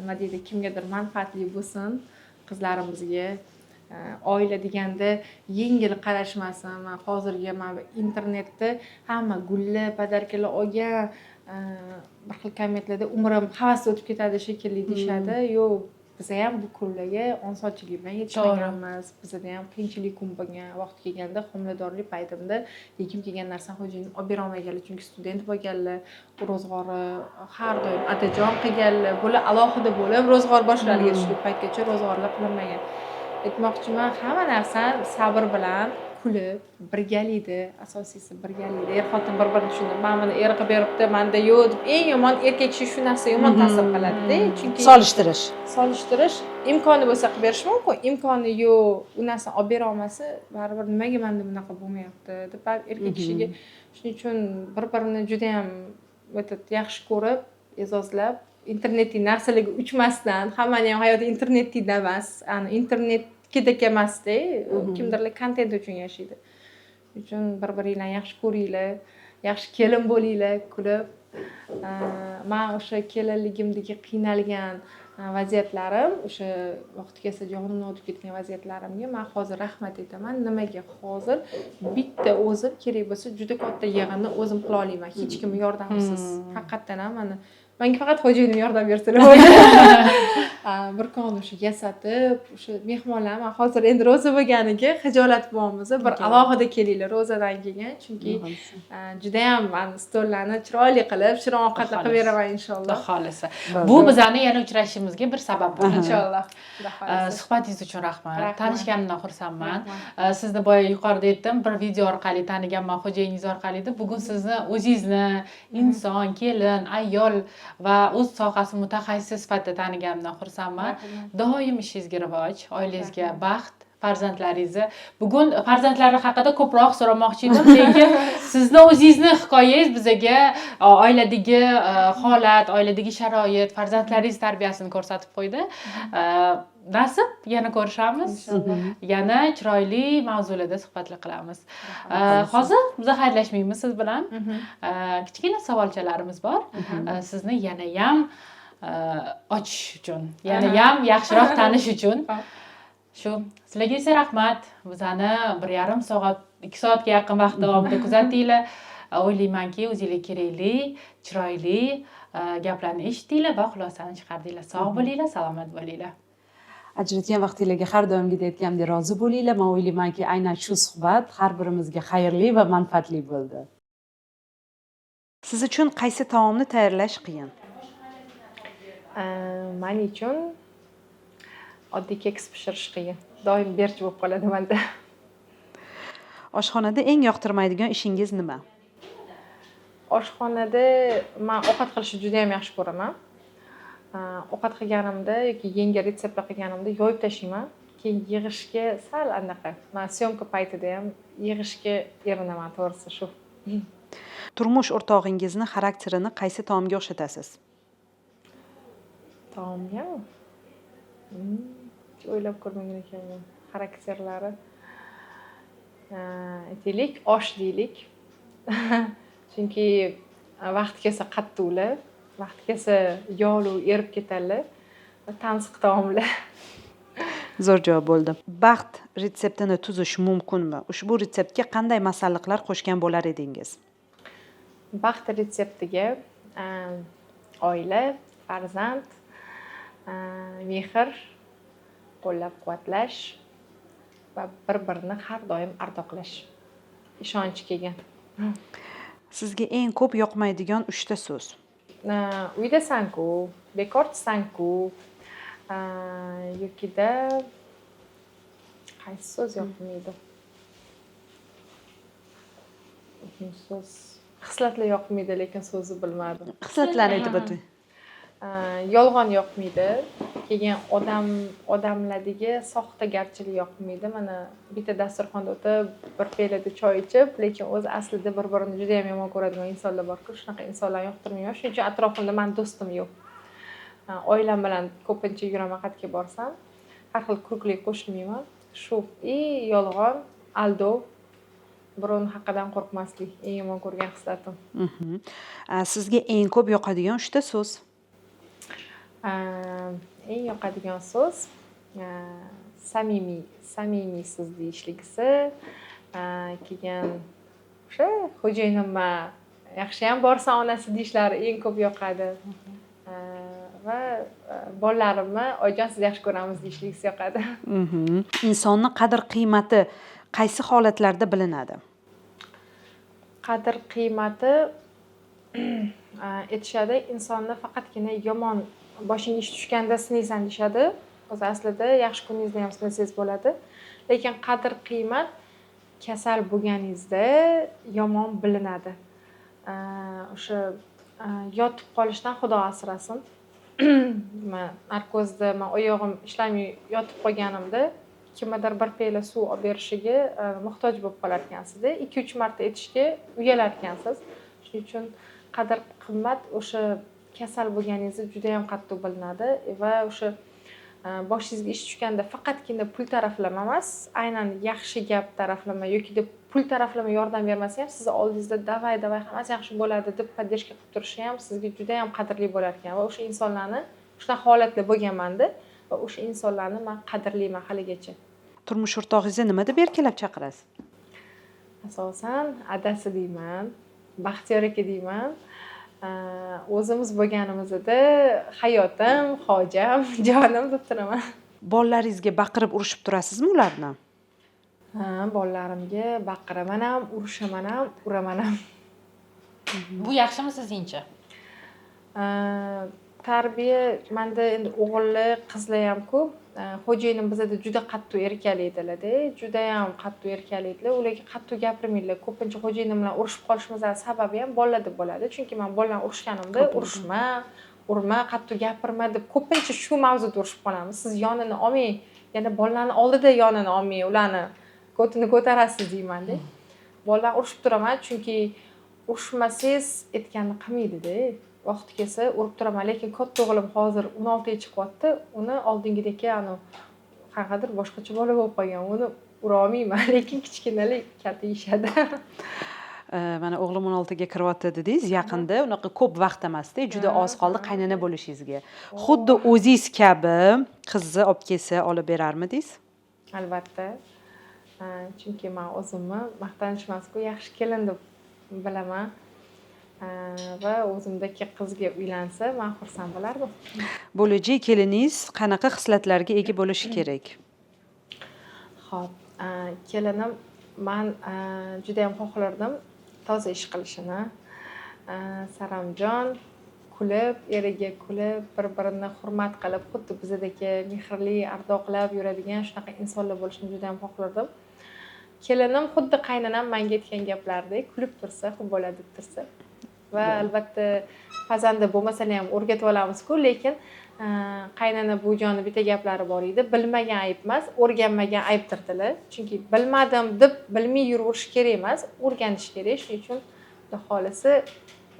Nima deydi, kimgadir manfaatli bo'lsin, qizlarimizga. Oila deganda yengil qarashmasin. Man hozirgi mana bu internetda hamma gulli подарка lar olgan, bir xil kommentlarda umrim havasda o'tib ketadi shekilli deyishadi. Yo'q, biza ham bu kunlarga osonchilik bilan yetishmaganmiz, bizada ham qiyinchilik kun bo'lgan. Vaqti kelganda homiladorlik paytimda yegim kelgan narsani xo'jayinim olib berolmaganlar, chunki student bo'lganlar, ro'zg'ori har doim adajon qilganlar. Bular alohida bo'lib ro'zg'or boshlariga tushdi, u paytgacha ro'zg'orlar qilinmagan. Aytmoqchiman, hamma narsani sabr bilan, kulib, birgalikda, asosiysi birgalikda er xotin bir birini tushunib, mana buni eri qilib beribdi, manda yo'q deb. Eng yomon erkak kishi shu narsa yomon ta'sir qiladida, chunki Solishtirish. Solishtirish. Imkoni bo'lsa qilib berish mumkin, imkoni yo'q, u narsani olib bera olmasa, baribir nimaga manda bunaqa bo'lmayapti deb baribir erkak kishiga. Shuning uchun bir birini judayam этот yaxshi ko'rib, e'zozlab, internetdagi narsalarga uchmasdan. Hammani ham hayoti internetda emas, ani internetgidek emasda, kimdirlar kontent uchun yashaydi. Shuning uchun bir biringlarni yaxshi ko'ringlar, yaxshi kelin bo'linglar, kulib. Man o'sha kelinligimdagi qiynalgan vaziyatlarim, o'sha vaqti kelsa jonimni o'tib ketgan vaziyatlarimga man hozir rahmat aytaman. Nimaga hozir bitta o'zim kerak bo'lsa juda katta yig'inni o'zim qila olaman, hech kimni yordamisiz. Haqiqatdan ham, mana manga faqat xo'jayinim yordam bersalar bo'ldi. Bir kun o'sha yasatib, o'sha mehmonlar, man hozir endi ro'za bo'lganiga xijolat bo'lyapmiz. Bir alohida kelinglar ro'zadan keyin, chunki judayam man stollarni chiroyli qilib, shirin ovqatlar qilib beraman, inshaalloh. Xudo xohlasa, bu bizani yana uchrashishimizga bir sabab bo'ladi. Inshaalloh, Xudo xohlasa. Suhbatingiz uchun rahmat. Rahmat. Tanishganimdan xursandman. Rahmat. Sizni boya yuqorida aytdim, bir video orqali taniganman, xo'jayiningiz orqali deb. Bugun sizni o'zingizni inson, kelin, ayol va o'z sohasi mutaxassisi sifatida taniganimdan xursandman. Doim ishingizga rivoj, oilangizga baxt, farzandlaringizni. Bugun farzandlari haqida ko'proq so'ramoqchi edim, lekin sizni o'zingizni hikoyangiz bizaga oiladagi holat, oiladagi sharoit, farzandlaringiz tarbiyasini ko'rsatib qo'ydi. Nasib, yana ko'rishamiz, yana chiroyli mavzularda suhbatlar qilamiz. Hozir biz xayrlashmaymiz siz bilan. Kichkina savolchalarimiz bor, sizni yanayam ochish uchun, yanayam yaxshiroq tanish uchun. Shu sizlarga esa rahmat, bizani 1,5 soat, 2 soatga yaqin vaqt davomida kuzatdinglar. O'ylaymanki, o'zinglar kerakli, chiroyli gaplarni eshitdinglar va xulosani chiqardinglar. Sog' bo'linglar, salomat bo'linglar. Ajratgan vaqtinglarga har doimgidek aytganimdek rozi bo'linglar. Man o'ylaymanki, aynan shu suhbat har birimizga xayrli va manfaatli bo'ldi. Siz uchun qaysi taomni tayyorlash qiyin? Man uchun oddiy keks pishirish qiyin, doim berch bo'lib qoladi manda. Oshxonada eng yoqtirmaydigan ishingiz nima? Oshxonada man ovqat qilishni juda yam yaxshi ko'raman. Ovqat qilganimda yoki yangi retseptlar qilganimda yoyib tashlayman, keyin yig'ishga sal anaqa, man съёмка paytida ham yig'ishga erinaman, to'g'risi shu. Turmush o'rtog'ingizni xarakterini qaysi taomga o'xshatasiz? Taomgami? Hech o'ylab ko'rmagan ekanman. Xarakterlari, aytaylik, osh deylik, chunki vaqti kelsa qattiqlar, vaqti kelsa yog'li erib ketadilar va tansiq taomlar. Zo'r javob bo'ldi. Baxt retseptini tuzish mumkinmi? Ushbu retseptga qanday masalliqlar qo'shgan bo'lar edingiz? Baxt retseptiga oila, farzand, mehr, qo'llab quvvatlash va bir birini har doim ardoqlash, ishonch kelgan. Sizga eng ko'p yoqmaydigan uchta so'z? Uydasan-ku, bekorchisan-ku, yokida qaysi so'z yoqmaydi? Uchinchi so'z, xislatlar yoqmaydi, lekin so'zni bilmadim. Xislatlarni aytib o'ting. Yolg'on yoqmaydi, keyin odamlardagi soxtagarchilik yoqmaydi. Mana, bitta dasturxonda o'tirib, bir piyolada choy ichib, lekin o'zi aslida bir birini juda yam yomon ko'radigan insonlar borku, shunaqa insonlarni yoqtirmayman. Shuning uchun atrofimda mani do'stim yo'q. Oilam bilan ko'pincha yuraman, qayerga borsam har xil круг larga qo'shilmayman. Shu и yolg'on, aldov, birovni haqidan qo'rqmaslik eng yomon ko'rgan hislatim. Sizga eng ko'p yoqadigan uchta so'z? Eng yoqadigan so'z, samimiy, samimiysiz deyishligisi, keyin o'sha xo'jayinimma yaxshiyam borsan onasi deyishlari eng ko'p yoqadi va bolalarimni "Oyijon, sizni yaxshi ko'ramiz" deyishligisi yoqadi. Insonni qadr qiymati qaysi holatlarda bilinadi? Qadr qiymati, aytishadi, insonni faqatgina yomon, boshingga ish tushganda sinaysan deyishadi. O'zi aslida yaxshi kuningizda ham sinasangiz bo'ladi, lekin qadr qiymat kasal bo'lganingizda yomon bilinadi. O'sha yotib qolishdan Xudo asrasin. Man narkozda, man oyog'im ishlamay yotib qolganimda kimnidir bir piyola suv olib berishiga muhtoj bo'lib qolar ekansizda, 2-3 marta aytishga uyalar ekansiz. Shuning uchun qadr qimmat o'sha kasal bo'lganingizda juda yam qattiq bilinadi va o'sha boshingizga ish tushganda faqatgina pul taraflama emas, aynan yaxshi gap taraflama yoki pul taraflama yordam bermasa ham, sizni oldingizda "Давай, давай, hammasi yaxshi bo'ladi" deb поддержка qilib turishi ham sizga juda yam qadrli bo'lar ekan. Va o'sha insonlarni, shunaqa holatda bo'lganmanda va o'sha insonlarni man qadrlayman haligacha. Turmush o'rtog'ingizni nima deb erkalab chaqirasiz? Asosan adasi deyman, Baxtiyor aka deyman. O'zimiz bo'lganimizda hayotim, hojam, jonim deb turaman. Bolalaringizga baqirib, urishib turasizmi ularni? Ha, bolalarimga baqiraman ham, urushaman ham, uraman ham. Bu yaxshimi sizningcha? Tarbiya manda endi o'g'illi, qizlar ham ko'p. Xo'jayinim bizada juda qattiq erkalaydilarda, judayam qattiq erkalaydilar. Ularga qattiq gapirmaydilar. Ko'pincha xo'jayinim bilan urushib qolishimizni sababi ham bolalarda bo'ladi, chunki man bolalarni urishganimda "Urushma, urma, qattiq gapirma" deb ko'pincha shu mavzuda urushib qolamiz. "Siz yonini olmang, yana bolalarni oldida yonini olmang, ularni ko'tini ko'tarasiz" deymanda. Bolalarni urishib turaman, chunki urishmasangiz aytganini qilmaydida. Vaqti kelsa urib turaman, lekin katta o'g'lim hozir 16ga chiqyapti, uni oldingidek anavi qanaqadir boshqacha bola bo'lib qolgan, uni ura olmayman, lekin kichkinalik katta yeyishadi. Mana, o'g'lim 16ga kiryapti dedingiz yaqinda, unaqa ko'p vaqt emasda, juda oz qoldi qaynona bo'lishingizga. Xuddi o'zingiz kabi qizni olib kelsa, olib berarmidingiz? Albatta, chunki man o'zimni maqtanish emasku, yaxshi kelin deb bilaman va o'zimdagi qizga uylansa, man xursand bo'lardim. Bo'lajak keliningiz qanaqa xislatlarga ega bo'lishi kerak? Ho'p, kelinim, man judayam xohlardim toza ish qilishini, saramjon, kulib, eriga kulib, bir birini hurmat qilib, xuddi bizadagi mehrli, ardoqlab yuradigan shunaqa insonlar bo'lishini judayam xohlardim. Kelinim xuddi qaynonam manga aytgan gaplardek kulib tursa, xo'p bo'ladi deb tursa. Va albatta pazanda bo'lmasalar ham o'rgatib olamizku, lekin qaynona buvijonni bitta gaplari bor edi: "Bilmagan ayb emas, o'rganmagan aybdir", dedilar. Chunki bilmadim deb bilmay yuraverish kerak emas, o'rganish kerak. Shuning uchun, xudo xohlasa,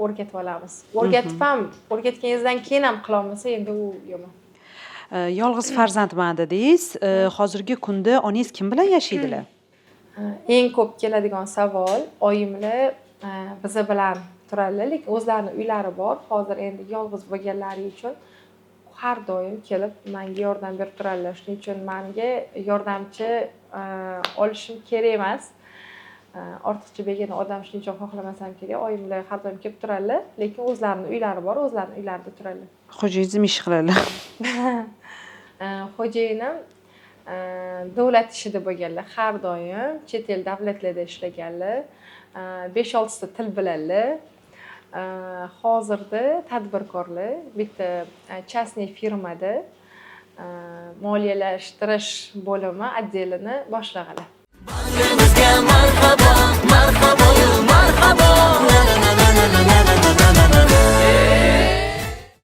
o'rgatib olamiz. O'rgatib ham, o'rgatganingizdan keyin ham qilolmasa, endi u yomon. Yolg'iz farzandman dedingiz. Hozirgi kunda onangiz kim bilan yashaydilar? Eng ko'p keladigan savol: oyimlar biza bilan turadilar, lekin o'zlarini uylari bor. Hozir endi yolg'iz bo'lganlari uchun har doim kelib manga yordam berib turadilar. Shuning uchun manga yordamchi olishim kerak emas. Ortiqcha begona odam shuning uchun xohlamasam kerak. Oyimlar har doim kelib turadilar, lekin o'zlarini uylari bor, o'zlarini uylarida turadilar. Xo'jayingiz nima ish qiladilar? Xo'jayinim davlat ishida bo'lganlar, har doim chet el davlatlarda ishlaganlar, besh oltita til biladilar. Hozirda tadbirkorlar, bitta частный firmada moliyalashtirish bo'limi отдел ini boshlig'ilar. Bag'rimizga marhabo, marhabo, marhabo. La la la la la la la.